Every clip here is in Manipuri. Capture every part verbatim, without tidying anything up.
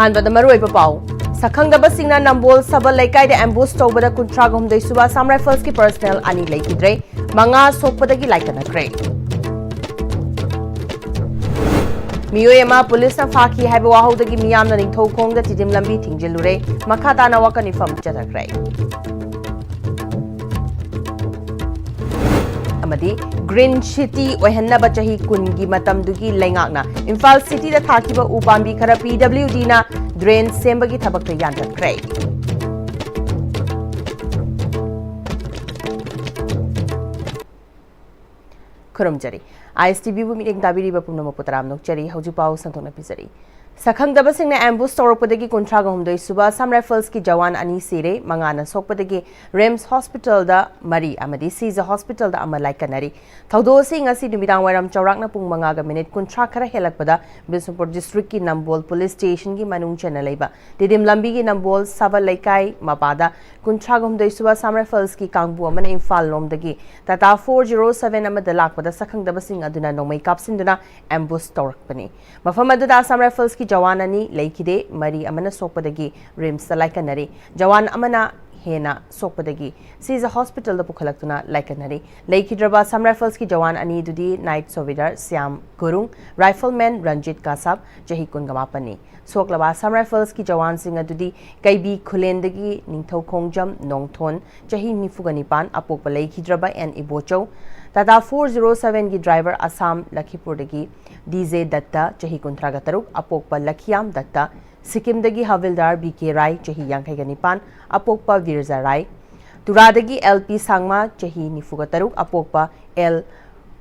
ꯑꯍꯥꯟꯕꯗ ꯃꯔꯨꯑꯣꯏꯕ ꯄꯥꯎ꯫ ꯁꯛꯈꯪꯗꯕꯁꯤꯡꯅ ꯅꯝꯕꯣꯜ ꯁꯕꯜ ꯂꯩꯀꯥꯏꯗ ꯑꯦꯝꯕꯨꯁ ꯇꯧꯕꯗ ꯀꯨꯟꯊ꯭ꯔꯥꯒ ꯍꯨꯝꯗꯣꯏ ꯁꯨꯕ ꯑꯁꯥꯝ ꯔꯥꯏꯐꯜꯁꯀꯤ ꯄꯔꯁꯅꯦꯜ ꯑꯅꯤ ꯂꯩꯈꯤꯗ꯭ꯔꯦ, ꯃꯉꯥ ꯁꯣꯛꯄꯗꯒꯤ ꯂꯥꯏꯀꯠꯅꯈ꯭ꯔꯦ꯫ ꯃꯤꯑꯣꯏ ꯑꯃ ꯄꯨꯂꯤꯁꯅ ꯐꯥꯈꯤ ꯍꯥꯏꯕ ꯋꯥꯍꯧꯗꯒꯤ ꯃꯤꯌꯥꯝꯅ ꯅꯤꯡꯊꯧꯈꯣꯡꯗ ꯇꯤꯗꯤꯝ ꯂꯝꯕꯤ ꯊꯤꯡꯖꯤꯜꯂꯨꯔꯦ, ꯃꯈꯥ ꯇꯥꯅ ꯋꯥꯀꯠ ꯃꯤꯐꯝ ꯆꯠꯊꯈ꯭ꯔꯦ꯫ ꯑꯃꯗꯤ ꯒ꯭ꯔꯤꯟ ꯁꯤꯇꯤ ꯑꯣꯏꯍꯟꯅꯕ ꯆꯍꯤ ꯀꯨꯟꯒꯤ ꯃꯇꯝꯗꯨꯒꯤ ꯂꯩꯉꯥꯛꯅ ꯏꯝꯐꯥꯜ ꯁꯤꯇꯤꯗ ꯊꯥꯈꯤꯕ ꯎ ꯄꯥꯝꯕꯤ ꯈꯔ ꯄꯤꯗꯕ꯭ꯂꯤꯌꯨꯗꯤꯅ ꯗ꯭ꯔꯦꯟ ꯁꯦꯝꯕꯒꯤ ꯊꯕꯛꯇ ꯌꯥꯟꯊꯠꯈ꯭ꯔꯦ꯫ ꯈꯨꯔꯨꯝꯖꯔꯤ꯫ ꯑꯥꯏ ꯑꯦꯁ ꯇꯤ ꯚꯤꯕꯨ ꯃꯤꯠꯌꯦꯡ ꯇꯥꯕꯤꯔꯤꯕ ꯄꯨꯝꯅꯃꯛꯄꯨ ꯇꯔꯥꯝꯅ ꯑꯣꯛꯆꯔꯤ꯫ ꯍꯧꯖꯤꯛ ꯄꯥꯎ ꯁꯟꯗꯣꯛꯅ ꯄꯤꯖꯔꯤ꯫ ꯁꯛꯈꯪꯗꯕꯁꯤꯡꯅ ꯑꯦꯝꯕꯨꯁ ꯇꯧꯔꯛꯄꯗꯒꯤ ꯀꯨꯟꯊ꯭ꯔꯥꯒ ꯍꯨꯝꯗꯣꯏ ꯁꯨꯕ ꯑꯁꯥꯝ ꯔꯥꯏꯐꯜꯁꯀꯤ ꯖꯋꯥꯟ ꯑꯅꯤ ꯁꯤꯔꯦ, ꯃꯉꯥꯅ ꯁꯣꯛꯄꯗꯒꯤ ꯔꯤꯝꯁ ꯍꯣꯁꯄꯤꯇꯥꯜꯗ ꯃꯔꯤ ꯑꯃꯗꯤ ꯁꯤꯖ ꯍꯣꯁꯄꯤꯇꯥꯜꯗ ꯑꯃ ꯂꯥꯏꯀꯠꯅꯔꯤ꯫ ꯊꯧꯗꯣꯛ ꯑꯁꯤ ꯉꯁꯤ ꯅꯨꯃꯤꯗꯥꯡ ꯋꯥꯏꯔꯝ ꯆꯥꯎꯔꯥꯛꯅ ꯄꯨꯡ ꯃꯉꯥꯒ ꯃꯤꯅꯤꯠ ꯀꯨꯟꯊ꯭ꯔꯥ ꯈꯔ ꯍꯦꯜꯂꯛꯄꯗ ꯕꯤꯁꯅꯨꯄꯨꯔ ꯗꯤꯁꯇ꯭ꯔꯤꯛꯀꯤ ꯅꯝꯕꯣꯜ ꯄꯨꯂꯤꯁ ꯁ꯭ꯇꯦꯁꯟꯒꯤ ꯃꯅꯨꯡ ꯆꯟꯅ ꯂꯩꯕ ꯇꯤꯗꯤꯝ ꯂꯝꯕꯤꯒꯤ ꯅꯝꯕꯣꯜ ꯁꯕꯜ ꯂꯩꯀꯥꯏ ꯃꯄꯥꯗ ꯀꯨꯟꯊ꯭ꯔꯥꯒ ꯍꯨꯝꯗꯣꯏ ꯁꯨꯕ ꯑꯁꯥꯝ ꯔꯥꯏꯐꯜꯁꯀꯤ ꯀꯥꯡꯕꯨ ꯑꯃꯅ ꯏꯝꯐꯥꯜ ꯂꯣꯝꯗꯒꯤ ꯇꯥꯇꯥ ꯐꯣꯔ ꯖꯤꯔꯣ ꯁꯚꯦꯟ ꯑꯃꯗ ꯂꯥꯛꯄꯗ ꯁꯛꯈꯪꯗꯕꯁꯤꯡ ꯑꯗꯨꯅ ꯅꯣꯡꯃꯩ ꯀꯥꯞꯁꯤꯟꯗꯨꯅ ꯑꯦꯝꯕꯨꯁ ꯇꯧꯔꯛꯄꯅꯤ꯫ ꯃꯐꯝ ꯑꯗꯨꯗ ꯑꯁꯥꯝ ꯔꯥꯏꯐꯜꯁꯀꯤ ꯖꯋꯥꯟ ꯑꯅꯤ ꯂꯩꯈꯤꯗꯦ, ꯃꯔꯤ ꯑꯃꯅ ꯁꯣꯛꯄꯗꯒꯤ ꯔꯤꯝꯁꯇ ꯂꯥꯏꯀꯠꯅꯔꯤ꯫ ꯖꯋꯥꯟ ꯑꯃꯅ ꯍꯦꯟꯅ ꯁꯣꯛꯄꯗꯒꯤ ꯁꯤꯖ ꯍꯣꯁꯄꯤꯇꯥꯜꯗ ꯄꯨꯈꯠꯂꯛꯇꯨꯅ ꯂꯥꯏꯀꯠꯅꯔꯤ꯫ ꯂꯩꯈꯤꯗ꯭ꯔꯕ ꯑꯁꯥꯝ ꯔꯥꯏꯐꯜꯁꯀꯤ ꯖꯋꯥꯟ ꯑꯅꯤꯗꯨꯗꯤ ꯅꯥꯏꯠ ꯁꯣꯚꯤꯗꯥꯔ ꯁ꯭ꯌꯥꯝ ꯒꯨꯔꯨꯡ, ꯔꯥꯏꯐꯜꯃꯦꯟ ꯔꯟꯖꯤꯠ ꯀꯥꯁꯥꯞ, ꯆꯍꯤ ꯀꯨꯟꯒ ꯃꯥꯄꯟꯅꯤ꯫ ꯁꯣꯛꯂꯕ ꯑꯁꯥꯝ ꯔꯥꯏꯐꯜꯁꯀꯤ ꯖꯋꯥꯟꯁꯤꯡ ꯑꯗꯨꯗꯤ ꯀꯩꯕꯤ ꯈꯨꯂꯦꯟꯗꯒꯤ ꯅꯤꯡꯊꯧꯈꯣꯡꯖꯝ ꯅꯣꯡꯊꯣꯟ, ꯆꯍꯤ ꯅꯤꯐꯨꯒ ꯅꯤꯄꯥꯟ, ꯑꯄꯣꯛꯄ ꯂꯩꯈꯤꯗ꯭ꯔꯕ N Ibochou, Tata four zero ꯁꯚꯦꯟꯒꯤ ꯗ꯭ꯔꯥꯏꯚꯔ ꯑꯁꯥꯝ ꯂꯈꯤꯄꯨꯔꯗꯒꯤ ꯗꯤ ꯖꯦ ꯗꯠꯇ, ꯆꯍꯤ ꯀꯨꯟꯊ꯭ꯔꯥꯒ ꯇꯔꯨꯛ, ꯑꯄꯣꯛꯄ ꯂꯈꯤꯌꯥꯝ ꯗꯠꯇ, ꯁꯤꯛꯀꯤꯝꯗꯒꯤ ꯍꯥꯕꯤꯜꯗꯥꯔ ꯕꯤ ꯀꯦ ꯔꯥꯏ, ꯆꯍꯤ ꯌꯥꯡꯈꯩꯒ ꯅꯤꯄꯥꯟ, ꯑꯄꯣꯛꯄ ꯕꯤꯔꯖꯥ ꯔꯥꯏ, ꯇꯨꯔꯥꯗꯒꯤ ꯑꯦꯜ ꯄꯤ ꯁꯥꯡꯃꯥ, ꯆꯍꯤ ꯅꯤꯐꯨꯒ ꯇꯔꯨꯛ, ꯑꯄꯣꯛꯄ ꯑꯦꯜ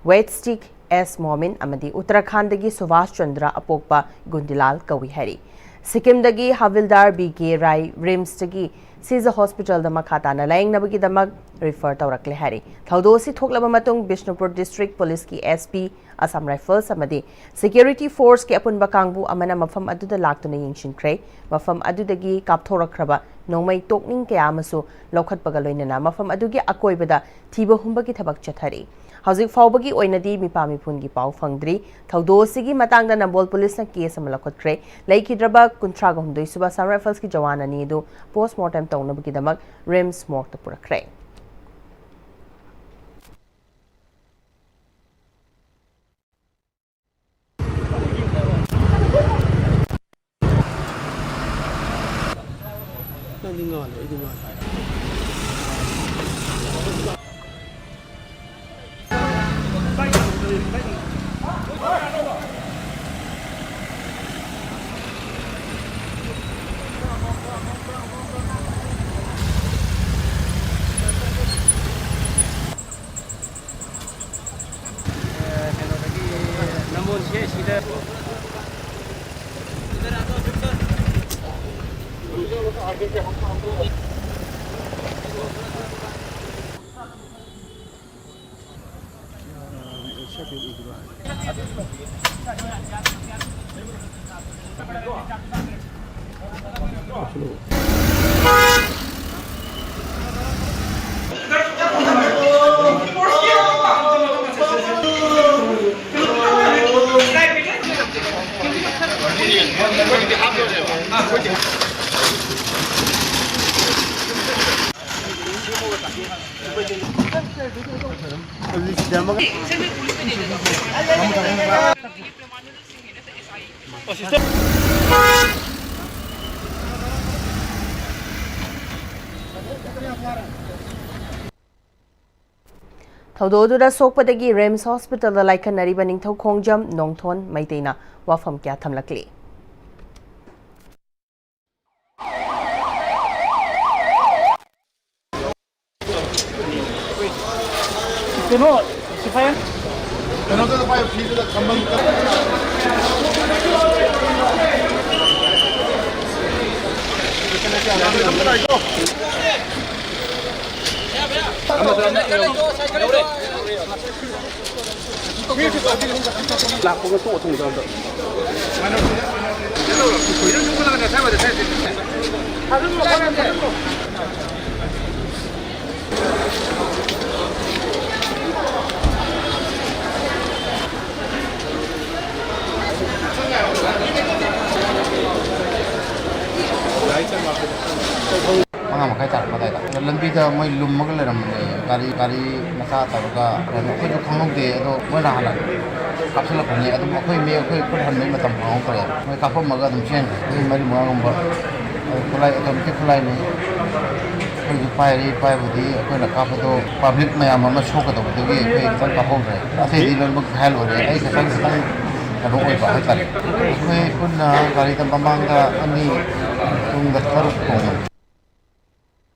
ꯋꯦꯠꯁꯇꯤꯛ ꯑꯦꯁ ꯃꯣꯃꯤꯟ ꯑꯃꯗꯤ ꯎꯠꯇꯔꯥꯈꯥꯟꯗꯒꯤ ꯁꯨꯚꯥꯁ ꯆꯟꯗ꯭ꯔ, ꯑꯄꯣꯛꯄ ꯒꯨꯟꯗꯤꯂꯥꯜ ꯀꯧꯏ ꯍꯥꯏꯔꯤ꯫ ꯁꯤꯛꯀꯤꯝꯗꯒꯤ ꯍꯥꯕꯤꯜꯗꯥꯔ ꯕꯤ ꯀꯦ ꯔꯥꯏ ꯔꯤꯝꯁꯇꯒꯤ ꯁꯤꯖ ꯍꯣꯁꯄꯤꯇꯥꯜꯗ ꯃꯈꯥ ꯇꯥꯅ ꯂꯥꯌꯦꯡꯅꯕꯒꯤꯗꯃꯛ ꯔꯤꯐꯔ ꯇꯧꯔꯛꯂꯦ ꯍꯥꯏꯔꯤ꯫ ꯊꯧꯗꯣꯛ ꯑꯁꯤ ꯊꯣꯛꯂꯕ ꯃꯇꯨꯡ ꯕꯤꯁꯅꯨꯄꯨꯔ ꯗꯤꯁꯇ꯭ꯔꯤꯛ ꯄꯨꯂꯤꯁꯀꯤ ꯑꯦꯁ ꯄꯤ, ꯑꯁꯥꯝ ꯔꯥꯏꯐꯜꯁ ꯑꯃꯗꯤ ꯁꯦꯀ꯭ꯌꯨꯔꯤꯇꯤ ꯐꯣꯔꯁꯀꯤ ꯑꯄꯨꯟꯕ ꯀꯥꯡꯕꯨ ꯑꯃꯅ ꯃꯐꯝ ꯑꯗꯨꯗ ꯂꯥꯛꯇꯨꯅ ꯌꯦꯡꯁꯤꯟꯈ꯭ꯔꯦ꯫ ꯃꯐꯝ ꯑꯗꯨꯗꯒꯤ ꯀꯥꯞꯊꯣꯔꯛꯈ꯭ꯔꯕ ꯅꯣꯡꯃꯩ ꯇꯣꯛꯅꯤꯡ ꯀꯌꯥ ꯑꯃꯁꯨ ꯂꯧꯈꯠꯄꯒ ꯂꯣꯏꯅꯅ ꯃꯐꯝ ꯑꯗꯨꯒꯤ ꯑꯀꯣꯏꯕꯗ ꯊꯤꯕ ꯍꯨꯝꯕꯒꯤ ꯊꯕꯛ ꯆꯠꯊꯔꯤ꯫ ꯍꯧꯖꯤꯛ ꯐꯥꯎꯕꯒꯤ ꯑꯣꯏꯅꯗꯤ ꯃꯤꯄꯥ ꯃꯤꯄꯨꯟꯒꯤ ꯄꯥꯎ ꯐꯪꯗ꯭ꯔꯤ꯫ ꯊꯧꯗꯣꯛ ꯑꯁꯤꯒꯤ ꯃꯇꯥꯡꯗ ꯅꯝꯕꯣꯜ ꯄꯨꯂꯤꯁꯅ ꯀꯦꯁ ꯑꯃ ꯂꯧꯈꯠꯈ꯭ꯔꯦ꯫ ꯂꯩꯈꯤꯗ꯭ꯔꯕ ꯀꯨꯟꯊ꯭ꯔꯥꯒ ꯍꯨꯝꯗꯣꯏ ꯁꯨꯕ ꯑꯁꯥꯝ ꯔꯥꯏꯐꯜꯁꯀꯤ ꯖꯋꯥꯟ ꯑꯅꯤ ꯑꯗꯨ ꯄꯣꯁꯃꯣꯔꯇꯦꯝ ꯇꯧꯅꯕꯒꯤꯗꯃꯛ ꯔꯤꯝꯁ ꯃꯣꯔꯒꯇ ꯄꯨꯔꯛꯈ꯭ꯔꯦ꯫ ꯅꯪꯗꯤ ꯉꯥꯜꯂꯣ, ꯑꯩꯗꯤ ꯉꯥꯜꯂꯣ꯫ ꯀꯩꯅꯣꯗꯒꯤ ꯅꯝꯕꯣꯜ ꯁꯤ ꯑꯥꯏ ꯁꯤꯗ꯫ ꯊꯧꯗꯣꯛ ꯑꯗꯨꯗ ꯁꯣꯛꯄꯗꯒꯤ ꯔꯤꯝꯁ ꯍꯣꯁꯄꯤꯇꯥꯜꯗ ꯂꯥꯏꯀꯠꯅꯔꯤꯕ ꯅꯤꯡꯊꯧ ꯈꯣꯡꯖꯝ ꯅꯣꯡꯊꯣꯟ ꯃꯩꯇꯩꯅ ꯋꯥꯐꯝ ꯀꯌꯥ ꯊꯝꯂꯛꯂꯤ꯫ ꯀꯩꯅꯣ, ꯁꯤꯐꯥꯏ꯫ ꯀꯩꯅꯣꯗꯨꯗ ꯄꯥꯏꯌꯨ, ꯐꯤꯗꯨꯗ ꯀꯝꯕꯜ꯫ ꯂꯥꯛꯄꯒ ꯇꯣꯛꯑ ꯊꯣꯡꯖꯕꯗꯣ꯫ ꯃꯣꯏ ꯂꯨꯝꯃꯒ ꯂꯩꯔꯝꯕꯅꯦ꯫ ꯒꯥꯔꯤ, ꯒꯥꯔꯤ ꯃꯆꯥ ꯇꯧꯔꯒ ꯀꯩꯅꯣ, ꯑꯩꯈꯣꯏꯁꯨ ꯈꯪꯍꯧꯗꯦ꯫ ꯑꯗꯣ ꯃꯣꯏꯅ ꯍꯥꯟꯅ ꯀꯥꯞꯁꯤꯜꯂꯛꯄꯅꯦ꯫ ꯑꯗꯨꯝ ꯑꯩꯈꯣꯏ ꯃꯤ, ꯑꯩꯈꯣꯏ ꯈꯨꯠ ꯍꯟꯕꯩ ꯃꯇꯝ ꯐꯪꯍꯧꯗ꯭ꯔꯦ꯫ ꯃꯣꯏ ꯀꯥꯞꯄꯝꯃꯒ ꯑꯗꯨꯝ ꯆꯦꯟꯈ꯭ꯔꯦ꯫ ꯃꯤ ꯃꯔꯤ ꯃꯉꯥꯒꯨꯝꯕ꯫ ꯑꯗꯨ ꯈꯨꯠꯂꯥꯏ, ꯑꯣꯇꯣꯃꯦꯇꯤꯛ ꯈꯨꯠꯂꯥꯏꯅꯤ꯫ ꯑꯩꯈꯣꯏꯁꯨ ꯄꯥꯏꯔꯤ, ꯄꯥꯏꯕꯨꯗꯤ ꯑꯩꯈꯣꯏꯅ ꯀꯥꯞꯄꯗꯣ ꯄꯕ꯭ꯂꯤꯛ ꯃꯌꯥꯝ ꯑꯃ ꯁꯣꯛꯀꯗꯧꯕꯗꯨꯒꯤ ꯑꯩꯈꯣꯏ ꯈꯤꯇꯪ ꯀꯥꯞꯍꯧꯗ꯭ꯔꯦ꯫ ꯑꯇꯩꯗꯤ ꯂꯣꯏꯅꯃꯛ ꯘꯥꯏꯜ ꯑꯣꯏꯔꯦ꯫ ꯑꯩ ꯈꯤꯇꯪ, ꯈꯤꯇꯪ ꯀꯩꯅꯣ ꯑꯣꯏꯕ ꯍꯥꯏꯇꯥꯔꯦ꯫ ꯑꯩꯈꯣꯏ ꯄꯨꯟꯅ ꯒꯥꯔꯤꯗ ꯃꯃꯥꯡꯗ ꯑꯅꯤ, ꯇꯨꯡꯗ ꯇꯔꯨꯛ ꯇꯣꯡꯕꯅꯤ꯫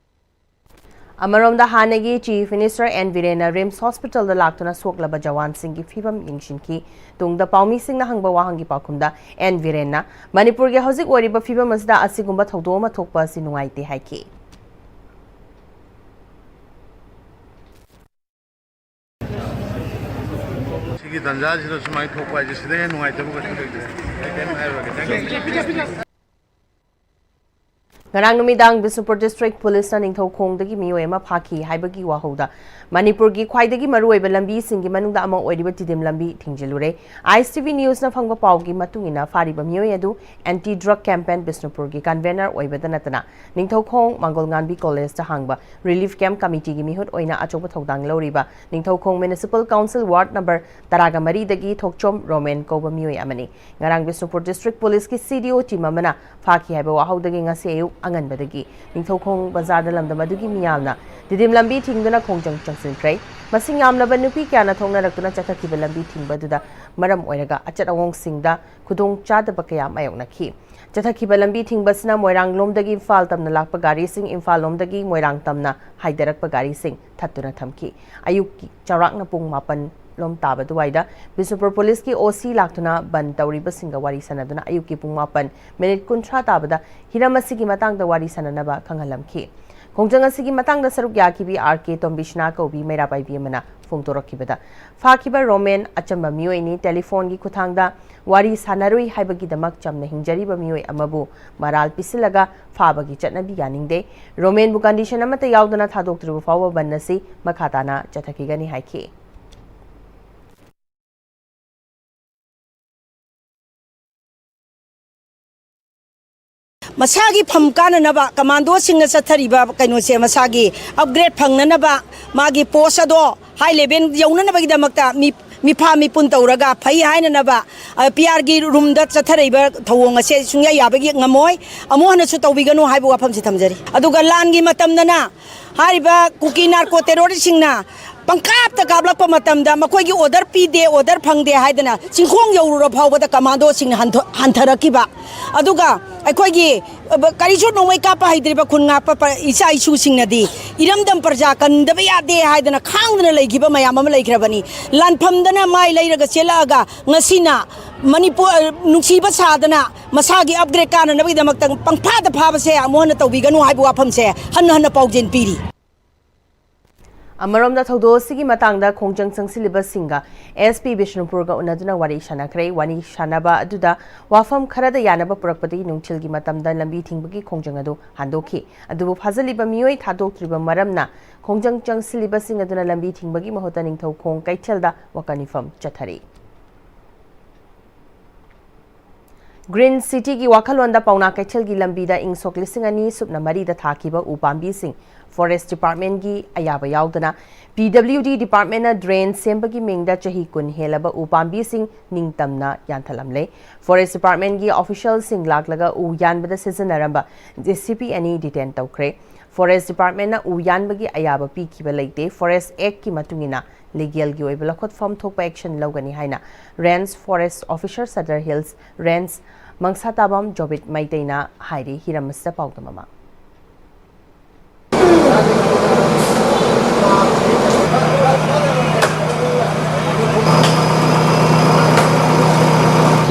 ꯑꯃꯔꯣꯝꯗ, ꯍꯥꯟꯅꯒꯤ Chief Minister ꯑꯦꯟ ꯕꯤꯔꯦꯟꯅ ꯔꯤꯝꯁ ꯍꯣꯁꯄꯤꯇꯥꯜꯗ ꯂꯥꯛꯇꯨꯅ ꯁꯣꯛꯂꯕ ꯖꯋꯥꯟꯁꯤꯡꯒꯤ ꯐꯤꯕꯝ ꯌꯦꯡꯁꯤꯟꯈꯤ꯫ ꯇꯨꯡꯗ ꯄꯥꯎꯃꯤꯁꯤꯡꯅ ꯍꯪꯕ ꯋꯥꯍꯪꯒꯤ ꯄꯥꯎꯈꯨꯝꯗ ꯑꯦꯟ ꯕꯤꯔꯦꯟꯅ ꯃꯅꯤꯄꯨꯔꯒꯤ ꯍꯧꯖꯤꯛ ꯑꯣꯏꯔꯤꯕ ꯐꯤꯕꯝ ꯑꯁꯤꯗ ꯑꯁꯤꯒꯨꯝꯕ ꯊꯧꯗꯣꯛ ꯑꯃ ꯊꯣꯛꯄ ꯑꯁꯤ ꯅꯨꯡꯉꯥꯏꯇꯦ ꯍꯥꯏꯈꯤ꯫ ꯁꯤꯒꯤ ꯇꯥꯟꯖꯥꯁꯤꯗ ꯁꯨꯃꯥꯏꯅ ꯊꯣꯛꯄ ꯍꯥꯏꯁꯦ ꯁꯤꯗꯩ ꯍꯦꯟꯅ ꯅꯨꯡꯉꯥꯏꯇꯕ ꯀꯩꯁꯨ ꯂꯩꯇꯦ꯫ ꯑꯩ ꯀꯩꯝ ꯍꯥꯏꯔꯔꯣꯏꯒꯦ꯫ Thank you꯫ ꯉꯔꯥꯡ ꯅꯨꯃꯤꯗꯥꯡ ꯕꯤꯁꯅꯨꯄꯨꯔ District Policeꯅ ꯅꯤꯡꯊꯧꯈꯣꯡꯗꯒꯤ ꯃꯤꯑꯣꯏ ꯑꯃ ꯐꯥꯈꯤ ꯍꯥꯏꯕꯒꯤ ꯋꯥꯍꯧꯗ ꯃꯅꯤꯄꯨꯔꯒꯤ ꯈ꯭ꯋꯥꯏꯗꯒꯤ ꯃꯔꯨꯑꯣꯏꯕ ꯂꯝꯕꯤꯁꯤꯡꯒꯤ ꯃꯅꯨꯡꯗ ꯑꯃ ꯑꯣꯏꯔꯤꯕ ꯇꯤꯗꯤꯝ ꯂꯝꯕꯤ ꯊꯤꯡꯖꯤꯜꯂꯨꯔꯦ꯫ ꯑꯥꯏ ꯑꯦꯁ ꯇꯤ ꯚꯤ Newsꯅ ꯐꯪꯕ ꯄꯥꯎꯒꯤ ꯃꯇꯨꯡ ꯏꯟꯅ, ꯐꯥꯔꯤꯕ ꯃꯤꯑꯣꯏ ꯑꯗꯨ Anti Drug Campaign ꯕꯤꯁꯅꯨꯄꯨꯔꯒꯤ convener ꯑꯣꯏꯕꯗ ꯅꯠꯇꯅ, ꯅꯤꯡꯊꯧꯈꯣꯡ ꯃꯥꯡꯒꯣꯜꯉꯥꯟꯕꯤ Collegeꯇ ꯍꯥꯡꯕ Relief Camp Committeeꯒꯤ ꯃꯤꯍꯨꯠ ꯑꯣꯏꯅ ꯑꯆꯧꯕ ꯊꯧꯗꯥꯡ ꯂꯧꯔꯤꯕ Ningthoukhong Municipal Council Ward number ꯇꯔꯥꯒ ꯃꯔꯤꯗꯒꯤ ꯊꯣꯛꯆꯣꯝ ꯔꯣꯃꯦꯟ ꯀꯧꯕ ꯃꯤꯑꯣꯏ ꯑꯃꯅꯤ꯫ ꯉꯔꯥꯡ Bishnupur District Policeꯀꯤ C D O team ꯑꯃꯅ ꯐꯥꯈꯤ ꯍꯥꯏꯕ ꯋꯥꯍꯧꯗꯒꯤ ꯉꯁꯤ ꯑꯌꯨꯛ ꯑꯉꯟꯕꯗꯒꯤ ꯅꯤꯡꯊꯧꯈꯣꯡ ꯕꯖꯥꯔꯗ ꯂꯝꯗꯝ ꯑꯗꯨꯒꯤ ꯃꯤꯌꯥꯝꯅ ꯇꯤꯗꯤꯝ ꯂꯝꯕꯤ ꯊꯤꯡꯗꯨꯅ ꯈꯣꯡꯖꯪ ꯆꯪꯁꯤꯟꯈ꯭ꯔꯦ꯫ ꯃꯁꯤꯡ ꯌꯥꯝꯂꯕ ꯅꯨꯄꯤ ꯀꯌꯥꯅ ꯊꯣꯛꯅꯔꯛꯇꯨꯅ ꯆꯠꯊꯈꯤꯕ ꯂꯝꯕꯤ ꯊꯤꯡꯕ ꯑꯗꯨꯗ ꯃꯔꯝ ꯑꯣꯏꯔꯒ ꯑꯆꯠ ꯑꯋꯣꯡꯁꯤꯡꯗ ꯈꯨꯗꯣꯡ ꯆꯥꯗꯕ ꯀꯌꯥ ꯃꯥꯌꯣꯛꯅꯈꯤ꯫ ꯆꯠꯊꯈꯤꯕ ꯂꯝꯕꯤ ꯊꯤꯡꯕꯁꯤꯅ ꯃꯣꯏꯔꯥꯡꯂꯣꯝꯗꯒꯤ ꯏꯝꯐꯥꯜ ꯇꯝꯅ ꯂꯥꯛꯄ ꯒꯥꯔꯤꯁꯤꯡ, ꯏꯝꯐꯥꯜꯂꯣꯝꯗꯒꯤ ꯃꯣꯏꯔꯥꯡ ꯇꯝꯅ ꯍꯥꯏꯗꯔꯛꯄ ꯒꯥꯔꯤꯁꯤꯡ ꯊꯠꯇꯨꯅ ꯊꯝꯈꯤ꯫ ꯑꯌꯨꯛꯀꯤ ꯆꯥꯎꯔꯥꯛꯅ ꯄꯨꯡ ꯃꯥꯄꯟ ꯂꯣꯝ ꯇꯥꯕ ꯑꯗꯨꯋꯥꯏꯗ ꯕꯤꯁꯅꯨꯄꯨꯔ Policeꯀꯤ O C ꯂꯥꯛꯇꯨꯅ ꯕꯟ ꯇꯧꯔꯤꯕꯁꯤꯡꯒ ꯋꯥꯔꯤ ꯁꯥꯟꯅꯗꯨꯅ ꯑꯌꯨꯛꯀꯤ ꯄꯨꯡ ꯃꯥꯄꯟ minute ꯀꯨꯟꯊ꯭ꯔꯥ ꯇꯥꯕꯗ ꯍꯤꯔꯝ ꯑꯁꯤꯒꯤ ꯃꯇꯥꯡꯗ ꯋꯥꯔꯤ ꯁꯥꯟꯅꯅꯕ ꯈꯪꯍꯜꯂꯝꯈꯤ꯫ ꯈꯣꯡꯖꯪ ꯑꯁꯤꯒꯤ ꯃꯇꯥꯡꯗ ꯁꯔꯨꯛ ꯌꯥꯈꯤꯕꯤ R K ꯇꯣꯝꯕꯤꯁꯅꯥ ꯀꯧꯕꯤ ꯃꯩꯔꯥ ꯄꯥꯏꯕꯤ ꯑꯃꯅ ꯐꯣꯡꯗꯣꯔꯛꯈꯤꯕꯗ, ꯐꯥꯈꯤꯕ ꯔꯣꯃꯦꯟ ꯑꯆꯝꯕ ꯃꯤꯑꯣꯏꯅꯤ, telephone ꯒꯤ ꯈꯨꯠꯊꯥꯡꯗ ꯋꯥꯔꯤ ꯁꯥꯟꯅꯔꯨꯏ ꯍꯥꯏꯕꯒꯤꯗꯃꯛ ꯆꯝꯅ ꯍꯤꯡꯖꯔꯤꯕ ꯃꯤꯑꯣꯏ ꯑꯃꯕꯨ ꯃꯔꯥꯜ ꯄꯤꯁꯤꯜꯂꯒ ꯐꯥꯕꯒꯤ ꯆꯠꯅꯕꯤ ꯌꯥꯅꯤꯡꯗꯦ꯫ ꯔꯣꯃꯦꯟꯕꯨ condition ꯑꯃꯠꯇ ꯌꯥꯎꯗꯅ ꯊꯥꯗꯣꯛꯇ꯭ꯔꯤꯕ ꯐꯥꯎꯕ ꯕꯟ ꯑꯁꯤ ꯃꯈꯥ ꯇꯥꯅ ꯆꯠꯊꯈꯤꯒꯅꯤ ꯍꯥꯏꯈꯤ꯫ ꯃꯁꯥꯒꯤ ꯐꯝ ꯀꯥꯅꯅꯕ ꯀꯃꯥꯟꯗꯣꯁꯤꯡꯅ ꯆꯠꯊꯔꯤꯕ ꯀꯩꯅꯣꯁꯦ, ꯃꯁꯥꯒꯤ ꯑꯞꯒ꯭ꯔꯦꯗ ꯐꯪꯅꯅꯕ, ꯃꯥꯒꯤ ꯄꯣꯁ ꯑꯗꯣ ꯍꯥꯏ ꯂꯦꯚꯦꯜ ꯌꯧꯅꯅꯕꯒꯤꯗꯃꯛꯇ ꯃꯤ, ꯃꯤꯐꯥ ꯃꯤꯄꯨꯟ ꯇꯧꯔꯒ ꯐꯩ ꯍꯥꯏꯅꯅꯕ, ꯑ, ꯄꯤ ꯑꯥꯔꯒꯤ ꯔꯨꯝꯗ ꯆꯠꯊꯔꯛꯏꯕ ꯊꯧꯑꯣꯡ ꯑꯁꯦ ꯁꯨꯡꯌꯥ ꯌꯥꯕꯒꯤ ꯉꯝꯃꯣꯏ꯫ ꯑꯃꯨꯛ ꯍꯟꯅꯁꯨ ꯇꯧꯕꯤꯒꯅꯨ ꯍꯥꯏꯕ ꯋꯥꯐꯝꯁꯤ ꯊꯝꯖꯔꯤ꯫ ꯑꯗꯨꯒ ꯂꯥꯟꯒꯤ ꯃꯇꯝꯗꯅ ꯍꯥꯏꯔꯤꯕ ꯀꯨꯀꯤ ꯅꯥꯔꯀꯣ ꯇꯦꯔꯣꯔꯤꯁꯁꯤꯡꯅ ꯄꯪꯀꯥꯞꯇ ꯀꯥꯞꯂꯛꯄ ꯃꯇꯝꯗ ꯃꯈꯣꯏꯒꯤ ꯑꯣꯔꯗꯔ ꯄꯤꯗꯦ, ꯑꯣꯔꯗꯔ ꯐꯪꯗꯦ ꯍꯥꯏꯗꯅ ꯆꯤꯡꯈꯣꯡ ꯌꯧꯔꯨꯔ ꯐꯥꯎꯕꯗ ꯀꯃꯥꯟꯗꯣꯁꯤꯡꯅ ꯍꯟꯊ-, ꯍꯟꯊꯔꯛꯈꯤꯕ꯫ ꯑꯗꯨꯒ ꯑꯩꯈꯣꯏꯒꯤ, ꯑ, ꯀꯔꯤꯁꯨ ꯅꯣꯡꯃꯩ ꯀꯥꯞꯄ ꯍꯩꯇ꯭ꯔꯤꯕ ꯈꯨꯟ ꯉꯥꯛꯄ ꯄ-, ꯏꯆꯥ ꯏꯁꯨꯁꯤꯡꯅꯗꯤ ꯏꯔꯝꯗꯝ ꯄ꯭ꯔꯖꯥ ꯀꯟꯗꯕ ꯌꯥꯗꯦ ꯍꯥꯏꯗꯅ ꯈꯥꯡꯗꯅ ꯂꯩꯈꯤꯕ ꯃꯌꯥꯝ ꯑꯃ ꯂꯩꯈ꯭ꯔꯕꯅꯤ꯫ ꯂꯥꯟꯐꯝꯗꯅ ꯃꯥꯏ ꯂꯩꯔꯒ ꯆꯦꯜꯂꯛꯑꯒ ꯉꯁꯤꯅ ꯃꯅꯤꯄꯨꯔ, ꯑ, ꯅꯨꯡꯁꯤꯕ ꯁꯥꯗꯅ ꯃꯁꯥꯒꯤ ꯑꯞꯒ꯭ꯔꯦꯗ ꯀꯥꯅꯅꯕꯒꯤꯗꯃꯛꯇ ꯄꯪꯐꯥꯗ ꯐꯥꯕꯁꯦ ꯑꯃꯨꯛ ꯍꯟꯅ ꯇꯧꯕꯤꯒꯅꯨ ꯍꯥꯏꯕ ꯋꯥꯐꯝꯁꯦ ꯍꯟꯅ ꯍꯟꯅ ꯄꯥꯎꯖꯦꯜ ꯄꯤꯔꯤ꯫ ꯑꯃꯔꯣꯝꯗ ꯊꯧꯗꯣꯛ ꯑꯁꯤꯒꯤ ꯃꯇꯥꯡꯗ ꯈꯣꯡꯖꯪ ꯆꯪꯁꯤꯜꯂꯤꯕꯁꯤꯡꯒ ꯑꯦꯁ ꯄꯤ ꯕꯤꯁꯅꯨꯄꯨꯔꯒ ꯎꯅꯗꯨꯅ ꯋꯥꯔꯤ ꯁꯥꯟꯅꯈ꯭ꯔꯦ꯫ ꯋꯥꯔꯤ ꯁꯥꯟꯅꯕ ꯑꯗꯨꯗ ꯋꯥꯐꯝ ꯈꯔꯗ ꯌꯥꯅꯕ ꯄꯨꯔꯛꯄꯗꯒꯤ ꯅꯨꯡꯊꯤꯜꯒꯤ ꯃꯇꯝꯗ ꯂꯝꯕꯤ ꯊꯤꯡꯕꯒꯤ ꯈꯣꯡꯖꯪ ꯑꯗꯨ ꯍꯟꯗꯣꯛꯈꯤ꯫ ꯑꯗꯨꯕꯨ ꯐꯥꯖꯤꯜꯂꯤꯕ ꯃꯤꯑꯣꯏ ꯊꯥꯗꯣꯛꯇ꯭ꯔꯤꯕ ꯃꯔꯝꯅ ꯈꯣꯡꯖꯪ ꯆꯪꯁꯤꯜꯂꯤꯕꯁꯤꯡ ꯑꯗꯨꯅ ꯂꯝꯕꯤ ꯊꯤꯡꯕꯒꯤ ꯃꯍꯨꯠꯇ ꯅꯤꯡꯊꯧꯈꯣꯡ ꯀꯩꯊꯦꯜꯗ ꯋꯥꯀꯠ ꯃꯤꯐꯝ ꯆꯠꯊꯔꯤ꯫ ꯒ꯭ꯔꯤꯟ ꯁꯤꯇꯤꯒꯤ ꯋꯥꯈꯜꯂꯣꯟꯗ ꯄꯥꯎꯅꯥ ꯀꯩꯊꯦꯜꯒꯤ ꯂꯝꯕꯤꯗ ꯏꯪ ꯁꯣꯛ ꯂꯤꯁꯤꯡ ꯑꯅꯤ ꯁꯨꯞꯅ ꯃꯔꯤꯗ ꯊꯥꯈꯤꯕ ꯎ ꯄꯥꯝꯕꯤꯁꯤꯡ ꯐꯣꯔꯦꯁ ꯗꯤꯄꯥꯔꯠꯃꯦꯟꯒꯤ ꯑꯌꯥꯕ ꯌꯥꯎꯗꯅ ꯄꯤ ꯗꯕ꯭ꯂꯤꯎ ꯗꯤ ꯗꯤꯄꯥꯔꯠꯃꯦꯟꯅ ꯗ꯭ꯔꯦꯟ ꯁꯦꯝꯕꯒꯤ ꯃꯤꯡꯗ ꯆꯍꯤ ꯀꯨꯟ ꯍꯦꯜꯂꯕ ꯎ ꯄꯥꯝꯕꯤꯁꯤꯡ ꯅꯤꯡꯇꯝꯅ ꯌꯥꯟꯊꯠꯂꯝꯂꯦ꯫ ꯐꯣꯔꯦꯁ ꯗꯤꯄꯥꯔꯠꯃꯦꯟꯒꯤ ꯑꯣꯐꯤꯁꯤꯌꯦꯜꯁꯤꯡ ꯂꯥꯛꯂꯒ ꯎ ꯌꯥꯟꯕꯗ ꯁꯤꯖꯤꯟꯅꯔꯝꯕ ꯖꯦ ꯁꯤ ꯕꯤ ꯑꯅꯤ ꯗꯤꯇꯦꯟ ꯇꯧꯈ꯭ꯔꯦ꯫ ꯐꯣꯔꯦꯁ ꯗꯤꯄꯥꯔꯠꯃꯦꯟꯅ ꯎ ꯌꯥꯟꯕꯒꯤ ꯑꯌꯥꯕ ꯄꯤꯈꯤꯕ ꯂꯩꯇꯦ꯫ ꯐꯣꯔꯦꯁ ꯑꯦꯛꯀꯤ ꯃꯇꯨꯡ ꯏꯟꯅ ꯂꯤꯒꯦꯜꯒꯤ ꯑꯣꯏꯕ ꯂꯧꯈꯠꯐꯝ ꯊꯣꯛꯄ ꯑꯦꯛꯁꯟ ꯂꯧꯒꯅꯤ ꯍꯥꯏꯅ range forest officer Sadar hills range Mangsatabam Jobit ꯃꯩꯇꯩꯅ ꯍꯥꯏꯔꯤ꯫ ꯍꯤꯔꯝ ꯑꯁꯤꯗ ꯄꯥꯎꯗꯝ ꯑꯃ꯫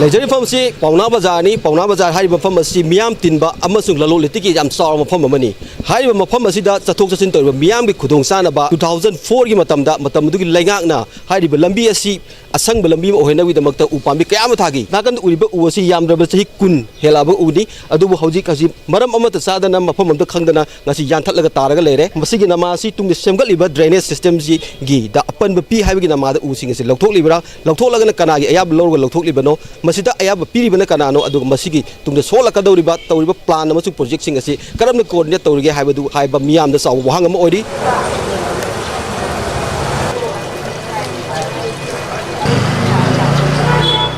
ꯂꯩꯖꯔꯤꯕ ꯃꯐꯝ ꯑꯁꯤ ꯄꯥꯎꯅꯥ ꯕꯖꯥꯔꯅꯤ꯫ ꯄꯥꯎꯅꯥ ꯕꯖꯥꯔ ꯍꯥꯏꯔꯤꯕ ꯃꯐꯝ ꯑꯁꯤ ꯃꯤꯌꯥꯝ ꯇꯤꯟꯕ ꯑꯃꯁꯨꯡ ꯂꯂꯣꯟ ꯏꯇꯤꯛꯀꯤ ꯌꯥꯝ ꯆꯥꯎꯔꯕ ꯃꯐꯝ ꯑꯃꯅꯤ꯫ ꯍꯥꯏꯔꯤꯕ ꯃꯐꯝ ꯑꯁꯤꯗ ꯆꯠꯊꯣꯛ ꯆꯠꯁꯤꯟ ꯇꯧꯔꯤꯕ ꯃꯤꯌꯥꯝꯒꯤ ꯈꯨꯗꯣꯡꯆꯥꯅꯕ two thousand four ꯒꯤ ꯃꯇꯝꯗ, ꯃꯇꯝ ꯑꯗꯨꯒꯤ ꯂꯩꯉꯥꯛꯅ ꯍꯥꯏꯔꯤꯕ ꯂꯝꯕꯤ ꯑꯁꯤ ꯑꯁꯪꯕ ꯂꯝꯕꯤ ꯑꯃ ꯑꯣꯏꯍꯟꯅꯕꯒꯤꯗꯃꯛꯇ ꯎ ꯄꯥꯝꯕꯤ ꯀꯌꯥ ꯑꯃ ꯊꯥꯈꯤ꯫ ꯅꯥꯀꯟꯗ ꯎꯔꯤꯕ ꯎ ꯑꯁꯤ ꯌꯥꯝꯗ꯭ꯔꯕꯗ ꯆꯍꯤ ꯀꯨꯟ ꯍꯦꯜꯂꯛꯑꯕ ꯎꯅꯤ꯫ ꯑꯗꯨꯕꯨ ꯍꯧꯖꯤꯛ ꯍꯧꯖꯤꯛ ꯃꯔꯝ ꯑꯃꯠꯇ ꯆꯥꯗꯅ, ꯃꯐꯝ ꯑꯃꯗ ꯈꯪꯗꯅ ꯉꯁꯤ ꯌꯥꯟꯊꯠꯂꯒ ꯇꯥꯔꯒ ꯂꯩꯔꯦ꯫ ꯃꯁꯤꯒꯤ ꯅꯃꯥ ꯑꯁꯤ ꯇꯨꯡꯗ ꯁꯦꯝꯒꯠꯂꯤꯕ drainage system ꯁꯤꯒꯤꯗ ꯑꯄꯟꯕ ꯄꯤ ꯍꯥꯏꯕꯒꯤ ꯅꯃꯥꯗ ꯎꯁꯤꯡ ꯑꯁꯤ ꯂꯧꯊꯣꯛꯂꯤꯕ꯭ꯔꯥ? ꯂꯧꯊꯣꯛꯂꯒꯅ ꯀꯅꯥꯒꯤ ꯑꯌꯥꯕ ꯂꯧꯔꯒ ꯂꯧꯊꯣꯛꯂꯤꯕꯅꯣ? ꯃꯁꯤꯗ ꯑꯌꯥꯕ ꯄꯤꯔꯤꯕꯅ ꯀꯅꯥꯅꯣ? ꯑꯗꯨꯒ ꯃꯁꯤꯒꯤ ꯇꯨꯡꯗ ꯁꯣꯛꯂꯛꯀꯗꯧꯔꯤꯕ ꯇꯧꯔꯤꯕ plan ꯑꯃꯁꯨꯡ project ꯁꯤꯡ ꯑꯁꯤ ꯀꯔꯝꯅ coordinate ꯇꯧꯔꯤꯒꯦ ꯍꯥꯏꯕꯗꯨ ꯍꯥꯏꯕ ꯃꯤꯌꯥꯝꯗ ꯆꯥꯎꯕ ꯋꯥꯍꯪ ꯑꯃ ꯑꯣꯏꯔꯤ꯫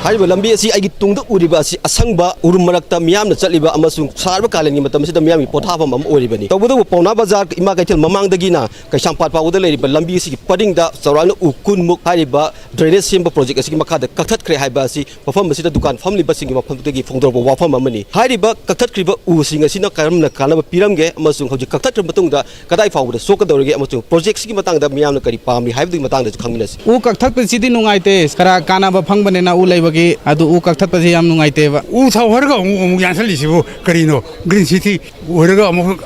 ꯍꯥꯏꯔꯤꯕ ꯂꯝꯕꯤ ꯑꯁꯤ ꯑꯩꯒꯤ ꯇꯨꯡꯗ ꯎꯔꯤꯕ ꯑꯁꯤ ꯑꯁꯪꯕ ꯎꯔꯨꯝ ꯃꯔꯛꯇ ꯃꯤꯌꯥꯝꯅ ꯆꯠꯂꯤꯕ ꯑꯃꯁꯨꯡ ꯁꯥꯔꯕ ꯀꯥꯂꯦꯟꯒꯤ ꯃꯇꯝ ꯑꯁꯤꯗ ꯃꯤꯌꯥꯝꯒꯤ ꯄꯣꯊꯥꯐꯝ ꯑꯃ ꯑꯣꯏꯔꯤꯕꯅꯤ꯫ ꯇꯧꯕꯇꯕꯨ ꯄꯥꯎꯅꯥ ꯕꯖꯥꯔ ꯏꯃꯥ ꯀꯩꯊꯦꯜ ꯃꯃꯥꯡꯗꯒꯤꯅ ꯀꯩꯁꯥꯝꯄꯥꯠ ꯐꯥꯎꯕꯗ ꯂꯩꯔꯤꯕ ꯂꯝꯕꯤ ꯑꯁꯤꯒꯤ ꯄꯔꯤꯡꯗ ꯆꯥꯎꯔꯥꯛꯅ ꯎ ꯀꯨꯟꯃꯨꯛ ꯍꯥꯏꯔꯤꯕ drainage ꯁꯦꯝꯕ project ꯑꯁꯤꯒꯤ ꯃꯈꯥꯗ ꯀꯛꯊꯠꯈ꯭ꯔꯦ ꯍꯥꯏꯕ ꯑꯁꯤ ꯃꯐꯝ ꯑꯁꯤꯗ ꯗꯨꯀꯥꯟ ꯐꯝꯂꯤꯕꯁꯤꯡꯒꯤ ꯃꯐꯝꯗꯒꯤ ꯐꯣꯡꯗꯣꯔꯛꯄ ꯋꯥꯐꯝ ꯑꯃꯅꯤ꯫ ꯍꯥꯏꯔꯤꯕ ꯀꯛꯊꯠꯈ꯭ꯔꯤꯕ ꯎꯁꯤꯡ ꯑꯁꯤꯅ ꯀꯔꯝꯅ ꯀꯥꯟꯅꯕ ꯄꯤꯔꯝꯒꯦ ꯑꯃꯁꯨꯡ ꯍꯧꯖꯤꯛ ꯀꯛꯊꯠꯈ꯭ꯔꯕ ꯃꯇꯨꯡꯗ ꯀꯗꯥꯏ ꯐꯥꯎꯕꯗ ꯁꯣꯛꯀꯗꯧꯔꯤꯒꯦ ꯑꯃꯁꯨꯡ project ꯁꯤꯒꯤ ꯃꯇꯥꯡꯗ ꯃꯤꯌꯥꯝꯅ ꯀꯔꯤ ꯄꯥꯝꯃꯤ ꯍꯥꯏꯕꯗꯨꯒꯤ ꯃꯇꯥꯡꯗꯁꯨ ꯈꯪꯃꯤꯟꯅꯁꯤ꯫ ꯎ ꯀꯛꯊꯠꯄꯁꯤꯗꯤ ꯅꯨꯡꯉꯥꯏꯇꯦ, ꯈꯔ ꯀꯥꯟꯅꯕ ꯐꯪꯕꯅꯤꯅ ꯎ ꯂꯩꯕꯒꯤ, ꯑꯗꯨ ꯎ ꯀꯛꯊꯠꯄꯁꯤ ꯌꯥꯝ ꯅꯨꯡꯉꯥꯏꯇꯦꯕ꯫ ꯎ ꯊꯥꯎ ꯍꯥꯏꯔꯒ ꯑꯃꯨꯛ, ꯑꯃꯨꯛ ꯌꯥꯟꯊꯠꯂꯤꯁꯤꯕꯨ ꯀꯔꯤꯅꯣ? Green City ꯑꯣꯏꯔꯒ ꯑꯃꯨꯛ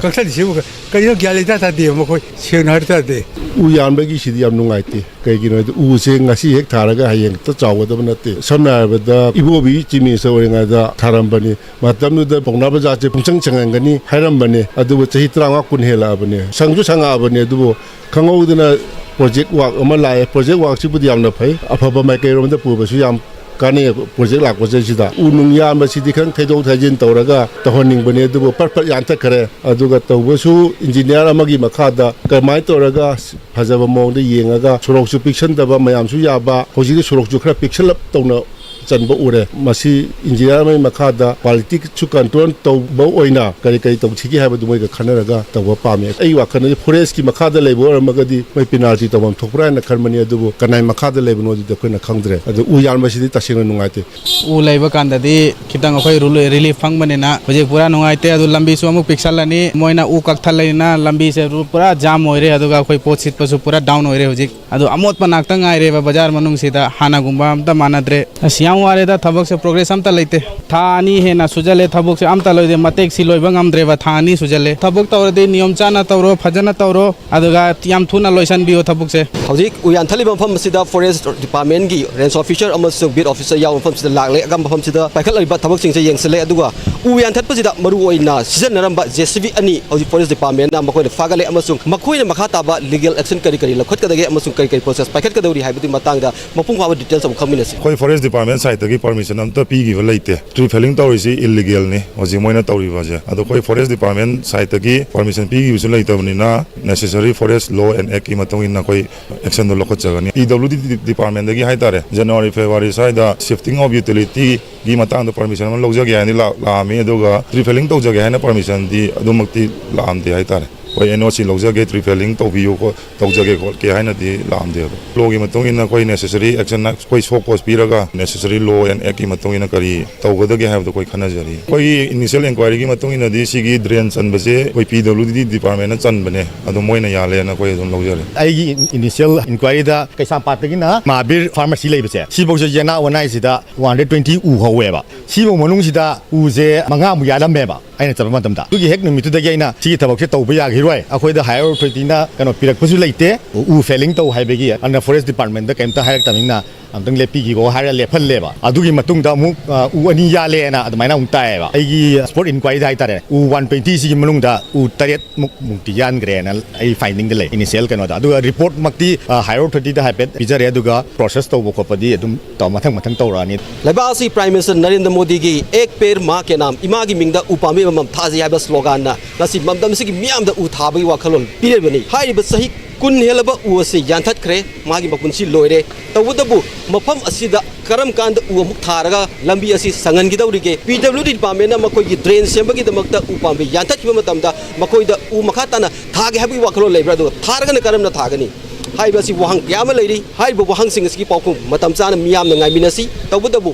ꯀꯛꯊꯠꯂꯤꯁꯤꯕꯨ ꯀꯔꯤꯅꯣ? ꯒ꯭ꯌꯥꯟ ꯂꯩꯇꯥ ꯇꯥꯗꯦ ꯃꯈꯣꯏ, ꯁꯦꯡꯅ ꯍꯥꯏꯔ ꯇꯥꯗꯦ꯫ ꯎ ꯌꯥꯟꯕꯒꯤꯁꯤꯗꯤ ꯌꯥꯝ ꯅꯨꯡꯉꯥꯏꯇꯦ꯫ ꯀꯩꯒꯤꯅꯣ ꯍꯥꯏꯗꯤ ꯎꯁꯦ ꯉꯁꯤ ꯍꯦꯛ ꯊꯥꯔꯒ ꯍꯌꯦꯡ ꯍꯦꯛꯇ ꯆꯥꯎꯒꯗꯕ ꯅꯠꯇꯦ꯫ ꯁꯝꯅ ꯍꯥꯏꯔꯕꯗ ꯏꯕꯣꯕꯤ Chief Minister ꯑꯣꯏꯔꯤꯉꯩꯗ ꯊꯥꯔꯝꯕꯅꯤ꯫ ꯃꯇꯝꯗꯨꯗ ꯄꯥꯎꯅꯥ ꯕꯖꯥꯔꯁꯦ ꯄꯨꯡꯆꯪ ꯆꯪꯍꯟꯒꯅꯤ ꯍꯥꯏꯔꯝꯕꯅꯦ꯫ ꯑꯗꯨꯕꯨ ꯆꯍꯤ ꯇꯔꯥꯃꯉꯥ ꯀꯨꯟ ꯍꯦꯜꯂꯛꯑꯕꯅꯦ, ꯁꯪꯁꯨ ꯁꯪꯉꯛꯑꯕꯅꯦ꯫ ꯑꯗꯨꯕꯨ ꯈꯪꯍꯧꯗꯅ project work ꯑꯃ ꯂꯥꯛꯑꯦ꯫ Project workꯁꯤꯕꯨꯗꯤ ꯌꯥꯝꯅ ꯐꯩ, ꯑꯐꯕ ꯃꯥꯏꯀꯩꯔꯣꯝꯗ ꯄꯨꯕꯁꯨ ꯌꯥꯝ ꯀꯥꯟꯅꯩ꯫ Project ꯂꯥꯛꯄꯁꯤꯗꯩꯁꯤꯗ ꯎ ꯅꯨꯡ ꯌꯥꯟꯕꯁꯤꯗꯤ ꯈꯤꯇꯪ ꯊꯩꯗꯣꯛ ꯊꯩꯖꯤꯟ ꯇꯧꯔꯒ ꯇꯧꯍꯟꯅꯤꯡꯕꯅꯦ, ꯑꯗꯨꯕꯨ ꯄꯠ ꯄꯠ ꯌꯥꯟꯊꯠꯈ꯭ꯔꯦ꯫ ꯑꯗꯨꯒ ꯇꯧꯕꯁꯨ engineer ꯑꯃꯒꯤ ꯃꯈꯥꯗ ꯀꯃꯥꯏꯅ ꯇꯧꯔꯒ ꯐꯖꯕ ꯃꯑꯣꯡꯗ ꯌꯦꯡꯉꯒ ꯁꯣꯔꯣꯛꯁꯨ ꯄꯤꯛꯁꯟꯗꯕ, ꯃꯌꯥꯝꯁꯨ ꯌꯥꯕ, ꯍꯧꯖꯤꯛꯇꯤ ꯁꯣꯔꯣꯛꯁꯨ ꯈꯔ ꯄꯤꯛꯁꯜꯂꯞ ꯇꯧꯅ ꯆꯟꯕ ꯎꯔꯦ꯫ ꯃꯁꯤ engineer ꯑꯃꯒꯤ ꯃꯈꯥꯗ qualityꯁꯨ control ꯇꯧꯕ ꯑꯣꯏꯅ ꯀꯔꯤ ꯀꯔꯤ ꯇꯧꯁꯤꯒꯦ ꯍꯥꯏꯕꯗꯨ ꯃꯣꯏꯒ ꯈꯟꯅꯔꯒ ꯇꯧꯕ ꯄꯥꯝꯃꯤ꯫ ꯑꯩꯒꯤ ꯋꯥꯈꯜꯗꯗꯤ forestꯀꯤ ꯃꯈꯥꯗ ꯂꯩꯕ ꯑꯣꯏꯔꯝꯃꯒꯗꯤ ꯃꯣꯏ penalty ꯇꯧꯐꯝ ꯊꯣꯛꯄ꯭ꯔꯥ ꯍꯥꯏꯅ ꯈꯟꯕꯅꯤ, ꯑꯗꯨꯕꯨ ꯀꯅꯥꯏ ꯃꯈꯥꯗ ꯂꯩꯕꯅꯣꯗꯨꯗꯤ ꯑꯩꯈꯣꯏꯅ ꯈꯪꯗ꯭ꯔꯦ꯫ ꯑꯗꯨ ꯎ ꯌꯥꯟꯕꯁꯤꯗꯤ ꯇꯁꯦꯡꯅ ꯅꯨꯡꯉꯥꯏꯇꯦ꯫ ꯎ ꯂꯩꯕ ꯀꯥꯟꯗꯗꯤ ꯈꯤꯇꯪ ꯑꯩꯈꯣꯏ ꯔꯨ-, relief ꯐꯪꯕꯅꯤꯅ ꯍꯧꯖꯤꯛ ꯄꯨꯔꯥ ꯅꯨꯡꯉꯥꯏꯇꯦ꯫ ꯑꯗꯨ ꯂꯝꯕꯤꯁꯨ ꯑꯃꯨꯛ ꯄꯤꯛꯁꯜꯂꯅꯤ, ꯃꯣꯏꯅ ꯎ ꯀꯛꯊꯠꯂꯅꯤꯅ ꯂꯝꯕꯤꯁꯦ ꯔꯨ-, ꯄꯨꯔꯥ jam ꯑꯣꯏꯔꯦ꯫ ꯑꯗꯨꯒ ꯑꯩꯈꯣꯏ ꯄꯣꯠ ꯁꯤꯠꯄꯁꯨ ꯄꯨꯔꯥ down ꯑꯣꯏꯔꯦ ꯍꯧꯖꯤꯛ꯫ ꯑꯗꯨ ꯑꯃꯣꯠꯄ ꯉꯥꯛꯇ ꯉꯥꯏꯔꯦꯕ ꯕꯖꯥꯔ ꯃꯅꯨꯡꯁꯤꯗ, ꯍꯥꯟꯅꯒꯨꯝꯕ ꯑꯝꯇ ꯃꯥꯟꯅꯗ꯭ꯔꯦ꯫ ꯑꯁ, ꯌꯥꯝ ꯋꯥꯔꯦꯗ, ꯊꯕꯛꯁꯦ ꯄ꯭ꯔꯣꯒ꯭ꯔꯦꯁ ꯑꯝꯇ ꯂꯩꯇꯦ꯫ ꯊꯥ ꯑꯅꯤ ꯍꯦꯟꯅ ꯁꯨꯖꯜꯂꯦ, ꯊꯕꯛꯁꯦ ꯑꯝꯇ ꯂꯣꯏꯗꯦ, ꯃꯇꯦꯛꯁꯤ ꯂꯣꯏꯕ ꯉꯝꯗ꯭ꯔꯦꯕ꯫ ꯊꯥ ꯑꯅꯤ ꯁꯨꯖꯜꯂꯦ꯫ ꯊꯕꯛ ꯇꯧꯔꯗꯤ ꯅꯤꯌꯣꯝ ꯆꯥꯅ ꯇꯧꯔꯣ, ꯐꯖꯅ ꯇꯧꯔꯣ, ꯑꯗꯨꯒ ꯌꯥꯝ ꯊꯨꯅ ꯂꯣꯏꯁꯤꯟꯕꯤꯌꯣ ꯊꯕꯛꯁꯦ꯫ ꯍꯧꯖꯤꯛ ꯎ ꯌꯥꯟꯊꯠꯂꯤꯕ ꯃꯐꯝ ꯑꯁꯤꯗ ꯐꯣꯔꯦꯁ ꯗꯤꯄꯥꯔꯠꯃꯦꯟꯒꯤ ꯔꯦꯟꯖ ꯑꯣꯐꯤꯁꯔ ꯑꯃꯁꯨꯡ ꯕꯤꯠ ꯑꯣꯐꯤꯁꯔ ꯌꯥꯎꯕ ꯃꯐꯝꯁꯤꯗ ꯂꯥꯛꯂꯦ꯫ ꯑꯀꯝꯕ ꯃꯐꯝꯁꯤꯗ ꯄꯥꯏꯈꯠꯂꯛꯂꯤꯕ ꯊꯕꯛꯁꯤꯡꯁꯦ ꯌꯦꯡꯁꯤꯜꯂꯦ꯫ ꯑꯗꯨꯒ ꯎ ꯌꯥꯟꯊꯠꯄꯁꯤꯗ ꯃꯔꯨꯑꯣꯏꯅ ꯁꯤꯖꯤꯟꯅꯔꯝꯕ ꯖꯦ ꯁꯤ ꯕꯤ ꯑꯅꯤ ꯍꯧꯖꯤꯛ ꯐꯣꯔꯦꯁ ꯗꯤꯄꯥꯔꯠꯃꯦꯟꯅ ꯃꯈꯣꯏꯅ ꯐꯥꯒꯠꯂꯦ, ꯑꯃꯁꯨꯡ ꯃꯈꯣꯏꯅ ꯃꯈꯥ ꯇꯥꯕ ꯂꯤꯒꯦꯜ ꯑꯦꯛꯁꯟ ꯀꯔꯤ ꯀꯔꯤ ꯂꯧꯈꯠꯀꯗꯒꯦ ꯑꯃꯁꯨꯡ ꯀꯔꯤ ꯀꯔꯤ ꯄ꯭ꯔꯣꯁꯦꯁ ꯄꯥꯏꯈꯠꯀꯗꯧꯔꯤ ꯍꯥꯏꯕꯗꯨꯒꯤ ꯃꯇꯥꯡꯗ ꯃꯄꯨꯡ ꯐꯥꯕ ꯗꯤꯇꯦꯜꯁ ꯑꯃꯨꯛ ꯈꯪꯃꯤꯟꯅꯁꯤ꯫ ꯑꯩꯈꯣꯏ ꯐꯣꯔꯦꯁ ꯗꯤꯄꯥꯔꯠꯃꯦꯟ ꯁꯥꯏꯠꯇꯒꯤ ꯄꯔꯃꯤꯁꯟ ꯑꯝꯇ ꯄꯤꯈꯤꯕ ꯂꯩꯇꯦ꯫ ꯇ꯭ꯔꯤ ꯐꯦꯂꯤꯡ ꯇꯧꯔꯤꯁꯤ ꯏꯜꯂꯤꯒꯦꯜꯅꯤ ꯍꯧꯖꯤꯛ ꯃꯣꯏꯅ ꯇꯧꯔꯤꯕꯁꯦ꯫ ꯑꯗꯣ ꯑꯩꯈꯣꯏ ꯐꯣꯔꯦꯁ ꯗꯤꯄꯥꯔꯠꯃꯦꯟ ꯁꯥꯏꯠꯇꯒꯤ ꯄꯔꯃꯤꯁꯟ ꯄꯤꯈꯤꯕꯁꯨ ꯂꯩꯇꯕꯅꯤꯅ, ꯅꯦꯁꯦꯁꯔꯤ ꯐꯣꯔꯦꯁ ꯂꯣ ꯑꯦꯟ ꯑꯦꯛꯀꯤ ꯃꯇꯨꯡ ꯏꯟꯅ ꯑꯩꯈꯣꯏ ꯑꯦꯛꯁꯟꯗꯣ ꯂꯧꯈꯠꯆꯒꯅꯤ꯫ ꯄꯤ ꯗꯕ꯭ꯂꯤꯎ ꯗꯤ ꯗꯤꯄꯥꯔꯠꯃꯦꯟꯗꯒꯤ ꯍꯥꯏꯇꯥꯔꯦ, ꯖꯅꯋꯥꯔꯤ, ꯐꯦꯕ꯭ꯔꯨꯋꯥꯔꯤ ꯁ꯭ꯋꯥꯏꯗ ꯁꯤꯐꯇꯤꯡ ꯑꯣꯐ ꯌꯨꯇꯤꯂꯤꯇꯤꯒꯤ ꯃꯇꯥꯡꯗ ꯄꯔꯃꯤꯁꯟ ꯑꯃ ꯂꯧꯖꯒꯦ ꯍꯥꯏꯅ ꯂꯥꯛ-, ꯂꯥꯛꯑꯝꯃꯤ꯫ ꯑꯗꯨꯒ ꯇ꯭ꯔꯤ ꯐꯦꯂꯤꯡ ꯇꯧꯖꯒꯦ ꯍꯥꯏꯅ ꯄꯔꯃꯤꯁꯟꯗꯤ ꯑꯗꯨꯃꯛꯇꯤ ꯂꯥꯛꯑꯝꯗꯦ ꯍꯥꯏꯇꯥꯔꯦ꯫ ꯑꯩꯈꯣꯏ ꯑꯦꯟ ꯑꯣ ꯁꯤ ꯂꯧꯖꯒꯦ, ꯇ꯭ꯔꯤ ꯐꯦꯂꯤꯡ ꯇꯧꯕꯤꯌꯨ, ꯈꯣ-, ꯇꯧꯖꯒꯦ ꯈꯣꯠꯀꯦ ꯍꯥꯏꯅꯗꯤ ꯂꯥꯛꯑꯝꯗꯦ꯫ ꯑꯗꯣ ꯂꯣꯒꯤ ꯃꯇꯨꯡ ꯏꯟꯅ ꯑꯩꯈꯣꯏ ꯅꯦꯁꯦꯁꯔꯤ ꯑꯦꯛꯁꯟ ꯑꯩꯈꯣꯏ ꯁꯣ ꯀꯣꯁ ꯄꯤꯔꯒ ꯅꯦꯁꯦꯁꯔꯤ ꯂꯣ ꯑꯦꯟ ꯑꯦꯛꯀꯤ ꯃꯇꯨꯡ ꯏꯟꯅ ꯀꯔꯤ ꯇꯧꯒꯗꯒꯦ ꯍꯥꯏꯕꯗꯣ ꯑꯩꯈꯣꯏ ꯈꯟꯅꯖꯔꯤ꯫ ꯑꯩꯈꯣꯏꯒꯤ ꯏꯅꯤꯁꯤꯌꯦꯜ ꯏꯟꯀ꯭ꯋꯥꯏꯔꯤꯒꯤ ꯃꯇꯨꯡ ꯏꯟꯅꯗꯤ ꯁꯤꯒꯤ ꯗ꯭ꯔꯦꯟ ꯆꯟꯕꯁꯦ ꯑꯩꯈꯣꯏ ꯄꯤ ꯗꯕ꯭ꯂꯤꯎ ꯗꯤ ꯗꯤꯄꯥꯔꯠꯃꯦꯟꯅ ꯆꯟꯕꯅꯦ, ꯑꯗꯣ ꯃꯣꯏꯅ ꯌꯥꯜꯂꯦꯅ ꯑꯩꯈꯣꯏ ꯑꯗꯨꯝ ꯂꯧꯖꯔꯦ꯫ ꯑꯩꯒꯤ ꯏꯅꯤꯁꯤꯌꯦꯜ ꯏꯟꯀ꯭ꯋꯥꯏꯔꯤꯗ ꯀꯩꯁꯥꯝꯄꯥꯠꯇꯒꯤꯅ ꯃꯍꯥꯕꯤꯔ ꯐꯥꯔꯃꯥꯁꯤ ꯂꯩꯕꯁꯦ, ꯁꯤꯐꯧꯁꯦ ꯌꯦꯅꯥꯎ ꯑꯅꯥꯏꯁꯤꯗ ꯋꯥꯟ ꯍꯟꯗ꯭ꯔꯦꯠ ꯇ꯭ꯋꯦꯟꯇꯤ ꯎ ꯍꯧꯋꯦꯕ꯫ ꯁꯤꯐꯧ ꯃꯅꯨꯡꯁꯤꯗ ꯎꯁꯦ ꯃꯉꯥꯃꯨꯛ ꯌꯥꯜꯂꯝꯃꯦꯕ ꯑꯩꯅ ꯆꯠꯄ ꯃꯇꯝꯗ꯫ ꯑꯗꯨꯒꯤ ꯍꯦꯛ ꯅꯨꯃꯤꯠꯇꯨꯗꯒꯤ ꯑꯩꯅ ꯁꯤꯒꯤ ꯊꯕꯛꯁꯦ ꯇꯧꯕ ꯌꯥꯈꯤꯔꯣꯏ, ꯑꯩꯈꯣꯏꯗ ꯍꯥꯏꯌꯔ ꯑꯣꯊꯣꯔꯤꯇꯤꯅ ꯀꯩꯅꯣ ꯄꯤꯔꯛꯄꯁꯨ ꯂꯩꯇꯦ, ꯎ ꯐꯦꯂꯤꯡ ꯇꯧ ꯍꯥꯏꯕꯒꯤ꯫ ꯑꯗꯨꯅ ꯐꯣꯔꯦꯁ ꯗꯤꯄꯥꯔꯠꯃꯦꯟꯗ ꯀꯩꯝꯇ ꯍꯥꯏꯔꯛꯇꯕꯅꯤꯅ ꯑꯝꯇꯪ ꯂꯦꯞꯄꯤꯈꯤꯀꯣ ꯍꯥꯏꯔ ꯂꯦꯞꯍꯜꯂꯦꯕ꯫ ꯑꯗꯨꯒꯤ ꯃꯇꯨꯡꯗ ꯑꯃꯨꯛ, ꯑ, ꯎ ꯑꯅꯤ ꯌꯥꯜꯂꯦꯅ ꯑꯗꯨꯃꯥꯏꯅ ꯑꯃꯨꯛ ꯇꯥꯏꯌꯦꯕ꯫ ꯑꯩꯒꯤ ꯁ꯭ꯄꯣꯠ ꯏꯟꯀ꯭ꯋꯥꯏꯔꯤꯗ ꯍꯥꯏꯇꯥꯔꯦ, ꯎ ꯋꯥꯟ ꯇ꯭ꯋꯦꯟꯇꯤ ꯁꯤꯒꯤ ꯃꯅꯨꯡꯗ ꯎ ꯇꯔꯦꯠ ꯃꯨꯛ, ꯃꯨꯛꯇꯤ ꯌꯥꯟꯈ꯭ꯔꯦꯅ ꯑꯩ ꯐꯥꯏꯟꯗꯤꯡꯗ ꯂꯩ, ꯏꯅꯤꯁꯤꯌꯦꯜ ꯀꯩꯅꯣꯗ꯫ ꯑꯗꯨꯒ ꯔꯤꯄꯣꯔꯠꯃꯛꯇꯤ, ꯑ, ꯍꯥꯏꯌꯔ ꯑꯣꯊꯣꯔꯤꯇꯤꯗ ꯍꯥꯏꯐꯦꯠ ꯄꯤꯖꯔꯦ, ꯑꯗꯨꯒ ꯄ꯭ꯔꯣꯁꯦꯁ ꯇꯧꯕ ꯈꯣꯠꯄꯗꯤ ꯑꯗꯨꯝ ꯇꯧ-, ꯃꯊꯪ ꯃꯊꯪ ꯇꯧꯔꯛꯑꯅꯤ꯫ ꯂꯩꯕꯥꯛ ꯑꯁꯤ ꯄ꯭ꯔꯥꯏꯝ ꯃꯤꯅꯤꯁꯇꯔ ꯅꯔꯦꯟꯗ꯭ꯔ ꯃꯣꯗꯤꯒꯤ "ꯑꯦꯛ ꯄꯦꯔ ꯃꯥ ꯀꯦ ꯅꯥꯝ", ꯏꯃꯥꯒꯤ ꯃꯤꯡꯗ ꯎ ꯄꯥꯝꯕꯤ ꯑꯃꯃꯝ ꯊꯥꯖꯤ ꯍꯥꯏꯕ ꯁ꯭ꯂꯣꯒꯥꯟꯅ ꯉꯁꯤ ꯂꯝꯗꯝ ꯑꯁꯤꯒꯤ ꯃꯤꯌꯥꯝꯗ ꯎ ꯊꯥꯕꯒꯤ ꯋꯥꯈꯜꯂꯣꯟ ꯄꯤꯔꯤꯕꯅꯤ꯫ ꯍꯥꯏꯔꯤꯕ ꯆꯍꯤ ꯀꯨꯟ ꯍꯦꯜꯂꯕ ꯎ ꯑꯁꯤ ꯌꯥꯟꯊꯠꯈ꯭ꯔꯦ, ꯃꯥꯒꯤ ꯃꯄꯨꯟꯁꯤ ꯂꯣꯏꯔꯦ꯫ ꯇꯧꯕꯇꯕꯨ ꯃꯐꯝ ꯑꯁꯤꯗ ꯀꯔꯝ ꯀꯥꯟꯗ ꯎ ꯑꯃꯨꯛ ꯊꯥꯔꯒ ꯂꯝꯕꯤ ꯑꯁꯤ ꯁꯪꯍꯟꯈꯤꯗꯧꯔꯤꯒꯦ? ꯄꯤ ꯗꯕ꯭ꯂꯤꯎ ꯗꯤ ꯗꯤꯄꯥꯔꯠꯃꯦꯟꯅ ꯃꯈꯣꯏꯒꯤ ꯗ꯭ꯔꯦꯟ ꯁꯦꯝꯕꯒꯤꯗꯃꯛꯇ ꯎ ꯄꯥꯝꯕꯤ ꯌꯥꯟꯊꯠꯈꯤꯕ ꯃꯇꯝꯗ ꯃꯈꯣꯏꯗ ꯎ ꯃꯈꯥ ꯇꯥꯅ ꯊꯥꯒꯦ ꯍꯥꯏꯕꯒꯤ ꯋꯥꯈꯜꯂꯣꯟ ꯂꯩꯕ꯭ꯔꯥ? ꯑꯗꯨꯒ ꯊꯥꯔꯒꯅ ꯀꯔꯝꯅ ꯊꯥꯒꯅꯤ? ꯍꯥꯏꯕ ꯑꯁꯤ ꯋꯥꯍꯪ ꯀꯌꯥ ꯑꯃ ꯂꯩꯔꯤ꯫ ꯍꯥꯏꯔꯤꯕ ꯋꯥꯍꯪꯁꯤꯡ ꯑꯁꯤꯒꯤ ꯄꯥꯎꯈꯨꯝ ꯃꯇꯝ ꯆꯥꯅ ꯃꯤꯌꯥꯝꯅ ꯉꯥꯏꯃꯤꯟꯅꯁꯤ꯫ ꯇꯧꯕꯇꯕꯨ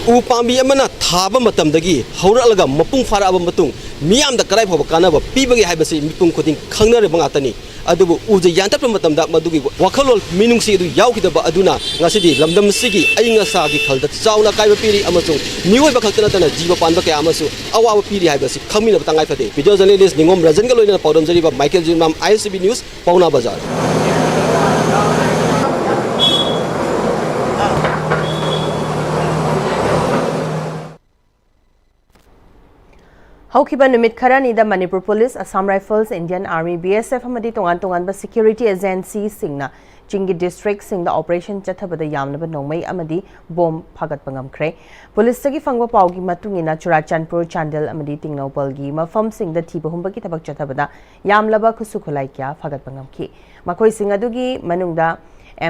ꯎ ꯄꯥꯝꯕꯤ ꯑꯃꯅ ꯊꯥꯕ ꯃꯇꯝꯗꯒꯤ ꯍꯧꯔꯛꯂꯒ ꯃꯄꯨꯡ ꯐꯥꯔꯛꯑꯕ ꯃꯇꯨꯡ ꯃꯤꯌꯥꯝꯗ ꯀꯗꯥꯏ ꯐꯥꯎꯕ ꯀꯥꯟꯅꯕ ꯄꯤꯕꯒꯦ ꯍꯥꯏꯕꯁꯤ ꯃꯤꯄꯨꯝ ꯈꯨꯗꯤꯡ ꯈꯪꯅꯔꯕ ꯉꯥꯛꯇꯅꯤ꯫ ꯑꯗꯨꯕꯨ ꯎꯁꯦ ꯌꯥꯟꯊꯠꯄ ꯃꯇꯝꯗ ꯃꯗꯨꯒꯤ ꯋꯥꯈꯜꯂꯣꯟ ꯃꯤꯅꯨꯡꯁꯤ ꯑꯗꯨ ꯌꯥꯎꯈꯤꯗꯕ ꯑꯗꯨꯅ ꯉꯁꯤꯗꯤ ꯂꯝꯗꯝ ꯑꯁꯤꯒꯤ ꯑꯏꯪ ꯑꯁꯥꯒꯤ ꯈꯜꯗ ꯆꯥꯎꯅ ꯑꯀꯥꯏꯕ ꯄꯤꯔꯤ ꯑꯃꯁꯨꯡ ꯃꯤꯑꯣꯏꯕ ꯈꯛꯇ ꯅꯠꯇꯅ ꯖꯤꯕ ꯄꯥꯟꯕ ꯀꯌꯥ ꯑꯃꯁꯨ ꯑꯋꯥꯕ ꯄꯤꯔꯤ ꯍꯥꯏꯕꯁꯤ ꯈꯪꯃꯤꯟꯅꯕ ꯇꯉꯥꯏ ꯐꯗꯦ꯫ Video journalist ꯅꯤꯉꯣꯝ ꯔꯟꯖꯟꯒ ꯂꯣꯏꯅꯅ ꯄꯥꯎꯗꯝꯖꯔꯤꯕ ꯃꯥꯏꯀꯦꯜ ꯖꯤꯔꯤꯃꯥꯝ, ISTV News, ꯄꯥꯎꯅꯥ ꯕꯖꯥꯔ꯫ ꯍꯧꯈꯤꯕ ꯅꯨꯃꯤꯠ ꯈꯔꯅꯤꯗ Manipur police, Assam Rifles, Indian Army, BSF ꯑꯃꯗꯤ ꯇꯣꯉꯥꯟ ꯇꯣꯉꯥꯟꯕ ꯁꯦꯀ꯭ꯌꯨꯔꯤꯇꯤ ꯑꯦꯖꯦꯟꯁꯤꯁꯤꯡꯅ ꯆꯤꯡꯒꯤ ꯗꯤꯁꯇ꯭ꯔꯤꯛꯁꯤꯡꯗ ꯑꯣꯄꯔꯦꯁꯟ ꯆꯠꯊꯕꯗ ꯌꯥꯝꯂꯕ ꯅꯣꯡꯃꯩ ꯑꯃꯗꯤ ꯕꯣꯝ ꯐꯥꯒꯠꯄ ꯉꯝꯈ꯭ꯔꯦ꯫ ꯄꯨꯂꯤꯁꯇꯒꯤ ꯐꯪꯕ ꯄꯥꯎꯒꯤ ꯃꯇꯨꯡ ꯏꯟꯅ, ꯆꯨꯔꯥꯆꯥꯟꯄꯨꯔ, ꯆꯥꯟꯗꯦꯜ ꯑꯃꯗꯤ ꯇꯦꯡꯅꯧꯄꯜꯒꯤ ꯃꯐꯝꯁꯤꯡꯗ ꯊꯤꯕ ꯍꯨꯝꯕꯒꯤ ꯊꯕꯛ ꯆꯠꯊꯕꯗ ꯌꯥꯝꯂꯕ ꯈꯨꯠꯁꯨ ꯈꯨꯠꯂꯥꯏ ꯀꯌꯥ ꯐꯥꯒꯠꯄ ꯉꯝꯈꯤ꯫ ꯃꯈꯣꯏꯁꯤꯡ ꯑꯗꯨꯒꯤ ꯃꯅꯨꯡꯗ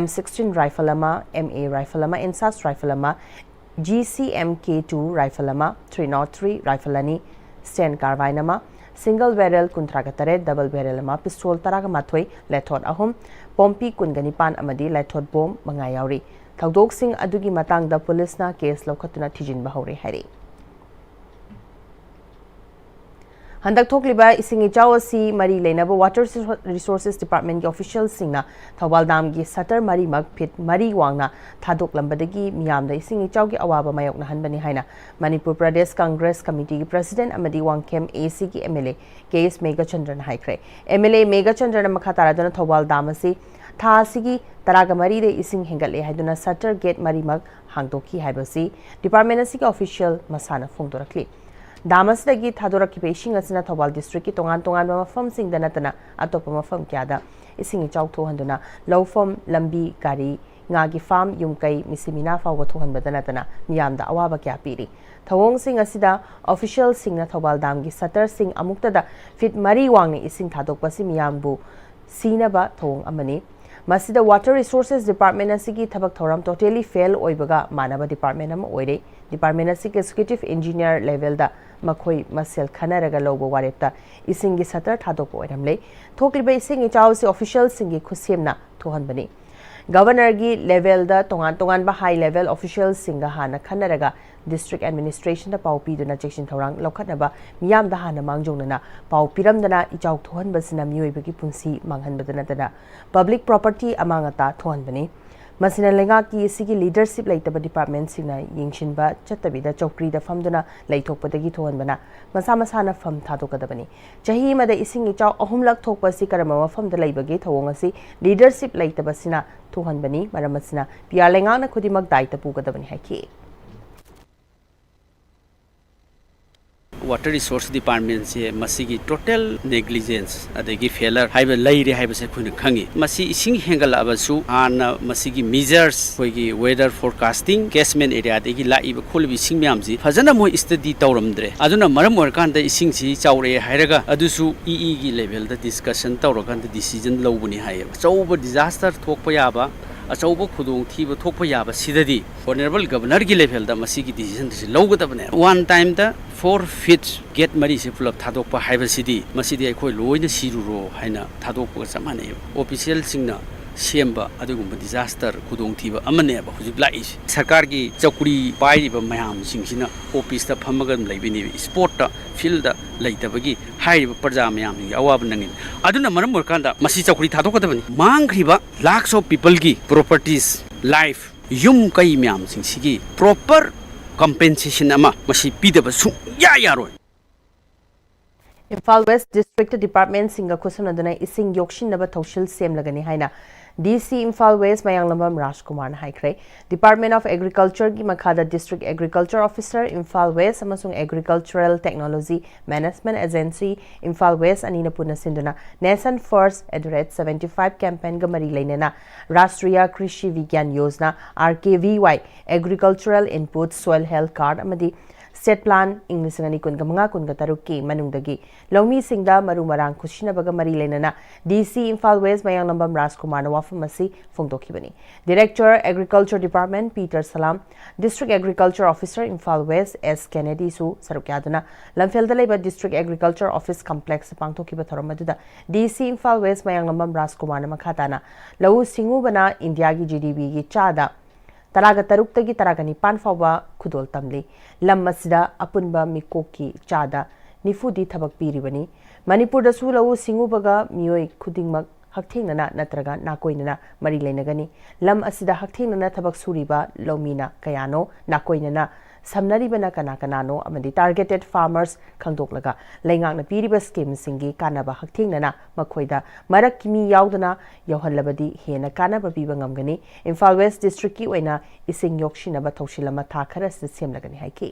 M sixteen ꯔꯥꯏꯐꯜ ꯑꯃ, MA ꯔꯥꯏꯐꯜ ꯑꯃ, INSAS ꯔꯥꯏꯐꯜ ꯑꯃ, GCM K two ꯔꯥꯏꯐꯜ ꯑꯃ, three nought three ꯔꯥꯏꯐꯜ ꯑꯅꯤ, ꯁ꯭ꯇꯦꯟ ꯀꯥꯔꯕꯥꯏꯟ ꯑꯃ, ꯁꯤꯡꯒꯜ ꯕꯦꯔꯦꯜ ꯀꯨꯟꯊ꯭ꯔꯥꯒ ꯇꯔꯦꯠ, ꯗꯕꯜ ꯕꯦꯔꯦꯜ ꯑꯃ, ꯄꯤꯁꯇꯣꯜ ꯇꯔꯥꯒ ꯃꯥꯊꯣꯏ, ꯂꯦꯊꯣꯠ ꯑꯍꯨꯝ, ꯄꯣꯝꯄꯤ ꯀꯨꯟꯒ ꯅꯤꯄꯥꯟ ꯑꯃꯗꯤ ꯂꯦꯊꯣꯠ ꯕꯣꯝ ꯃꯉꯥ ꯌꯥꯎꯔꯤ꯫ ꯊꯧꯗꯣꯛꯁꯤꯡ ꯑꯗꯨꯒꯤ ꯃꯇꯥꯡꯗ ꯄꯨꯂꯤꯁꯅ ꯀꯦꯁ ꯂꯧꯈꯠꯇꯨꯅ ꯊꯤꯖꯤꯟꯕ ꯍꯧꯔꯦ ꯍꯥꯏꯔꯤ꯫ ꯍꯟꯗꯛ ꯊꯣꯛꯂꯤꯕ ꯏꯁꯤꯡ ꯏꯆꯥꯎ ꯑꯁꯤ ꯃꯔꯤ ꯂꯩꯅꯕ Water Resources Departmentꯀꯤ ꯑꯣꯐꯤꯁꯤꯌꯦꯜꯁꯤꯡꯅ ꯊꯧꯕꯥꯜ ꯗꯥꯝꯒꯤ ꯁꯇꯔ ꯃꯔꯤꯃꯛ ꯐꯤꯠ ꯃꯔꯤ ꯋꯥꯡꯅ ꯊꯥꯗꯣꯛꯂꯝꯕꯗꯒꯤ ꯃꯤꯌꯥꯝꯗ ꯏꯁꯤꯡ ꯏꯆꯥꯎꯒꯤ ꯑꯋꯥꯕ ꯃꯥꯌꯣꯛꯅꯍꯟꯕꯅꯤ ꯍꯥꯏꯅ ꯃꯅꯤꯄꯨꯔ ꯄ꯭ꯔꯗꯦꯁ ꯀꯪꯒ꯭ꯔꯦꯁ ꯀꯃꯤꯇꯤꯒꯤ ꯄ꯭ꯔꯁꯤꯗꯦꯟꯠ ꯑꯃꯗꯤ ꯋꯥꯡꯈꯦꯝ ACꯒꯤ MLA ꯀꯦ ꯑꯦꯁ ꯃꯦꯘꯆꯟꯗ꯭ꯔꯅ ꯍꯥꯏꯈ꯭ꯔꯦ꯫ MLA ꯃꯦꯘꯆꯟꯗ꯭ꯔꯅ ꯃꯈꯥ ꯇꯥꯔꯗꯨꯅ ꯊꯧꯕꯥꯜ ꯗꯥꯝ ꯑꯁꯤ ꯊꯥ ꯑꯁꯤꯒꯤ ꯇꯔꯥꯒ ꯃꯔꯤꯗ ꯏꯁꯤꯡ ꯍꯦꯟꯒꯠꯂꯦ ꯍꯥꯏꯗꯨꯅ ꯁꯇꯔ ꯒꯦꯠ ꯃꯔꯤꯃꯛ ꯍꯥꯡꯗꯣꯛꯈꯤ ꯍꯥꯏꯕꯁꯤ ꯗꯤꯄꯥꯔꯠꯃꯦꯟꯠ ꯑꯁꯤꯒꯤ ꯑꯣꯐꯤꯁꯤꯌꯦꯜ ꯃꯁꯥꯅ ꯐꯣꯡꯗꯣꯔꯛꯂꯤ꯫ ꯗꯥꯝ ꯑꯁꯤꯗꯒꯤ ꯊꯥꯗꯣꯔꯛꯈꯤꯕ ꯏꯁꯤꯡ ꯑꯁꯤꯅ ꯊꯧꯕꯥꯜ ꯗꯤꯁꯇ꯭ꯔꯤꯛꯀꯤ ꯇꯣꯉꯥꯟ ꯇꯣꯉꯥꯟꯕ ꯃꯐꯝꯁꯤꯡꯗ ꯅꯠꯇꯅ ꯑꯇꯣꯞꯄ ꯃꯐꯝ ꯀꯌꯥꯗ ꯏꯁꯤꯡ ꯏꯆꯥꯎ ꯊꯣꯛꯍꯟꯗꯨꯅ ꯂꯧꯐꯝ, ꯂꯝꯕꯤ, ꯒꯥꯔꯤ, ꯉꯥꯒꯤ ꯐꯥꯔꯝ, ꯌꯨꯝ ꯀꯩ, ꯃꯤꯁꯤ ꯃꯤꯅꯥ ꯐꯥꯎꯕ ꯊꯣꯛꯍꯟꯕꯗ ꯅꯠꯇꯅ ꯃꯤꯌꯥꯝꯗ ꯑꯋꯥꯕ ꯀꯌꯥ ꯄꯤꯔꯤ꯫ ꯊꯧꯑꯣꯡꯁꯤꯡ ꯑꯁꯤꯗ ꯑꯣꯐꯤꯁꯤꯌꯦꯜꯁꯤꯡꯅ ꯊꯧꯕꯥꯜ ꯗꯥꯝꯒꯤ ꯁꯇꯔꯁꯤꯡ ꯑꯃꯨꯛꯇꯗ ꯐꯤꯠ ꯃꯔꯤ ꯋꯥꯡꯅ ꯏꯁꯤꯡ ꯊꯥꯗꯣꯛꯄ ꯑꯁꯤ ꯃꯤꯌꯥꯝꯕꯨ ꯁꯤꯅꯕ ꯊꯧꯑꯣꯡ ꯑꯃꯅꯤ꯫ ꯃꯁꯤꯗ Water Resources Department ꯑꯁꯤꯒꯤ ꯊꯕꯛ ꯊꯧꯔꯝ totally fail ꯑꯣꯏꯕꯒ ꯃꯥꯟꯅꯕ ꯗꯤꯄꯥꯔꯠꯃꯦꯟ ꯑꯃ ꯑꯣꯏꯔꯦ꯫ ꯗꯤꯄꯥꯔꯠꯃꯦꯟ ꯑꯁꯤꯒꯤ ꯑꯦꯛꯖꯤꯀ꯭ꯌꯨꯇꯤꯚ ꯏꯟꯖꯤꯅꯤꯌꯔ ꯂꯦꯚꯦꯜꯗ ꯃꯈꯣꯏ ꯃꯁꯦꯜ ꯈꯟꯅꯔꯒ ꯂꯧꯕ ꯋꯥꯔꯦꯞꯇ ꯏꯁꯤꯡꯒꯤ ꯁꯇꯔ ꯊꯥꯗꯣꯛꯄ ꯑꯣꯏꯔꯝꯂꯦ꯫ ꯊꯣꯛꯂꯤꯕ ꯏꯁꯤꯡ ꯏꯆꯥꯎ ꯑꯁꯤ ꯑꯣꯐꯤꯁꯤꯌꯦꯜꯁꯤꯡꯒꯤ ꯈꯨꯠꯁꯦꯝꯅ ꯊꯣꯛꯍꯟꯕꯅꯤ꯫ ꯒꯕꯔꯅꯔꯒꯤ ꯂꯦꯚꯦꯜꯗ ꯇꯣꯉꯥꯟ ꯇꯣꯉꯥꯟꯕ ꯍꯥꯏ ꯂꯦꯚꯦꯜ ꯑꯣꯐꯤꯁꯤꯌꯦꯜꯁꯤꯡꯒ ꯍꯥꯟꯅ ꯈꯟꯅꯔꯒ ꯗꯤꯁꯇ꯭ꯔꯤꯛ ꯑꯦꯗꯃꯤꯅꯤꯁꯇ꯭ꯔꯦꯁꯟꯗ ꯄꯥꯎ ꯄꯤꯗꯨꯅ ꯆꯦꯛꯁꯤꯟ ꯊꯧꯔꯥꯡ ꯂꯧꯈꯠꯅꯕ ꯃꯤꯌꯥꯝꯗ ꯍꯥꯟꯅ ꯃꯥꯡꯖꯧꯅꯅ ꯄꯥꯎ ꯄꯤꯔꯝꯗꯅ ꯏꯆꯥꯎ ꯊꯣꯛꯍꯟꯕꯁꯤꯅ ꯃꯤꯑꯣꯏꯕꯒꯤ ꯄꯨꯟꯁꯤ ꯃꯥꯡꯍꯟꯕꯗ ꯅꯠꯇꯅ ꯄꯕ꯭ꯂꯤꯛ ꯄ꯭ꯔꯣꯄꯔꯇꯤ ꯑꯃꯥꯡ ꯑꯇꯥ ꯊꯣꯛꯍꯟꯕꯅꯤ꯫ ꯃꯁꯤꯅ ꯂꯩꯉꯥꯛꯀꯤ ꯁꯤꯒꯤ ꯂꯤꯗꯔꯁꯤꯞ ꯂꯩꯇꯕ ꯗꯤꯄꯥꯔꯠꯃꯦꯟꯁꯤꯡꯅ ꯌꯦꯡꯁꯤꯟꯕ ꯆꯠꯇꯕꯤꯗ ꯆꯧꯀ꯭ꯔꯤꯗ ꯐꯝꯗꯨꯅ ꯂꯩꯊꯣꯛꯄꯗꯒꯤ ꯊꯣꯛꯍꯟꯕꯅ ꯃꯁꯥ ꯃꯁꯥꯅ ꯐꯝ ꯊꯥꯗꯣꯛꯀꯗꯕꯅꯤ꯫ ꯆꯍꯤ ꯑꯃꯗ ꯏꯁꯤꯡ ꯏꯆꯥꯎ ꯑꯍꯨꯝꯂꯛ ꯊꯣꯛꯄ ꯑꯁꯤ ꯀꯔꯝꯕ ꯃꯐꯝꯗ ꯂꯩꯕꯒꯦ? ꯊꯧꯑꯣꯡ ꯑꯁꯤ ꯂꯤꯗꯔꯁꯤꯞ ꯂꯩꯇꯕꯁꯤꯅ ꯊꯣꯛꯍꯟꯕꯅꯤ꯫ ꯃꯔꯝ ꯑꯁꯤꯅ ꯄꯤ ꯑꯥꯔ ꯂꯩꯉꯥꯛꯅ ꯈꯨꯗꯤꯡꯃꯛ ꯗꯥꯏꯇ ꯄꯨꯒꯗꯕꯅꯤ ꯍꯥꯏꯈꯤ꯫ ꯋꯥꯇꯔ ꯔꯤꯁꯣꯔꯁ ꯗꯤꯄꯥꯔꯠꯃꯦꯟꯁꯦ ꯃꯁꯤꯒꯤ ꯇꯣꯇꯦꯜ ꯅꯦꯒ꯭ꯂꯤꯖꯦꯟꯁ ꯑꯗꯒꯤ ꯐꯦꯂꯔ ꯍꯥꯏꯕ ꯂꯩꯔꯦ ꯍꯥꯏꯕꯁꯦ ꯑꯩꯈꯣꯏꯅ ꯈꯪꯉꯤ꯫ ꯃꯁꯤ ꯏꯁꯤꯡ ꯍꯦꯟꯒꯠꯂꯛꯑꯕꯁꯨ ꯍꯥꯟꯅ ꯃꯁꯤꯒꯤ ꯃꯤꯖꯔꯁ, ꯑꯩꯈꯣꯏꯒꯤ ꯋꯦꯗꯔ ꯐꯣꯔꯀꯥꯁꯇꯤꯡ, ꯀꯦꯁꯃꯦꯟ ꯑꯦꯔꯤꯌꯥꯗꯒꯤ ꯂꯥꯛꯏꯕ ꯈꯣꯠꯂꯤꯕ ꯏꯁꯤꯡ ꯃꯌꯥꯝꯁꯤ ꯐꯖꯅ ꯃꯣꯏ ꯁ꯭ꯇꯗꯤ ꯇꯧꯔꯝꯗ꯭ꯔꯦ꯫ ꯑꯗꯨꯅ ꯃꯔꯝ ꯑꯣꯏꯔꯀꯥꯟꯗ ꯏꯁꯤꯡꯁꯤ ꯆꯥꯎꯔꯛꯑꯦ ꯍꯥꯏꯔꯒ ꯑꯗꯨꯁꯨ ꯏ ꯏꯒꯤ ꯂꯦꯚꯦꯜꯗ ꯗꯤꯁꯀꯁꯟ ꯇꯧꯔꯀꯥꯟꯗ ꯗꯤꯁꯤꯖꯟ ꯂꯧꯕꯅꯤ ꯍꯥꯏꯌꯦꯕ꯫ ꯑꯆꯧꯕ ꯗꯤꯖꯥꯁꯇꯔ ꯊꯣꯛꯄ ꯌꯥꯕ, ꯑꯆꯧꯕ ꯈꯨꯗꯣꯡꯊꯤꯕ ꯊꯣꯛꯄ ꯌꯥꯕ ꯁꯤꯗꯗꯤ ꯑꯣꯅꯔꯦꯕꯜ ꯒꯕꯔꯅꯔꯒꯤ ꯂꯦꯚꯦꯜꯗ ꯃꯁꯤꯒꯤ ꯗꯤꯁꯤꯖꯟꯁꯤ ꯂꯧꯒꯗꯕꯅꯦ꯫ ꯋꯥꯟ ꯇꯥꯏꯝꯗ ꯐꯣꯔ ꯐꯤꯠ ꯒꯦꯠ ꯃꯔꯤꯁꯦ ꯄꯨꯂꯞ ꯊꯥꯗꯣꯛꯄ ꯍꯥꯏꯕꯁꯤꯗꯤ ꯃꯁꯤꯗꯤ ꯑꯩꯈꯣꯏ ꯂꯣꯏꯅ ꯁꯤꯔꯨꯔꯣ ꯍꯥꯏꯅ ꯊꯥꯗꯣꯛꯄꯒ ꯆꯞ ꯃꯥꯟꯅꯩꯕ꯫ ꯑꯣꯐꯤꯁꯤꯌꯦꯜꯁꯤꯡꯅ ꯁꯦꯝꯕ ꯑꯗꯨꯒꯨꯝꯕ ꯗꯤꯖꯥꯁꯇꯔ ꯈꯨꯗꯣꯡꯊꯤꯕ ꯑꯃꯅꯦꯕ ꯍꯧꯖꯤꯛ ꯂꯥꯛꯏꯁꯦ꯫ ꯁꯔꯀꯥꯔꯒꯤ ꯆꯧꯀ꯭ꯔꯤ ꯄꯥꯏꯔꯤꯕ ꯃꯌꯥꯝꯁꯤꯡꯁꯤꯅ ꯑꯣꯐꯤꯁꯇ ꯐꯝꯃꯒ ꯑꯗꯨꯝ ꯂꯩꯕꯅꯦꯕ, ꯏꯁꯄꯣꯔꯠꯇ ꯐꯤꯜꯗ ꯂꯩꯇꯕꯒꯤ ꯍꯥꯏꯔꯤꯕ ꯄ꯭ꯔꯖꯥ ꯃꯌꯥꯝꯁꯤꯡꯒꯤ ꯑꯋꯥꯕ ꯅꯪꯉꯤꯅꯤ꯫ ꯑꯗꯨꯅ ꯃꯔꯝ ꯑꯣꯏꯔꯀꯥꯟꯗ ꯃꯁꯤ ꯆꯧꯀ꯭ꯔꯤ ꯊꯥꯗꯣꯛꯀꯗꯕꯅꯤ꯫ ꯃꯥꯡꯈ꯭ꯔꯤꯕ ꯂꯥꯛꯁ ꯑꯣꯐ ꯄꯤꯄꯜꯒꯤ ꯄ꯭ꯔꯣꯄꯔꯇꯤꯁ, ꯂꯥꯏꯐ, ꯌꯨꯝ ꯀꯩ ꯃꯌꯥꯝꯁꯤꯡꯁꯤꯒꯤ ꯄ꯭ꯔꯣꯄꯔ ꯀꯝꯄꯦꯟꯁꯦꯁꯟ ꯑꯃ ꯃꯁꯤ ꯄꯤꯗꯕ ꯁꯨꯡꯌꯥ ꯌꯥꯔꯣꯏ꯫ ꯏꯝꯐꯥꯜ ꯋꯦꯁ ꯗꯤꯁꯇ꯭ꯔꯤꯛꯇ ꯗꯤꯄꯥꯔꯠꯃꯦꯟꯁꯤꯡꯒ ꯈꯨꯠꯁꯝꯅꯗꯨꯅ ꯏꯁꯤꯡ ꯌꯣꯛꯁꯤꯟꯅꯕ ꯊꯧꯁꯤꯜ ꯁꯦꯝꯂꯒꯅꯤ ꯍꯥꯏꯅ ꯗꯤ ꯁꯤ ꯏꯝꯐꯥꯜ ꯋꯦꯁ ꯃꯌꯥꯡꯂꯝꯕꯝ ꯔꯥꯖꯀꯨꯃꯥꯔꯅ ꯍꯥꯏꯈ꯭ꯔꯦ꯫ ꯗꯤꯄꯥꯔꯠꯃꯦꯟ ꯑꯣꯐ ꯑꯦꯒ꯭ꯔꯤꯀꯜꯆꯔꯒꯤ ꯃꯈꯥꯗ district agriculture officer Imphal West ꯑꯃꯁꯨꯡ agricultural technology management agency Imphal West ꯑꯅꯤꯅ ꯄꯨꯟꯅ ꯁꯤꯟꯗꯨꯅ Nation First at the rate seventy five campaignꯒ ꯃꯔꯤ ꯂꯩꯅꯅ Rashtriya Krishi Vigyan Yojana, R K V Y, Agricultural Input, Soil Health Card ꯑꯃꯗꯤ ꯁꯦꯠ ꯄ꯭ꯂꯥꯟ ꯏꯪ ꯂꯤꯁꯤꯡ ꯑꯅꯤ ꯀꯨꯟꯒ ꯃꯉꯥ ꯀꯨꯟꯒ ꯇꯔꯨꯛꯀꯤ ꯃꯅꯨꯡꯗꯒꯤ ꯂꯧꯃꯤꯁꯤꯡꯗ ꯃꯔꯨ ꯃꯔꯥꯡ ꯈꯨꯠꯁꯤꯟꯅꯕꯒ ꯃꯔꯤ ꯂꯩꯅꯅ ꯗꯤ ꯁꯤ ꯏꯝꯐꯥꯜ ꯋꯦꯁ ꯃꯌꯥꯡꯂꯝꯕꯝ ꯔꯥꯖꯀꯨꯃꯥꯔꯅ ꯋꯥꯐꯝ ꯑꯁꯤ ꯐꯣꯡꯗꯣꯛꯈꯤꯕꯅꯤ꯫ Director agriculture department Peter Salam, district agriculture officer Imphal West S ꯀꯦꯅꯦꯗꯤꯁꯨ ꯁꯔꯨꯛ ꯌꯥꯗꯨꯅ ꯂꯝꯐꯦꯜꯗ ꯂꯩꯕ ꯗꯤꯁꯇ꯭ꯔꯤꯛ ꯑꯦꯒ꯭ꯔꯤꯀꯜꯆꯔ ꯑꯣꯐꯤꯁ ꯀꯝꯄ꯭ꯂꯦꯛꯁꯇ ꯄꯥꯡꯊꯣꯛꯈꯤꯕ ꯊꯧꯔꯝ ꯑꯗꯨꯗ ꯗꯤ ꯁꯤ ꯏꯝꯐꯥꯜ ꯋꯦꯁ ꯃꯌꯥꯡꯂꯝꯕꯝ ꯔꯥꯖꯀꯨꯃꯥꯔꯅ ꯃꯈꯥ ꯇꯥꯅ ꯂꯧꯎ ꯁꯤꯡꯎꯕꯅ ꯏꯟꯗꯤꯌꯥꯒꯤ ꯖꯤ ꯗꯤ ꯄꯤꯒꯤ ꯆꯥꯗ ꯇꯔꯥꯒ ꯇꯔꯨꯛꯇꯒꯤ ꯇꯔꯥꯒ ꯅꯤꯄꯥꯟ ꯐꯥꯎꯕ ꯈꯨꯗꯣꯜ ꯇꯝꯂꯤ꯫ ꯂꯝ ꯑꯁꯤꯗ ꯑꯄꯨꯟꯕ ꯃꯤꯀꯣꯛꯀꯤ ꯆꯥꯗ ꯅꯤꯐꯨꯗꯤ ꯊꯕꯛ ꯄꯤꯔꯤꯕꯅꯤ꯫ ꯃꯅꯤꯄꯨꯔꯗꯁꯨ ꯂꯧꯎ ꯁꯤꯡꯎꯕꯒ ꯃꯤꯑꯣꯏ ꯈꯨꯗꯤꯡꯃꯛ ꯍꯛꯊꯦꯡꯅꯅ ꯅꯠꯇ꯭ꯔꯒ ꯅꯥꯀꯣꯏꯅꯅ ꯃꯔꯤ ꯂꯩꯅꯒꯅꯤ꯫ ꯂꯝ ꯑꯁꯤꯗ ꯍꯛꯊꯦꯡꯅꯅ ꯊꯕꯛ ꯁꯨꯔꯤꯕ ꯂꯧꯃꯤꯅ ꯀꯌꯥꯅꯣ, ꯅꯥꯀꯣꯏꯅꯅ ꯁꯝꯅꯔꯤꯕꯅ ꯀꯅꯥ ꯀꯅꯥꯅꯣ ꯑꯃꯗꯤ ꯇꯥꯔꯒꯦꯇꯦꯗ ꯐꯥꯔꯃꯔꯁ ꯈꯪꯗꯣꯛꯂꯒ ꯂꯩꯉꯥꯛꯅ ꯄꯤꯔꯤꯕ ꯁ꯭ꯀꯤꯝꯁꯤꯡꯒꯤ ꯀꯥꯟꯅꯕ ꯍꯛꯊꯦꯡꯅꯅ ꯃꯈꯣꯏꯗ ꯃꯔꯛꯀꯤ ꯃꯤ ꯌꯥꯎꯗꯅ ꯌꯧꯍꯜꯂꯕꯗꯤ ꯍꯦꯟꯅ ꯀꯥꯟꯅꯕ ꯄꯤꯕ ꯉꯝꯒꯅꯤ꯫ ꯏꯝꯐꯥꯜ ꯋꯦꯁ ꯗꯤꯁꯇ꯭ꯔꯤꯛꯀꯤ ꯑꯣꯏꯅ ꯏꯁꯤꯡ ꯌꯣꯛꯁꯤꯟꯅꯕ ꯊꯧꯁꯤꯜ ꯑꯃ ꯊꯥ ꯈꯔꯁꯤꯗ ꯁꯦꯝꯂꯒꯅꯤ ꯍꯥꯏꯈꯤ꯫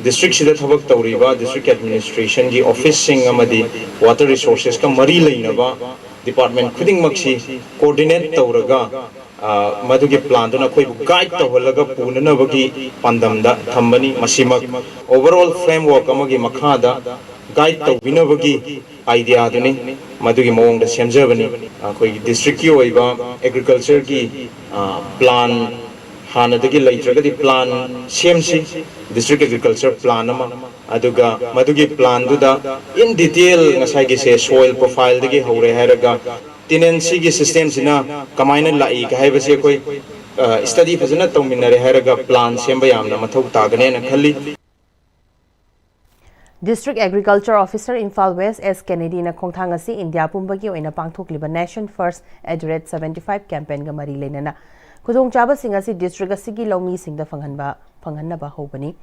ꯗꯤꯁꯇ꯭ꯔꯤꯛꯁꯤꯗ ꯊꯕꯛ ꯇꯧꯔꯤꯕ ꯗꯤꯁꯇ꯭ꯔꯤꯛ ꯑꯦꯗꯃꯤꯅꯤꯁꯇ꯭ꯔꯦꯁꯟꯒꯤ ꯑꯣꯐꯤꯁꯁꯤꯡ ꯑꯃꯗꯤ ꯋꯥꯇꯔ ꯔꯤꯁꯣꯔꯁꯦꯁꯀ ꯃꯔꯤ ꯂꯩꯅꯕ ꯗꯤꯄꯥꯔꯠꯃꯦꯟ ꯈꯨꯗꯤꯡꯃꯛꯁꯤ ꯀꯣꯑꯣꯔꯗꯤꯅꯦꯠ ꯇꯧꯔꯒ, ꯑ, ꯃꯗꯨꯒꯤ ꯄ꯭ꯂꯥꯟꯗꯨꯅ ꯑꯩꯈꯣꯏꯕꯨ ꯒꯥꯏꯗ ꯇꯧꯍꯜꯂꯒ ꯄꯨꯅꯅꯕꯒꯤ ꯄꯥꯟꯗꯝꯗ ꯊꯝꯕꯅꯤ꯫ ꯃꯁꯤꯃꯛ ꯑꯣꯚꯔꯑꯣꯜ ꯐ꯭ꯔꯦꯝꯋꯥꯔꯛ ꯑꯃꯒꯤ ꯃꯈꯥꯗ ꯒꯥꯏꯗ ꯇꯧꯕꯤꯅꯕꯒꯤ ꯑꯥꯏꯗꯤꯌꯥꯗꯨꯅꯤ, ꯃꯗꯨꯒꯤ ꯃꯑꯣꯡꯗ ꯁꯦꯝꯖꯕꯅꯤ꯫ ꯑꯩꯈꯣꯏꯒꯤ ꯗꯤꯁꯇ꯭ꯔꯤꯛꯀꯤ ꯑꯣꯏꯕ ꯑꯦꯒ꯭ꯔꯤꯀꯜꯆꯔꯒꯤ, ꯑ, ꯄ꯭ꯂꯥꯟ ꯍꯥꯟꯅꯗꯒꯤ ꯂꯩꯇ꯭ꯔꯒꯗꯤ ꯄ꯭ꯂꯥꯟ ꯁꯦꯝꯁꯤ, ꯗꯤꯁꯇ꯭ꯔꯤꯛ ꯑꯦꯒ꯭ꯔꯤꯀꯜꯆꯔ ꯄ꯭ꯂꯥꯟ ꯑꯃ꯫ ꯑꯗꯨꯒ ꯃꯗꯨꯒꯤ ꯄ꯭ꯂꯥꯟꯗꯨꯗ ꯏꯟ ꯗꯤꯇꯦꯜ ꯉꯁꯥꯏꯒꯤꯁꯦ ꯁꯣꯏꯜ ꯄ꯭ꯔꯣꯐꯥꯏꯜꯗꯒꯤ ꯍꯧꯔꯦ ꯍꯥꯏꯔꯒ ꯇꯦꯅꯦꯟꯁꯤꯒꯤ ꯁꯤꯁꯇꯦꯝꯁꯤꯅ ꯀꯃꯥꯏꯅ ꯂꯥꯛꯏ ꯍꯥꯏꯕꯁꯤ ꯑꯩꯈꯣꯏ, ꯑ, ꯁ꯭ꯇꯗꯤ ꯐꯖꯅ ꯇꯧꯃꯤꯟꯅꯔꯦ ꯍꯥꯏꯔꯒ ꯄ꯭ꯂꯥꯟ ꯁꯦꯝꯕ ꯌꯥꯝꯅ ꯃꯊꯧ ꯇꯥꯒꯅꯦꯅ ꯈꯜꯂꯤ꯫ District agriculture officer Imphal West S ꯀꯦꯅꯦꯗꯤꯅ ꯈꯣꯡꯊꯥꯡ ꯑꯁꯤ ꯏꯟꯗꯤꯌꯥ ꯄꯨꯝꯕꯒꯤ ꯑꯣꯏꯅ ꯄꯥꯡꯊꯣꯛꯂꯤꯕ Nation First at the rate seventy five campaignꯒ ꯃꯔꯤ ꯂꯩꯅꯅ ꯈꯨꯗꯣꯡꯆꯥꯕꯁꯤꯡ ꯑꯁꯤ ꯗꯤꯁꯇ꯭ꯔꯤꯛ ꯑꯁꯤꯒꯤ ꯂꯧꯃꯤꯁꯤꯡꯗ ꯐꯪꯍꯟꯕ ꯐꯪꯍꯟꯅꯕ ꯍꯧꯕꯅꯤ꯫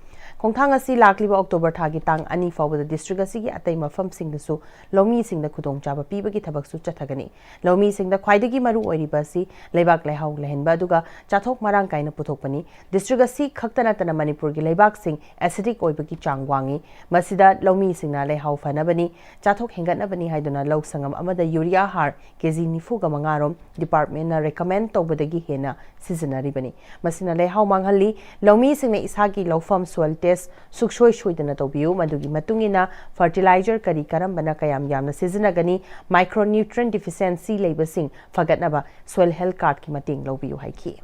ꯈꯣꯡꯊꯥꯡ ꯑꯁꯤ ꯂꯥꯛꯂꯤꯕ ꯑꯣꯛꯇꯣꯕꯔ ꯊꯥꯒꯤ ꯇꯥꯡ ꯑꯅꯤ ꯐꯥꯎꯕꯗ ꯗꯤꯁꯇ꯭ꯔꯤꯛ ꯑꯁꯤꯒꯤ ꯑꯇꯩ ꯃꯐꯝꯁꯤꯡꯗꯁꯨ ꯂꯧꯃꯤꯁꯤꯡꯗ ꯈꯨꯗꯣꯡꯆꯥꯕ ꯄꯤꯕꯒꯤ ꯊꯕꯛꯁꯨ ꯆꯠꯊꯒꯅꯤ꯫ ꯂꯧꯃꯤꯁꯤꯡꯗ ꯈ꯭ꯋꯥꯏꯗꯒꯤ ꯃꯔꯨ ꯑꯣꯏꯔꯤꯕ ꯑꯁꯤ ꯂꯩꯕꯥꯛ ꯂꯩꯍꯥꯎ ꯂꯩꯍꯟꯕ ꯑꯗꯨꯒ ꯆꯥꯊꯣꯛ ꯃꯔꯥꯡ ꯀꯥꯏꯅ ꯄꯨꯊꯣꯛꯄꯅꯤ꯫ ꯗꯤꯁꯇ꯭ꯔꯤꯛ ꯑꯁꯤ ꯈꯛꯇ ꯅꯠꯇꯅ ꯃꯅꯤꯄꯨꯔꯒꯤ ꯂꯩꯕꯥꯛꯁꯤꯡ ꯑꯦꯁꯤꯗꯤꯛ ꯑꯣꯏꯕꯒꯤ ꯆꯥꯡ ꯋꯥꯡꯏ꯫ ꯃꯁꯤꯗ ꯂꯧꯃꯤꯁꯤꯡꯅ ꯂꯩꯍꯥꯎ ꯐꯅꯕꯅꯤ, ꯆꯥꯊꯣꯛ ꯍꯦꯟꯒꯠꯅꯕꯅꯤ ꯍꯥꯏꯗꯨꯅ ꯂꯧ ꯁꯪꯒꯝ ꯑꯃꯗ ꯌꯨꯔꯤꯌꯥ ꯍꯥꯔ ꯀꯦꯖꯤ ꯅꯤꯐꯨꯒ ꯃꯉꯥ ꯔꯣꯝ ꯗꯤꯄꯥꯔꯠꯃꯦꯟꯅ ꯔꯦꯀꯃꯦꯟ ꯇꯧꯕꯗꯒꯤ ꯍꯦꯟꯅ ꯁꯤꯖꯤꯟꯅꯔꯤꯕꯅꯤ꯫ ꯃꯁꯤꯅ ꯂꯩꯍꯥꯎ ꯃꯥꯡꯍꯜꯂꯤ꯫ ꯂꯧꯃꯤꯁꯤꯡꯅ ꯏꯁꯥꯒꯤ ꯂꯧꯐꯝ ꯁꯣꯏꯜ ꯇꯦꯁ ꯁꯨꯛꯁꯣꯏ ꯁꯣꯏꯗꯅ ꯇꯧꯕꯤꯌꯨ, ꯃꯗꯨꯒꯤ ꯃꯇꯨꯡ ꯏꯟꯅ ꯐꯔꯇꯤꯂꯥꯏꯖꯔ ꯀꯔꯤ ꯀꯔꯝꯕꯅ ꯀꯌꯥꯝ ꯌꯥꯝꯅ ꯁꯤꯖꯤꯟꯅꯒꯅꯤ, ꯃꯥꯏꯀ꯭ꯔꯣꯅ꯭ꯌꯨꯇ꯭ꯔꯦꯟ ꯗꯤꯐꯤꯁꯦꯟꯁꯤ ꯂꯩꯕꯁꯤꯡ ꯐꯒꯠꯅꯕ ꯁꯣꯏꯜ ꯍꯦꯜꯊ ꯀꯥꯔꯗꯀꯤ ꯃꯇꯦꯡ ꯂꯧꯕꯤꯌꯨ ꯍꯥꯏꯈꯤ꯫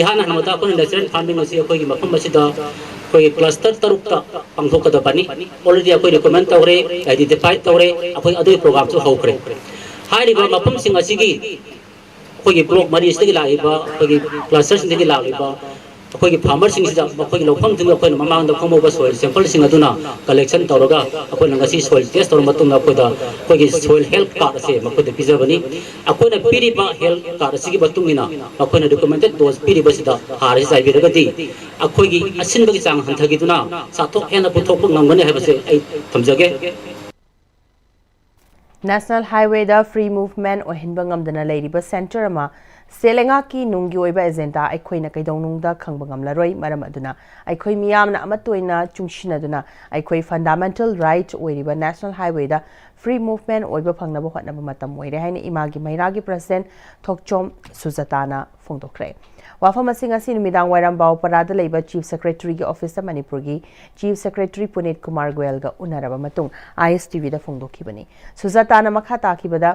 ꯏꯍꯥꯟ ꯍꯥꯟꯕꯗ ꯑꯩꯈꯣꯏꯅ ꯅꯦꯆꯔꯦꯜ ꯐꯥꯔꯃꯤꯡ ꯑꯁꯤ ꯑꯩꯈꯣꯏꯒꯤ ꯃꯐꯝ ꯑꯁꯤꯗ ꯑꯩꯈꯣꯏꯒꯤ ꯀ꯭ꯂꯁꯇꯔ ꯇꯔꯨꯛꯇ ꯄꯥꯡꯊꯣꯛꯀꯗꯕꯅꯤ꯫ ꯑꯣꯜꯔꯦꯗꯤ ꯑꯩꯈꯣꯏ ꯔꯤꯀꯃꯦꯟ ꯇꯧꯔꯦ, ꯑꯥꯏꯗꯦꯟꯇꯤꯐꯥꯏ ꯇꯧꯔꯦ, ꯑꯩꯈꯣꯏ ꯑꯗꯨꯒꯤ ꯄ꯭ꯔꯣꯒ꯭ꯔꯥꯝꯁꯨ ꯍꯧꯈ꯭ꯔꯦ꯫ ꯍꯥꯏꯔꯤꯕ ꯃꯐꯝꯁꯤꯡ ꯑꯁꯤꯒꯤ ꯑꯩꯈꯣꯏꯒꯤ ꯕ꯭ꯂꯣꯛ ꯃꯔꯤꯁꯤꯗꯒꯤ ꯂꯥꯛꯂꯤꯕ ꯑꯩꯈꯣꯏꯒꯤ ꯀ꯭ꯂꯁꯇꯔꯁꯤꯡꯗꯒꯤ ꯂꯥꯛꯂꯤꯕ ꯑꯩꯈꯣꯏꯒꯤ ꯐꯥꯔꯃꯔꯁꯤꯡꯁꯤꯗ ꯃꯈꯣꯏꯒꯤ ꯂꯧꯐꯝꯁꯤꯡꯗ ꯑꯩꯈꯣꯏꯅ ꯃꯃꯥꯡꯗ ꯈꯣꯝꯍꯧꯕ ꯁꯣꯏꯜ ꯁꯦꯝꯄꯜꯁꯤꯡ ꯑꯗꯨꯅ ꯀꯂꯦꯛꯁꯟ ꯇꯧꯔꯒ ꯑꯩꯈꯣꯏꯅ ꯉꯁꯤ ꯁꯣꯏꯜ ꯇꯦꯁ ꯇꯧꯔ ꯃꯇꯨꯡꯗ ꯑꯩꯈꯣꯏꯗ ꯑꯩꯈꯣꯏꯒꯤ ꯁꯣꯏꯜ ꯍꯦꯜꯊ ꯀꯥꯔꯗ ꯑꯁꯦ ꯃꯈꯣꯏꯗ ꯄꯤꯖꯕꯅꯤ꯫ ꯑꯩꯈꯣꯏꯅ ꯄꯤꯔꯤꯕ ꯍꯦꯜꯊ ꯀꯥꯔꯗ ꯑꯁꯤꯒꯤ ꯃꯇꯨꯡ ꯏꯟꯅ ꯃꯈꯣꯏꯅ ꯔꯤꯀꯃꯦꯟꯗꯦꯠ ꯗꯣꯁ ꯄꯤꯔꯤꯕꯁꯤꯗ ꯍꯥꯔ ꯑꯁꯤ ꯆꯥꯏꯕꯤꯔꯒꯗꯤ ꯑꯩꯈꯣꯏꯒꯤ ꯑꯁꯤꯟꯕꯒꯤ ꯆꯥꯡ ꯍꯟꯊꯈꯤꯗꯨꯅ ꯆꯥꯊꯣꯛ ꯍꯦꯟꯅ ꯄꯨꯊꯣꯛꯄ ꯉꯝꯒꯅꯤ ꯍꯥꯏꯕꯁꯦ ꯑꯩ ꯊꯝꯖꯒꯦ꯫ ꯅꯦꯁꯅꯦꯜ ꯍꯥꯏꯋꯦꯗ ꯐ꯭ꯔꯤ ꯃꯨꯚꯃꯦꯟ ꯑꯣꯏꯍꯟꯕ ꯉꯝꯗꯅ ꯂꯩꯔꯤꯕ ꯁꯦꯟꯇꯔ ꯑꯃ ꯁꯦꯜ ꯂꯩꯉꯥꯛꯀꯤ ꯅꯨꯡꯒꯤ ꯑꯣꯏꯕ ꯑꯦꯖꯦꯟꯗꯥ ꯑꯩꯈꯣꯏꯅ ꯀꯩꯗꯧꯅꯨꯡꯗ ꯈꯪꯕ ꯉꯝꯂꯔꯣꯏ꯫ ꯃꯔꯝ ꯑꯗꯨꯅ ꯑꯩꯈꯣꯏ ꯃꯤꯌꯥꯝꯅ ꯑꯃꯠꯇ ꯑꯣꯏꯅ ꯆꯨꯡꯁꯤꯟꯅꯗꯨꯅ ꯑꯩꯈꯣꯏ ꯐꯟꯗꯥꯃꯦꯟꯇꯜ ꯔꯥꯏꯠ ꯑꯣꯏꯔꯤꯕ ꯅꯦꯁꯅꯦꯜ ꯍꯥꯏꯋꯦꯗ ꯐ꯭ꯔꯤ ꯃꯨꯚꯃꯦꯟ ꯑꯣꯏꯕ ꯐꯪꯅꯕ ꯍꯣꯠꯅꯕ ꯃꯇꯝ ꯑꯣꯏꯔꯦ ꯍꯥꯏꯅ ꯏꯃꯥꯒꯤ ꯃꯩꯔꯥꯒꯤ ꯄ꯭ꯔꯁꯤꯗꯦꯟꯠ ꯊꯣꯛꯆꯣꯝ ꯁꯨꯖꯥꯇꯥꯅ ꯐꯣꯡꯗꯣꯛꯈ꯭ꯔꯦ꯫ ꯋꯥꯐꯝ ꯑꯁꯤ ꯉꯁꯤ ꯅꯨꯃꯤꯗꯥꯡ ꯋꯥꯏꯔꯝ ꯕꯥꯎꯄꯔꯥꯗ ꯂꯩꯕ ꯆꯤꯐ ꯁꯦꯀ꯭ꯔꯦꯇꯔꯤꯒꯤ ꯑꯣꯐꯤꯁꯇ ꯃꯅꯤꯄꯨꯔꯒꯤ ꯆꯤꯐ ꯁꯦꯀ꯭ꯔꯦꯇꯔꯤ ꯄꯨꯅꯤꯠ ꯀꯨꯃꯥꯔ ꯒꯣꯌꯜꯒ ꯎꯅꯔꯕ ꯃꯇꯨꯡ ꯑꯥꯏ ꯑꯦꯁ ꯇꯤꯚꯤꯗ ꯐꯣꯡꯗꯣꯛꯈꯤꯕꯅꯤ꯫ ꯁꯨꯖꯥꯇꯥꯅ ꯃꯈꯥ ꯇꯥꯈꯤꯕꯗ,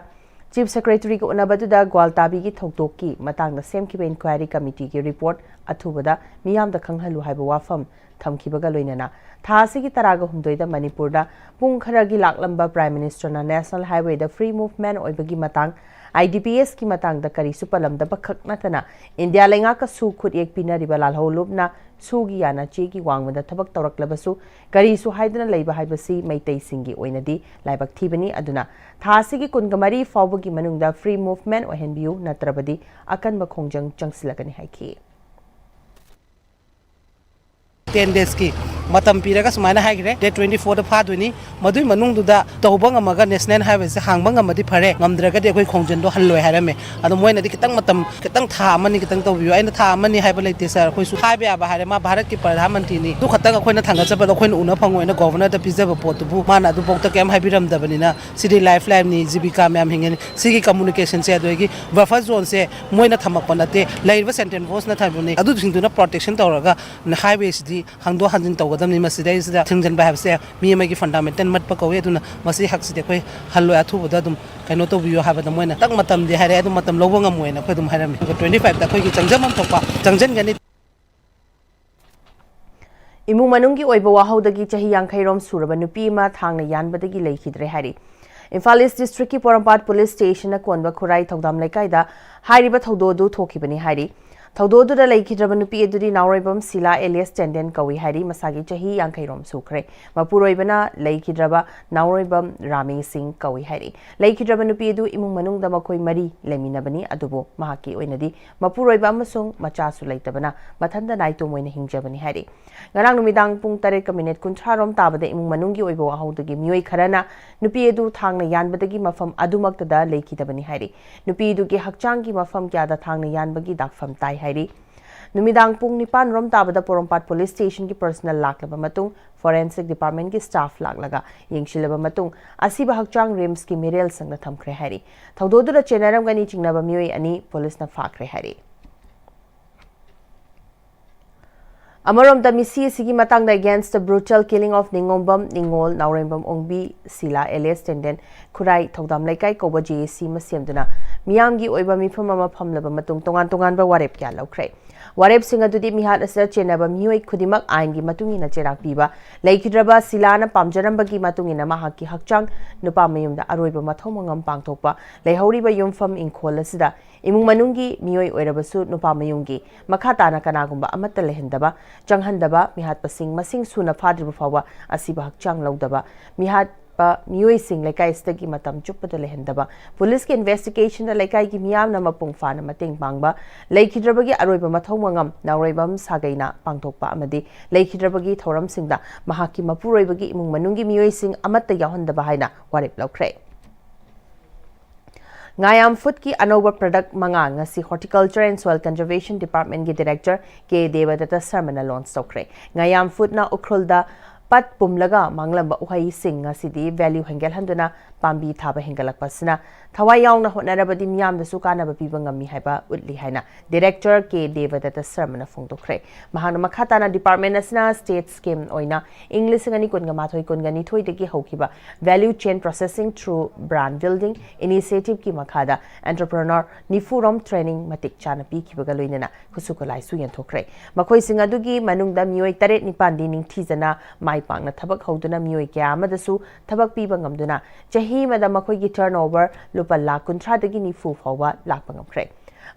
ꯆꯤꯐ ꯁꯦꯀ꯭ꯔꯦꯇꯔꯤꯒ ꯎꯅꯕꯗꯨꯗ ꯒ꯭ꯋꯥꯜꯇꯥꯕꯤꯒꯤ ꯊꯧꯗꯣꯛꯀꯤ ꯃꯇꯥꯡꯗ ꯁꯦꯝꯈꯤꯕ ꯏꯟꯀ꯭ꯋꯥꯏꯔꯤ ꯀꯃꯤꯇꯤꯒꯤ ꯔꯤꯄꯣꯔꯠ ꯑꯊꯨꯕꯗ ꯃꯤꯌꯥꯝꯗ ꯈꯪꯍꯜꯂꯨ ꯍꯥꯏꯕ ꯋꯥꯐꯝ ꯊꯝꯈꯤꯕꯒ ꯂꯣꯏꯅꯅ ꯊꯥ ꯑꯁꯤꯒꯤ ꯇꯔꯥꯒ ꯍꯨꯝꯗꯣꯏꯗ ꯃꯅꯤꯄꯨꯔꯗ ꯄꯨꯡ ꯈꯔꯒꯤ ꯂꯥꯛꯂꯝꯕ ꯄ꯭ꯔꯥꯏꯝ ꯃꯤꯅꯤꯁꯇꯔꯅ ꯅꯦꯁꯅꯦꯜ ꯍꯥꯏꯋꯦꯗ ꯐ꯭ꯔꯤ ꯃꯨꯚꯃꯦꯟ ꯑꯣꯏꯕꯒꯤ ꯃꯇꯥꯡ, ꯑꯥꯏ ꯗꯤ ꯄꯤ ꯑꯦꯁꯀꯤ ꯃꯇꯥꯡꯗ ꯀꯔꯤꯁꯨ ꯄꯜꯂꯝꯗꯕ ꯈꯛ ꯅꯠꯇꯅ ꯏꯟꯗꯤꯌꯥ ꯂꯩꯉꯥꯛꯀ ꯁꯨ ꯈꯨꯠꯌꯦꯛ ꯄꯤꯅꯔꯤꯕ ꯂꯥꯜꯍꯧꯂꯨꯞꯅ ꯁꯨꯒꯤ ꯌꯥꯅ ꯆꯦꯒꯤ ꯋꯥꯡꯃꯗ ꯊꯕꯛ ꯇꯧꯔꯛꯂꯕꯁꯨ ꯀꯔꯤꯁꯨ ꯍꯥꯏꯗꯅ ꯂꯩꯕ ꯍꯥꯏꯕꯁꯤ ꯃꯩꯇꯩꯁꯤꯡꯒꯤ ꯑꯣꯏꯅꯗꯤ ꯂꯥꯏꯕꯛ ꯊꯤꯕꯅꯤ꯫ ꯑꯗꯨꯅ ꯊꯥ ꯑꯁꯤꯒꯤ ꯀꯨꯟꯒ ꯃꯔꯤ ꯐꯥꯎꯕꯒꯤ ꯃꯅꯨꯡꯗ ꯐ꯭ꯔꯤ ꯃꯨꯚꯃꯦꯟ ꯑꯣꯏꯍꯟꯕꯤꯌꯨ, ꯅꯠꯇ꯭ꯔꯕꯗꯤ ꯑꯀꯟꯕ ꯈꯣꯡꯖꯪ ꯆꯪꯁꯤꯜꯂꯒꯅꯤ ꯍꯥꯏꯈꯤ꯫ ꯇꯦꯟ ꯗꯦꯖꯀꯤ ꯃꯇꯝ ꯄꯤꯔꯒ ꯁꯨꯃꯥꯏꯅ ꯍꯥꯏꯈ꯭ꯔꯦ, ꯗꯦꯠ ꯇ꯭ꯋꯦꯟꯇꯤ ꯐꯣꯔꯗ ꯐꯥꯗꯣꯏꯅꯤ, ꯃꯗꯨꯒꯤ ꯃꯅꯨꯡꯗꯨꯗ ꯇꯧꯕ ꯉꯝꯃꯒ ꯅꯦꯁꯅꯦꯜ ꯍꯥꯏꯋꯦꯁꯦ ꯍꯥꯡꯕ ꯉꯝꯃꯗꯤ ꯐꯔꯦ, ꯉꯝꯗ꯭ꯔꯒꯗꯤ ꯑꯩꯈꯣꯏ ꯈꯣꯡꯖꯟꯗꯣ ꯍꯜꯂꯣꯏ ꯍꯥꯏꯔꯝꯃꯦ꯫ ꯑꯗꯣ ꯃꯣꯏꯅꯗꯤ ꯈꯤꯇꯪ ꯃꯇꯝ, ꯈꯤꯇꯪ ꯊꯥ ꯑꯃꯅꯤ ꯈꯤꯇꯪ ꯇꯧꯕꯤꯌꯨ꯫ ꯑꯩꯅ ꯊꯥ ꯑꯃꯅꯤ ꯍꯥꯏꯕ ꯂꯩꯇꯦ ꯁꯥꯔ, ꯑꯩꯈꯣꯏꯁꯨ ꯍꯥꯏꯕ ꯌꯥꯕ ꯍꯥꯏꯔꯦ, ꯃꯥ ꯚꯥꯔꯠꯀꯤ ꯄ꯭ꯔꯙꯥꯟ ꯃꯟꯇ꯭ꯔꯤꯅꯤ, ꯑꯗꯨ ꯈꯛꯇꯪ ꯑꯩꯈꯣꯏꯅ ꯊꯥꯡꯒꯠꯆꯕꯗ ꯑꯩꯈꯣꯏꯅ ꯎꯅ ꯐꯪꯉꯣꯏꯅ ꯒꯣꯚꯔꯅꯔꯗ ꯄꯤꯖꯕ ꯄꯣꯠꯇꯨꯕꯨ ꯃꯥꯅ ꯑꯗꯨꯐꯥꯎꯗ ꯀꯩꯝ ꯍꯥꯏꯕꯤꯔꯝꯗꯕꯅꯤꯅ ꯁꯤꯗꯤ ꯂꯥꯏꯐ ꯂꯥꯏꯟꯅꯤ, ꯖꯤꯕꯤꯀꯥ ꯃꯌꯥꯝ ꯍꯤꯡꯒꯅꯤ꯫ ꯁꯤꯒꯤ ꯀꯝꯃꯨꯅꯤꯀꯦꯁꯟꯁꯦ ꯑꯗꯨꯗꯒꯤ ꯕꯐꯔ ꯖꯣꯟꯁꯦ ꯃꯣꯏꯅ ꯊꯝꯃꯛꯄ ꯅꯠꯇꯦ, ꯂꯩꯔꯤꯕ ꯁꯦꯟꯇ꯭ꯔꯦꯜ ꯐꯣꯔꯁꯅ ꯊꯝꯕꯅꯤ꯫ ꯑꯗꯨꯁꯤꯡꯗꯨꯅ ꯄ꯭ꯔꯣꯇꯦꯛꯁꯟ ꯇꯧꯔꯒ ꯍꯥꯏꯋꯦꯁꯤꯗꯤ ꯍꯥꯡꯗꯣꯛ ꯍꯥꯡꯖꯤꯟ ꯇꯧꯒꯗꯕꯅꯤ꯫ ꯃꯁꯤꯗꯩꯁꯤꯗ ꯊꯤꯡꯖꯤꯟꯕ ꯍꯥꯏꯕꯁꯦ ꯃꯤ ꯑꯃꯒꯤ ꯐꯟꯗꯥꯃꯦꯟꯇꯦꯜ ꯃꯠꯄ ꯀꯧꯏ꯫ ꯑꯗꯨꯅ ꯃꯁꯤ ꯍꯛꯁꯤꯗꯤ ꯑꯩꯈꯣꯏ ꯍꯜꯂꯣꯏ, ꯑꯊꯨꯕꯗ ꯑꯗꯨꯝ ꯀꯩꯅꯣ ꯇꯧꯕꯤꯌꯨ ꯍꯥꯏꯕꯗ ꯃꯣꯏꯅ ꯈꯤꯇꯪ ꯃꯇꯝꯗꯤ ꯍꯥꯏꯔꯛꯑꯦ, ꯑꯗꯨꯝ ꯃꯇꯝ ꯂꯧꯕ ꯉꯝꯃꯣꯏꯅ ꯑꯩꯈꯣꯏ ꯑꯗꯨꯝ ꯍꯥꯏꯔꯝꯃꯤ꯫ ꯑꯗꯨꯒ ꯇ꯭ꯋꯦꯟꯇꯤ ꯐꯥꯏꯚꯇ ꯑꯩꯈꯣꯏꯒꯤ ꯆꯪꯖꯐꯝ ꯊꯣꯛꯄ ꯆꯪꯁꯤꯟꯒꯅꯤ꯫ ꯏꯃꯨꯡ ꯃꯅꯨꯡꯒꯤ ꯑꯣꯏꯕ ꯋꯥꯍꯧꯗꯒꯤ ꯆꯍꯤ ꯌꯥꯡꯈꯩ ꯔꯣꯝ ꯁꯨꯔꯕ ꯅꯨꯄꯤ ꯑꯃ ꯊꯥꯡꯅ ꯌꯥꯟꯕꯗꯒꯤ ꯂꯩꯈꯤꯗ꯭ꯔꯦ ꯍꯥꯏꯔꯤ꯫ ꯏꯝꯐꯥꯜ ꯏꯁ ꯗꯤꯁꯇ꯭ꯔꯤꯛꯀꯤ ꯄꯣꯔꯣꯝꯄꯥꯠ ꯄꯨꯂꯤꯁ ꯁ꯭ꯇꯦꯁꯟꯅ ꯀꯣꯟꯕ ꯈꯨꯔꯥꯏ ꯊꯧꯗꯥꯝ ꯂꯩꯀꯥꯏꯗ ꯍꯥꯏꯔꯤꯕ ꯊꯧꯗꯣꯛ ꯑꯗꯨ ꯊꯣꯛꯈꯤꯕꯅꯤ ꯍꯥꯏꯔꯤ꯫ ꯊꯧꯗꯣꯛ ꯑꯗꯨꯗ ꯂꯩꯈꯤꯗ꯭ꯔꯕ ꯅꯨꯄꯤ ꯑꯗꯨꯗꯤ ꯅꯥꯎꯔꯩꯕꯝ ꯁꯤꯂꯥ ꯑꯦꯂꯤꯌꯥꯁ ꯆꯦꯟꯗꯦꯟ ꯀꯧꯏ ꯍꯥꯏꯔꯤ꯫ ꯃꯁꯥꯒꯤ ꯆꯍꯤ ꯌꯥꯡꯈꯩ ꯔꯣꯝ ꯁꯨꯈ꯭ꯔꯦ꯫ ꯃꯄꯨꯔꯣꯏꯕꯅ ꯂꯩꯈꯤꯗ꯭ꯔꯕ ꯅꯥꯎꯔꯩꯕꯝ ꯔꯥꯃꯤ ꯁꯤꯡ ꯀꯧꯏ ꯍꯥꯏꯔꯤ꯫ ꯂꯩꯈꯤꯗ꯭ꯔꯕ ꯅꯨꯄꯤ ꯑꯗꯨ ꯏꯃꯨꯡ ꯃꯅꯨꯡꯗ ꯃꯈꯣꯏ ꯃꯔꯤ ꯂꯩꯃꯤꯟꯅꯕꯅꯤ, ꯑꯗꯨꯕꯨ ꯃꯍꯥꯛꯀꯤ ꯑꯣꯏꯅꯗꯤ ꯃꯄꯨꯔꯣꯏꯕ ꯑꯃꯁꯨꯡ ꯃꯆꯥꯁꯨ ꯂꯩꯇꯕꯅ ꯃꯊꯟꯇ ꯅꯥꯏꯇꯣꯝ ꯑꯣꯏꯅ ꯍꯤꯡꯖꯕꯅꯤ ꯍꯥꯏꯔꯤ꯫ ꯉꯔꯥꯡ ꯅꯨꯃꯤꯗꯥꯡ ꯄꯨꯡ ꯇꯔꯦꯠꯀ ꯃꯤꯅꯤꯠ ꯀꯨꯟꯊ꯭ꯔꯥ ꯔꯣꯝ ꯇꯥꯕꯗ ꯏꯃꯨꯡ ꯃꯅꯨꯡꯒꯤ ꯑꯣꯏꯕ ꯋꯥꯍꯧꯗꯒꯤ ꯃꯤꯑꯣꯏ ꯈꯔꯅ ꯅꯨꯄꯤ ꯑꯗꯨ ꯊꯥꯡꯅ ꯌꯥꯟꯕꯗꯒꯤ ꯃꯐꯝ ꯑꯗꯨꯃꯛꯇꯗ ꯂꯩꯈꯤꯗꯕꯅꯤ ꯍꯥꯏꯔꯤ꯫ ꯅꯨꯄꯤ ꯑꯗꯨꯒꯤ ꯍꯛꯆꯥꯡꯒꯤ ꯃꯐꯝ ꯀꯌꯥꯗ ꯊꯥꯡꯅ ꯌꯥꯟꯕꯒꯤ ꯗꯥꯛꯐꯝ ꯇꯥꯏ ꯍꯥꯏꯔꯤ꯫ ꯅꯨꯃꯤꯗꯥꯡ ꯄꯨꯡ ꯅꯤꯄꯥꯟ ꯔꯣꯝ ꯇꯥꯕꯗ ꯄꯣꯔꯣꯝꯄꯥꯠ ꯄꯨꯂꯤꯁ ꯁ꯭ꯇꯦꯁꯟꯒꯤ ꯄꯔꯁꯅꯦꯜ ꯂꯥꯛꯂꯕ ꯃꯇꯨꯡ, ꯐꯣꯔꯦꯟꯁꯤꯛ ꯗꯤꯄꯥꯔꯠꯃꯦꯟꯒꯤ ꯁ꯭ꯇꯥꯐ ꯂꯥꯛꯂꯒ ꯌꯦꯡꯁꯤꯜꯂꯕ ꯃꯇꯨꯡ, ꯑꯁꯤꯕ ꯍꯛꯆꯥꯡ ꯔꯤꯝꯁꯀꯤ ꯃꯤꯔꯦꯜ ꯁꯪꯗ ꯊꯝꯈ꯭ꯔꯦ ꯍꯥꯏꯔꯤ꯫ ꯊꯧꯗꯣꯛ ꯑꯗꯨꯗ ꯆꯦꯟꯅꯔꯝꯒꯅꯤ ꯆꯤꯡꯅꯕ ꯃꯤꯑꯣꯏ ꯑꯅꯤ ꯄꯨꯂꯤꯁꯅ ꯐꯥꯈ꯭ꯔꯦ ꯍꯥꯏꯔꯤ꯫ ꯑꯃꯔꯣꯝꯗ ꯃꯤꯁꯤ ꯑꯁꯤꯒꯤ ꯃꯇꯥꯡꯗ Against the Brutal Killing of ꯅꯤꯉꯣꯝꯕꯝ ꯅꯤꯉꯣꯜ, ꯅꯥꯎꯔꯦꯝꯕꯝ ꯑꯣꯡꯕꯤ, ꯁꯤꯂꯥ ꯑꯦꯂꯤꯌꯥꯁ ꯆꯦꯟꯗꯦꯟ, ꯈꯨꯔꯥꯏ ꯊꯧꯗꯥꯝ ꯂꯩꯀꯥꯏ ꯀꯧꯕ ꯖꯦ ꯑꯦ ꯁꯤ ꯑꯃ ꯁꯦꯝꯗꯨꯅ ꯃꯤꯌꯥꯝꯒꯤ ꯑꯣꯏꯕ ꯃꯤꯐꯝ ꯑꯃ ꯐꯝꯂꯕ ꯃꯇꯨꯡ ꯇꯣꯉꯥꯟ ꯇꯣꯉꯥꯟꯕ ꯋꯥꯔꯦꯞ ꯀꯌꯥ ꯂꯧꯈ꯭ꯔꯦ꯫ ꯋꯥꯔꯦꯞꯁꯤꯡ ꯑꯗꯨꯗꯤ ꯃꯤꯍꯥꯠ ꯑꯁꯤꯗ ꯆꯦꯟꯅꯕ ꯃꯤꯑꯣꯏ ꯈꯨꯗꯤꯡꯃꯛ ꯑꯥꯏꯟꯒꯤ ꯃꯇꯨꯡ ꯏꯟꯅ ꯆꯩꯔꯥꯛ ꯄꯤꯕ, ꯂꯩꯈꯤꯗ꯭ꯔꯕ ꯁꯤꯂꯥꯅ ꯄꯥꯝꯖꯔꯝꯕꯒꯤ ꯃꯇꯨꯡ ꯏꯟꯅ ꯃꯍꯥꯛꯀꯤ ꯍꯛꯆꯥꯡ ꯅꯨꯄꯥ ꯃꯌꯨꯝꯗ ꯑꯔꯣꯏꯕ ꯃꯊꯧ ꯃꯉꯝ ꯄꯥꯡꯊꯣꯛꯄ, ꯂꯩꯍꯧꯔꯤꯕ ꯌꯨꯝꯐꯝ ꯏꯪꯈꯣꯜ ꯑꯁꯤꯗ ꯏꯃꯨꯡ ꯃꯅꯨꯡꯒꯤ ꯃꯤꯑꯣꯏ ꯑꯣꯏꯔꯕꯁꯨ ꯅꯨꯄꯥ ꯃꯌꯨꯝꯒꯤ ꯃꯈꯥ ꯇꯥꯅ ꯀꯅꯥꯒꯨꯝꯕ ꯑꯃꯠꯇ ꯂꯩꯍꯟꯗꯕ, ꯆꯪꯍꯟꯗꯕ, ꯃꯤꯍꯥꯠꯄꯁꯤꯡ ꯃꯁꯤꯡ ꯁꯨꯅ ꯐꯥꯗ꯭ꯔꯤꯕ ꯐꯥꯎꯕ ꯑꯁꯤꯕ ꯍꯛꯆꯥꯡ ꯂꯧꯗꯕ, ꯃꯤꯍꯥꯠ ꯃꯤꯑꯣꯏꯁꯤꯡ ꯂꯩꯀꯥꯏ ꯑꯁꯤꯗꯒꯤ ꯃꯇꯝ ꯆꯨꯞꯄꯗ ꯂꯩꯍꯟꯗꯕ, ꯄꯨꯂꯤꯁꯀꯤ ꯏꯟꯚꯦꯁꯇꯤꯒꯦꯁꯟꯗ ꯂꯩꯀꯥꯏꯒꯤ ꯃꯤꯌꯥꯝꯅ ꯃꯄꯨꯡ ꯐꯥꯅ ꯃꯇꯦꯡ ꯄꯥꯡꯕ, ꯂꯩꯈꯤꯗ꯭ꯔꯕꯒꯤ ꯑꯔꯣꯏꯕ ꯃꯊꯧ ꯃꯉꯝ ꯅꯥꯎꯔꯩꯕꯝ ꯁꯥꯒꯩꯅ ꯄꯥꯡꯊꯣꯛꯄ ꯑꯃꯗꯤ ꯂꯩꯈꯤꯗ꯭ꯔꯕꯒꯤ ꯊꯧꯔꯝꯁꯤꯡꯗ ꯃꯍꯥꯛꯀꯤ ꯃꯄꯨꯔꯣꯏꯕꯒꯤ ꯏꯃꯨꯡ ꯃꯅꯨꯡꯒꯤ ꯃꯤꯑꯣꯏꯁꯤꯡ ꯑꯃꯠꯇ ꯌꯥꯎꯍꯟꯗꯕ ꯍꯥꯏꯅ ꯋꯥꯔꯦꯞ ꯂꯧꯈ꯭ꯔꯦ꯫ ꯉꯥꯌꯥꯝ ꯐꯨꯗꯀꯤ ꯑꯅꯧꯕ ꯄ꯭ꯔꯗꯛ ꯃꯉꯥ ꯉꯁꯤ Horticulture and Soil Conservation Departmentꯀꯤ Director ꯀꯦ ꯗꯦꯕꯗꯠꯇ ꯁꯔꯃꯅ ꯂꯣꯟꯆ ꯇꯧꯈ꯭ꯔꯦ꯫ ꯉꯥꯌꯥꯝ ꯐꯨꯗꯅ ꯎꯈ꯭ꯔꯨꯜꯗ ꯄꯠ ꯄꯨꯝꯂꯒ ꯃꯥꯡꯂꯝꯕ ꯎꯍꯩꯁꯤꯡ ꯉꯁꯤꯗꯤ ꯚꯦꯂ꯭ꯌꯨ ꯍꯦꯟꯒꯠꯍꯟꯗꯨꯅ ꯄꯥꯝꯕꯤ ꯊꯥꯕ ꯍꯦꯟꯒꯠꯂꯛꯄ ꯑꯁꯤꯅ ꯊꯋꯥꯏ ꯌꯥꯎꯅ ꯍꯣꯠꯅꯔꯕꯗꯤ ꯃꯤꯌꯥꯝꯗꯁꯨ ꯀꯥꯟꯅꯕ ꯄꯤꯕ ꯉꯝꯃꯤ ꯍꯥꯏꯕ ꯎꯠꯂꯤ ꯍꯥꯏꯅ Director ꯀꯦ ꯗꯦꯕꯗꯠꯇ ꯁꯔꯃꯅ ꯐꯣꯡꯗꯣꯛꯈ꯭ꯔꯦ꯫ ꯃꯍꯥꯛꯅ ꯃꯈꯥ ꯇꯥꯅ department ꯑꯁꯤꯅ state scheme ꯑꯣꯏꯅ ꯏꯪ ꯂꯤꯁꯤꯡ ꯑꯅꯤ ꯀꯨꯟꯒ ꯃꯥꯊꯣꯏ ꯀꯨꯟꯒ ꯅꯤꯊꯣꯏꯗꯒꯤ ꯍꯧꯈꯤꯕ Value Chain Processing through Brand Building initiativeꯀꯤ ꯃꯈꯥꯗ entrepreneur ꯅꯤꯐꯨ ꯔꯣꯝ training ꯃꯇꯤꯛ ꯆꯥꯅ ꯄꯤꯈꯤꯕꯒ ꯂꯣꯏꯅꯅ ꯈꯨꯠꯁꯨ ꯈꯨꯠꯂꯥꯏꯁꯨ ꯌꯦꯟꯊꯣꯛꯈ꯭ꯔꯦ꯫ ꯃꯈꯣꯏꯁꯤꯡ ꯑꯗꯨꯒꯤ ꯃꯅꯨꯡꯗ ꯃꯤꯑꯣꯏ ꯇꯔꯦꯠ ꯅꯤꯄꯥꯟꯗꯤ ꯅꯤꯡꯊꯤꯖꯅ ꯃꯥꯏ ꯄꯥꯛꯅ ꯊꯕꯛ ꯍꯧꯗꯨꯅ ꯃꯤꯑꯣꯏ ꯀꯌꯥ ꯑꯃꯗꯁꯨ ꯊꯕꯛ ꯄꯤꯕ ꯉꯝꯗꯨꯅ ꯆꯍꯤ ꯑꯃꯗ ꯃꯈꯣꯏꯒꯤ turnover ꯂꯨꯄꯥ ꯂꯥꯈ ꯀꯨꯟꯊ꯭ꯔꯥꯗꯒꯤ ꯅꯤꯐꯨ ꯐꯥꯎꯕ ꯂꯥꯛꯄ ꯉꯝꯈ꯭ꯔꯦ꯫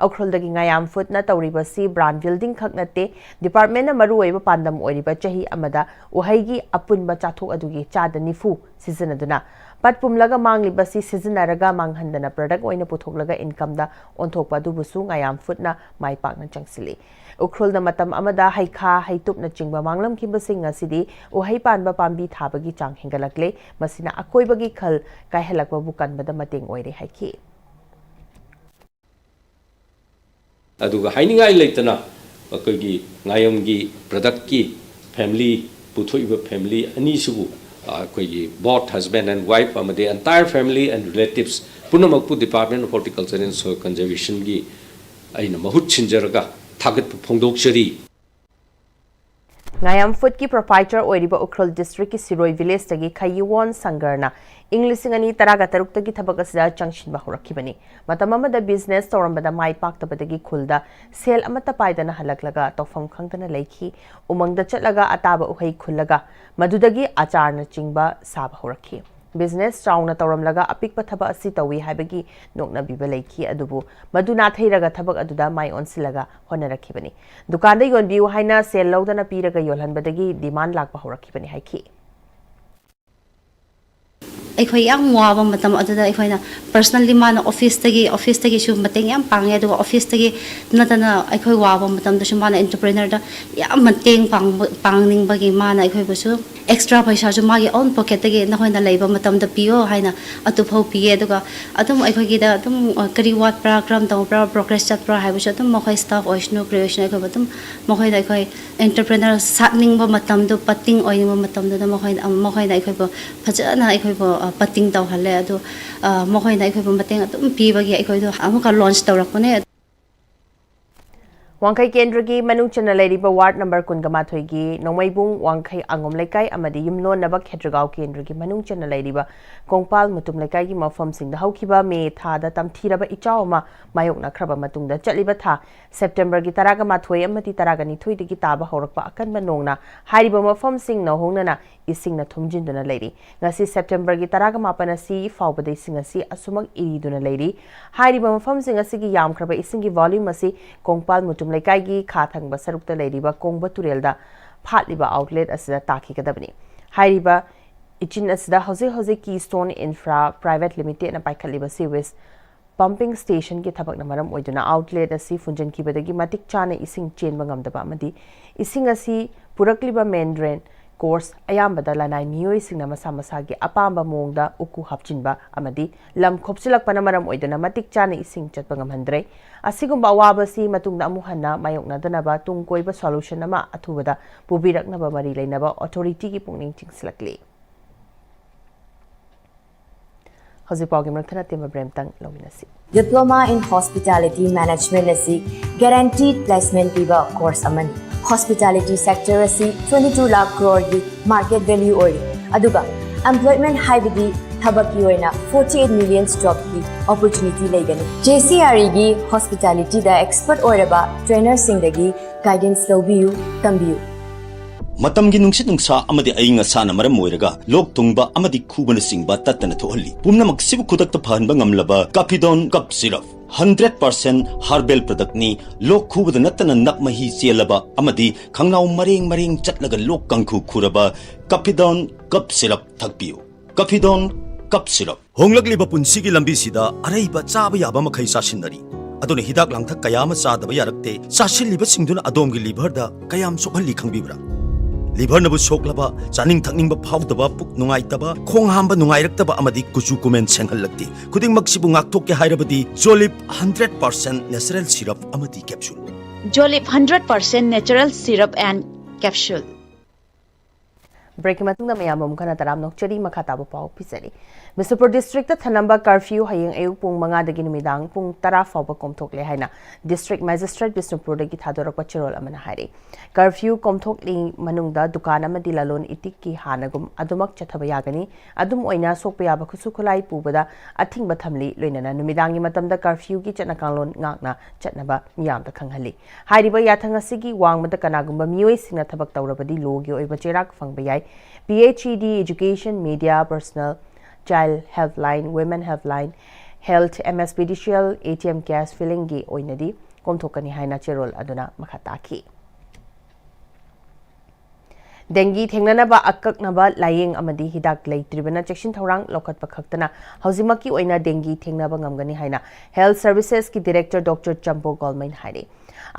ꯎꯈ꯭ꯔꯨꯜꯗꯒꯤ ꯉꯥꯌꯥꯝ ꯐꯨꯗꯅ ꯇꯧꯔꯤꯕꯁꯤ brand building ꯈꯛ ꯅꯠꯇꯦ, departmentꯅ ꯃꯔꯨꯑꯣꯏꯕ ꯄꯥꯟꯗꯝ ꯑꯣꯏꯔꯤꯕ ꯆꯍꯤ ꯑꯃꯗ ꯎꯍꯩꯒꯤ ꯑꯄꯨꯟꯕ ꯆꯥꯊꯣꯛ ꯑꯗꯨꯒꯤ ꯆꯥꯗ ꯅꯤꯐꯨ ꯁꯤꯖꯤꯟꯅꯗꯨꯅ ꯄꯠ ꯄꯨꯝꯂꯒ ꯃꯥꯡꯂꯤꯕꯁꯤ ꯁꯤꯖꯤꯟꯅꯔꯒ ꯃꯥꯡꯍꯟꯗꯅ product ꯑꯣꯏꯅ ꯄꯨꯊꯣꯛꯂꯒ incomeꯗ ꯑꯣꯟꯊꯣꯛꯄ ꯑꯗꯨꯕꯨꯁꯨ ꯉꯥꯌꯥꯝ ꯐꯨꯗꯅ ꯃꯥꯏ ꯄꯥꯛꯅ ꯆꯪꯁꯤꯜꯂꯤ꯫ ꯎꯈ꯭ꯔꯨꯜꯗ ꯃꯇꯝ ꯑꯃꯗ ꯍꯩꯈꯥ, ꯍꯩꯇꯨꯞꯅꯆꯤꯡꯕ ꯃꯥꯡꯂꯝꯈꯤꯕꯁꯤꯡ ꯉꯁꯤꯗꯤ ꯎꯍꯩ ꯄꯥꯟꯕ ꯄꯥꯝꯕꯤ ꯊꯥꯕꯒꯤ ꯆꯥꯡ ꯍꯦꯟꯒꯠꯂꯛꯂꯦ꯫ ꯃꯁꯤꯅ ꯑꯀꯣꯏꯕꯒꯤ ꯈꯜ ꯀꯥꯏꯍꯜꯂꯛꯄꯕꯨ ꯀꯟꯕꯗ ꯃꯇꯦꯡ ꯑꯣꯏꯔꯦ ꯍꯥꯏꯈꯤ꯫ ꯑꯗꯨꯒ ꯍꯥꯏꯅꯤꯡꯉꯥꯏ ꯂꯩꯇꯅ ꯑꯩꯈꯣꯏꯒꯤ ꯉꯥꯌꯣꯝꯒꯤ productꯀꯤ family, ꯄꯨꯊꯣꯛꯏꯕ family ꯑꯅꯤꯁꯤꯕꯨ, ꯑ, ꯑꯩꯈꯣꯏꯒꯤ both husband and wife ꯑꯃꯗꯤ entire family and relatives ꯄꯨꯝꯅꯃꯛꯄꯨ Department of Horticulture and Soil Conservationꯒꯤ ꯑꯩꯅ ꯃꯍꯨꯠ ꯁꯤꯟꯖꯔꯒ ꯊꯥꯒꯠꯄ ꯐꯣꯡꯗꯣꯛꯆꯔꯤ꯫ ꯉꯥꯌꯥꯝ ꯐꯨꯗꯀꯤ proprietor ꯑꯣꯏꯔꯤꯕ ꯎꯈ꯭ꯔꯨꯜ districtꯀꯤ ꯁꯤꯔꯣꯏ villageꯇꯒꯤ ꯈꯌꯤꯋꯣꯟ ꯁꯪꯒꯔꯅ ꯏꯪ ꯂꯤꯁꯤꯡ ꯑꯅꯤ ꯇꯔꯥꯒ ꯇꯔꯨꯛꯇꯒꯤ ꯊꯕꯛ ꯑꯁꯤꯗ ꯆꯪꯁꯤꯟꯕ ꯍꯧꯔꯛꯈꯤꯕꯅꯤ꯫ ꯃꯇꯝ ꯑꯃꯗ business ꯇꯧꯔꯝꯕꯗ ꯃꯥꯏ ꯄꯥꯛꯇꯕꯗꯒꯤ ꯈꯨꯜꯗ ꯁꯦꯜ ꯑꯃꯠꯇ ꯄꯥꯏꯗꯅ ꯍꯜꯂꯛꯂꯒ ꯇꯧꯐꯝ ꯈꯪꯗꯅ ꯂꯩꯈꯤ꯫ ꯎꯃꯪꯗ ꯆꯠꯂꯒ ꯑꯇꯥꯕ ꯎꯍꯩ ꯈꯨꯜꯂꯒ ꯃꯗꯨꯗꯒꯤ ꯑꯆꯥꯔꯅꯆꯤꯡꯕ ꯁꯥꯕ ꯍꯧꯔꯛꯈꯤ꯫ Business ꯆꯥꯎꯅ ꯇꯧꯔꯝꯂꯒ ꯑꯄꯤꯛꯄ ꯊꯕꯛ ꯑꯁꯤ ꯇꯧꯏ ꯍꯥꯏꯕꯒꯤ ꯅꯣꯛꯅꯕꯤꯕ ꯂꯩꯈꯤ, ꯑꯗꯨꯕꯨ ꯃꯗꯨ ꯅꯥꯊꯩꯔꯒ ꯊꯕꯛ ꯑꯗꯨꯗ ꯃꯥꯏ ꯑꯣꯟꯁꯤꯜꯂꯒ ꯍꯣꯠꯅꯔꯛꯈꯤꯕꯅꯤ꯫ ꯗꯨꯀꯥꯟꯗ ꯌꯣꯟꯕꯤꯌꯨ ꯍꯥꯏꯅ ꯁꯦꯜ ꯂꯧꯗꯅ ꯄꯤꯔꯒ ꯌꯣꯜꯍꯟꯕꯗꯒꯤ demand ꯂꯥꯛꯄ ꯍꯧꯔꯛꯈꯤꯕꯅꯤ ꯍꯥꯏꯈꯤ꯫ ꯑꯩꯈꯣꯏ ꯌꯥꯝ ꯋꯥꯕ ꯃꯇꯝ ꯑꯗꯨꯗ ꯑꯩꯈꯣꯏꯅ personally ꯃꯥꯅ office ꯇꯒꯤ office ꯇꯒꯤꯁꯨ ꯃꯇꯦꯡ ꯌꯥꯝ ꯄꯥꯡꯉꯦ, ꯑꯗꯨꯒ office ꯇꯒꯤ ꯅꯠꯇꯅ ꯑꯩꯈꯣꯏ ꯋꯥꯕ ꯃꯇꯝꯗꯁꯨ ꯃꯥꯅ entrepreneur ꯗ ꯌꯥꯝ ꯃꯇꯦꯡ ꯄꯥꯡꯕ ꯄꯥꯡꯅꯤꯡꯕꯒꯤ ꯃꯥꯅ ꯑꯩꯈꯣꯏꯕꯨꯁꯨ extra ꯄꯩꯁꯥꯁꯨ ꯃꯥꯒꯤ own pocket ꯇꯒꯤ ꯅꯈꯣꯏꯅ ꯂꯩꯕ ꯃꯇꯝꯗ ꯄꯤꯌꯣ ꯍꯥꯏꯅ ꯑꯗꯨꯐꯥꯎ ꯄꯤꯌꯦ꯫ ꯑꯗꯨꯒ ꯑꯗꯨꯝ ꯑꯩꯈꯣꯏꯒꯤꯗ ꯑꯗꯨꯝ, ꯑ, ꯀꯔꯤ ꯋꯥꯠꯄ꯭ꯔꯥ, ꯀꯔꯝ ꯇꯧꯕ꯭ꯔꯥ, progress ꯆꯠꯄ꯭ꯔꯥ ꯍꯥꯏꯕꯁꯨ ꯑꯗꯨꯝ ꯃꯈꯣꯏ staff ꯑꯣꯏꯁꯅꯨ, ꯀꯔꯤ ꯑꯣꯏꯁꯅꯨ, ꯑꯩꯈꯣꯏꯕꯨ ꯑꯗꯨꯝ ꯃꯈꯣꯏꯗ ꯑꯩꯈꯣꯏ entrepreneur ꯁꯥꯠꯅꯤꯡꯕ ꯃꯇꯝꯗꯨ, ꯄꯇꯤꯡ ꯑꯣꯏꯅꯤꯡꯕ ꯃꯇꯝꯗꯨꯗ ꯃꯈꯣꯏꯅ, ꯃꯈꯣꯏꯅ ꯑꯩꯈꯣꯏꯕꯨ ꯐꯖꯅ ꯑꯩꯈꯣꯏꯕꯨ, ꯑ, ꯄꯇꯤꯡ ꯇꯧꯍꯜꯂꯦ꯫ ꯑꯗꯨ, ꯑ, ꯃꯈꯣꯏꯅ ꯑꯩꯈꯣꯏꯕꯨ ꯃꯇꯦꯡ ꯑꯗꯨꯝ ꯄꯤꯕꯒꯤ ꯑꯩꯈꯣꯏꯗꯣ ꯑꯃꯨꯛꯀ launch ꯇꯧꯔꯛꯄꯅꯦ꯫ ꯋꯥꯡꯈꯩ ꯀꯦꯟꯗ꯭ꯔꯒꯤ ꯃꯅꯨꯡ ꯆꯟꯅ ꯂꯩꯔꯤꯕ ward number ꯀꯨꯟꯒ ꯃꯥꯊꯣꯏꯒꯤ ꯅꯣꯡꯃꯩꯕꯨꯡ, ꯋꯥꯡꯈꯩ ꯑꯉꯣꯝ ꯂꯩꯀꯥꯏ ꯑꯃꯗꯤ ꯌꯨꯝꯂꯣꯟꯅꯕ ꯈꯦꯇ꯭ꯔꯒꯥꯎ ꯀꯦꯟꯗ꯭ꯔꯒꯤ ꯃꯅꯨꯡ ꯆꯟꯅ ꯂꯩꯔꯤꯕ ꯀꯣꯡꯄꯥꯜ ꯃꯨꯇꯨꯝ ꯂꯩꯀꯥꯏꯒꯤ ꯃꯐꯝꯁꯤꯡꯗ ꯍꯧꯈꯤꯕ ꯃꯦ ꯊꯥꯗ ꯇꯝꯊꯤꯔꯕ ꯏꯆꯥꯎ ꯑꯃ ꯃꯥꯌꯣꯛꯅꯈ꯭ꯔꯕ ꯃꯇꯨꯡꯗ, ꯆꯠꯂꯤꯕ ꯊꯥ ꯁꯦꯞꯇꯦꯝꯕꯔꯒꯤ ꯇꯔꯥꯒ ꯃꯥꯊꯣꯏ ꯑꯃꯗꯤ ꯇꯔꯥꯒ ꯅꯤꯊꯣꯏꯗꯒꯤ ꯇꯥꯕ ꯍꯧꯔꯛꯄ ꯑꯀꯟꯕ ꯅꯣꯡꯅ ꯍꯥꯏꯔꯤꯕ ꯃꯐꯝꯁꯤꯡ ꯅꯧꯍꯧꯅꯅ ꯏꯁꯤꯡꯅ ꯊꯨꯝꯖꯤꯟꯗꯨꯅ ꯂꯩꯔꯤ꯫ ꯉꯁꯤ ꯁꯦꯞꯇꯦꯝꯕꯔꯒꯤ ꯇꯔꯥꯒ ꯃꯥꯄꯟ ꯑꯁꯤ ꯐꯥꯎꯕꯗ ꯏꯁꯤꯡ ꯑꯁꯤ ꯑꯁꯨꯃꯛ ꯏꯔꯤꯗꯨꯅ ꯂꯩꯔꯤ꯫ ꯍꯥꯏꯔꯤꯕ ꯃꯐꯝꯁꯤꯡ ꯑꯁꯤꯒꯤ ꯌꯥꯝꯈ꯭ꯔꯕ ꯏꯁꯤꯡꯒꯤ volume ꯑꯁꯤ ꯀꯣꯡꯄꯥꯜ ꯃꯨꯇꯨꯝ ꯂꯩꯀꯥꯏꯒꯤ ꯈꯥ ꯊꯪꯕ ꯁꯔꯨꯛꯇ ꯂꯩꯔꯤꯕ ꯀꯣꯡꯕ ꯇꯨꯔꯦꯜꯗ ꯐꯥꯠꯂꯤꯕ outlet ꯑꯁꯤꯗ ꯇꯥꯈꯤꯒꯗꯕꯅꯤ꯫ ꯍꯥꯏꯔꯤꯕ ꯏꯆꯤꯟ ꯑꯁꯤꯗ ꯍꯧꯖꯤꯛ ꯍꯧꯖꯤꯛ Keystone Infra Private Limited ꯅ ꯄꯥꯏꯈꯠꯂꯤꯕ sewage pumping station ꯒꯤ ꯊꯕꯛꯅ ꯃꯔꯝ ꯑꯣꯏꯗꯨꯅ outlet ꯑꯁꯤ ꯐꯨꯟꯖꯤꯟꯈꯤꯕꯗꯒꯤ ꯃꯇꯤꯛ ꯆꯥꯅ ꯏꯁꯤꯡ ꯆꯦꯟꯕ ꯉꯝꯗꯕ ꯑꯃꯗꯤ ꯏꯁꯤꯡ ꯑꯁꯤ ꯄꯨꯔꯛꯂꯤꯕ main drain course ꯑꯌꯥꯝꯕꯗ ꯂꯅꯥꯏ ꯃꯤꯑꯣꯏꯁꯤꯡꯅ ꯃꯁꯥ ꯃꯁꯥꯒꯤ ꯑꯄꯥꯝꯕ ꯃꯑꯣꯡꯗ ꯎꯀꯨ ꯍꯥꯞꯆꯤꯟꯕ ꯑꯃꯗꯤ ꯂꯝ ꯈꯣꯞꯆꯤꯜꯂꯛꯄꯅ ꯃꯔꯝ ꯑꯣꯏꯗꯨꯅ ꯃꯇꯤꯛ ꯆꯥꯅ ꯏꯁꯤꯡ ꯆꯠꯄ ꯉꯝꯍꯟꯗ꯭ꯔꯦ꯫ ꯑꯁꯤꯒꯨꯝꯕ ꯑꯋꯥꯕ ꯑꯁꯤ ꯃꯇꯨꯡꯗ ꯑꯃꯨꯛ ꯍꯟꯅ ꯃꯥꯌꯣꯛꯅꯗꯅꯕ ꯇꯨꯡ ꯀꯣꯏꯕ solution ꯑꯃ ꯑꯊꯨꯕꯗ ꯄꯨꯕꯤꯔꯛꯅꯕ ꯃꯔꯤ ꯂꯩꯅꯕ authority ꯒꯤ ꯄꯨꯛꯅꯤꯡ ꯆꯤꯡꯁꯤꯜꯂꯛꯂꯤ꯫ ꯍꯧꯖꯤꯛ ꯄꯥꯎꯒꯤ ꯃꯔꯛ ꯊꯠꯅ ꯇꯦꯟꯕ break ꯑꯃꯇꯪ ꯂꯧꯃꯤꯟꯅꯁꯤ꯫ Diploma in Hospitality Management ꯑꯁꯤ guaranteed placement ꯄꯤꯕ course ꯑꯃꯅꯤ꯫ Hospitality sector ꯑꯁꯤ twenty two lakh crore ꯒꯤ market value ꯑꯣꯏꯔꯤ, ꯑꯗꯨꯒ employment ꯍꯥꯏꯕꯗꯤ ꯊꯕꯛꯀꯤ ꯑꯣꯏꯅ forty eight million job ꯀꯤ opportunity ꯂꯩꯒꯅꯤ꯫ J C R E ꯒꯤ hospitality ꯗ expert ꯑꯣꯏꯔꯕ trainer ꯁꯤꯡꯗꯒꯤ guidance ꯂꯧꯕꯤꯌꯨ, ꯇꯝꯕꯤꯌꯨ꯫ ꯃꯇꯝꯒꯤ ꯅꯨꯡꯁꯤꯠ ꯅꯨꯡꯁꯥ ꯑꯃꯗꯤ ꯑꯏꯪ ꯑꯁꯥꯅ ꯃꯔꯝ ꯑꯣꯏꯔꯒ ꯂꯣꯛ ꯊꯨꯡꯕ ꯑꯃꯗꯤ ꯈꯨꯕꯅꯆꯤꯡꯕ ꯇꯠꯇꯅ ꯊꯣꯛꯍꯜꯂꯤ꯫ ꯄꯨꯝꯅꯃꯛꯁꯤꯕꯨ ꯈꯨꯗꯛꯇ ꯐꯍꯟꯕ ꯉꯝꯂꯕ Caphidone Cough Syrup, hundred percent herbal product ꯅꯤ꯫ ꯂꯣꯛ ꯈꯨꯕꯗ ꯅꯠꯇꯅ ꯅꯞ ꯃꯍꯤ ꯆꯦꯜꯂꯕ ꯑꯃꯗꯤ ꯈꯪꯅꯥꯎ ꯃꯔꯦꯡ ꯃꯔꯦꯡ ꯆꯠꯂꯒ ꯂꯣꯛ ꯀꯥꯡꯈꯨ ꯈꯨꯔꯕ Caphidone Cough Syrup ꯊꯛꯄꯤꯌꯨ꯫ Caphidone ꯀꯞ ꯁꯤꯔꯞ꯫ ꯍꯣꯡꯂꯛꯂꯤꯕ ꯄꯨꯟꯁꯤꯒꯤ ꯂꯝꯕꯤꯁꯤꯗ ꯑꯔꯩꯕ ꯆꯥꯕ ꯌꯥꯕ ꯃꯈꯩ ꯆꯥꯁꯤꯟꯅꯔꯤ꯫ ꯑꯗꯨꯅ ꯍꯤꯗꯥꯛ ꯂꯥꯡꯊꯛ ꯀꯌꯥ ꯑꯃ ꯆꯥꯗꯕ ꯌꯥꯔꯛꯇꯦ꯫ ꯆꯥꯁꯤꯜꯂꯤꯕꯁꯤꯡꯗꯨꯅ ꯑꯗꯣꯝꯒꯤ ꯂꯤꯚꯔꯗ ꯀꯌꯥꯝ ꯁꯣꯛꯍꯜꯂꯤ ꯈꯪꯕꯤꯕ꯭ꯔꯥ? ꯂꯤꯚꯔꯅꯕꯨ ꯁꯣꯛꯂꯕ, ꯆꯥꯅꯤꯡ ꯊꯛꯅꯤꯡꯕ ꯐꯥꯎꯗꯕ, ꯄꯨꯛ ꯅꯨꯡꯉꯥꯏꯇꯕ, ꯈꯣꯡ ꯍꯥꯝꯕ ꯅꯨꯡꯉꯥꯏꯔꯛꯇꯕ ꯑꯃꯗꯤ ꯀꯨꯆꯨ ꯀꯨꯃꯦꯟ ꯁꯦꯡꯍꯜꯂꯛꯇꯦ꯫ ꯈꯨꯗꯤꯡꯃꯛꯁꯤꯕꯨ ꯉꯥꯛꯊꯣꯛꯀꯦ ꯍꯥꯏꯔꯕꯗꯤ ꯖꯣꯂꯤꯞ ꯍꯟꯗ꯭ꯔꯦꯠ ꯄꯥꯔꯁꯦꯟ ꯅꯦꯆꯔꯦꯜ ꯁꯤꯔꯞ ꯑꯃꯗꯤ capsule. Jolip hundred percent natural syrup and capsule. ꯕ꯭ꯔꯦꯛꯀꯤ ꯃꯇꯨꯡꯗ ꯃꯌꯥꯝ ꯑꯃꯨꯛ ꯍꯟꯅ ꯇꯔꯥꯝꯅ ꯑꯣꯛꯆꯔꯤ꯫ ꯃꯈꯥ ꯇꯥꯕ ꯄꯥꯎ ꯄꯤꯖꯔꯤ꯫ ꯕꯤꯁꯅꯨꯄꯨꯔ ꯗꯤꯁꯇ꯭ꯔꯤꯛꯇ ꯊꯅꯝꯕ ꯀꯔꯐ꯭ꯌꯨ ꯍꯌꯦꯡ ꯑꯌꯨꯛ ꯄꯨꯡ ꯃꯉꯥꯗꯒꯤ ꯅꯨꯃꯤꯗꯥꯡ ꯄꯨꯡ ꯇꯔꯥ ꯐꯥꯎꯕ ꯀꯣꯝꯊꯣꯛꯂꯦ ꯍꯥꯏꯅ ꯗꯤꯁꯇ꯭ꯔꯤꯛ ꯃꯦꯖꯤꯁꯇ꯭ꯔꯦꯠ ꯕꯤꯁꯅꯨꯄꯨꯔꯗꯒꯤ ꯊꯥꯗꯣꯔꯛꯄ ꯆꯦꯔꯣꯜ ꯑꯃꯅ ꯍꯥꯏꯔꯤ꯫ ꯀꯔꯐ꯭ꯌꯨ ꯀꯣꯝꯊꯣꯛꯂꯤ ꯃꯅꯨꯡꯗ ꯗꯨꯀꯥꯟ ꯑꯃꯗꯤ ꯂꯂꯣꯟ ꯏꯇꯤꯛꯀꯤ ꯍꯥꯟꯅꯒꯨꯝ ꯑꯗꯨꯃꯛ ꯆꯠꯊꯕ ꯌꯥꯒꯅꯤ꯫ ꯑꯗꯨꯝ ꯑꯣꯏꯅ ꯁꯣꯛꯄ ꯌꯥꯕ ꯈꯨꯠꯁꯨ ꯈꯨꯠꯂꯥꯏ ꯄꯨꯕꯗ ꯑꯊꯤꯡꯕ ꯊꯝꯂꯤ꯫ ꯂꯣꯏꯅꯅ ꯅꯨꯃꯤꯗꯥꯡꯒꯤ ꯃꯇꯝꯗ ꯀꯔꯐ꯭ꯌꯨꯒꯤ ꯆꯠꯅ ꯀꯥꯡꯂꯣꯟ ꯉꯥꯛꯅ ꯆꯠꯅꯕ ꯃꯤꯌꯥꯝꯗ ꯈꯪꯍꯜꯂꯤ꯫ ꯍꯥꯏꯔꯤꯕ ꯌꯥꯊꯪ ꯑꯁꯤꯒꯤ ꯋꯥꯡꯃꯗ ꯀꯅꯥꯒꯨꯝꯕ ꯃꯤꯑꯣꯏꯁꯤꯡꯅ ꯊꯕꯛ ꯇꯧꯔꯕꯗꯤ ꯂꯣꯒꯤ ꯑꯣꯏꯕ ꯆꯩꯔꯥꯛ ꯐꯪꯕ ꯌꯥꯏ꯫ P H E D, education, media, personal, child helpline, women helpline, health, M S P D C L, A T M cash fillingꯒꯤ ꯑꯣꯏꯅꯗꯤ ꯀꯣꯝꯊꯣꯛꯀꯅꯤ ꯍꯥꯏꯅ ꯆꯦꯔꯣꯜ ꯑꯗꯨꯅ ꯃꯈꯥ ꯇꯥꯈꯤ꯫ ꯗꯦꯡꯒꯤ ꯊꯦꯡꯅꯅꯕ ꯑꯀꯛꯅꯕ ꯂꯥꯌꯦꯡ ꯑꯃꯗꯤ ꯍꯤꯗꯥꯛ ꯂꯩꯇ꯭ꯔꯤꯕꯅ ꯆꯦꯛꯁꯤꯟ ꯊꯧꯔꯥꯡ ꯂꯧꯈꯠꯄ ꯈꯛꯇꯅ ꯍꯧꯖꯤꯛꯃꯛꯀꯤ ꯑꯣꯏꯅ ꯗꯦꯡꯒꯤ ꯊꯦꯡꯅꯕ ꯉꯝꯒꯅꯤ ꯍꯥꯏꯅ Health Servicesꯀꯤ Director Doctor ꯆꯝꯕꯣ ꯒꯣꯜꯃꯩꯅ ꯍꯥꯏꯔꯤ꯫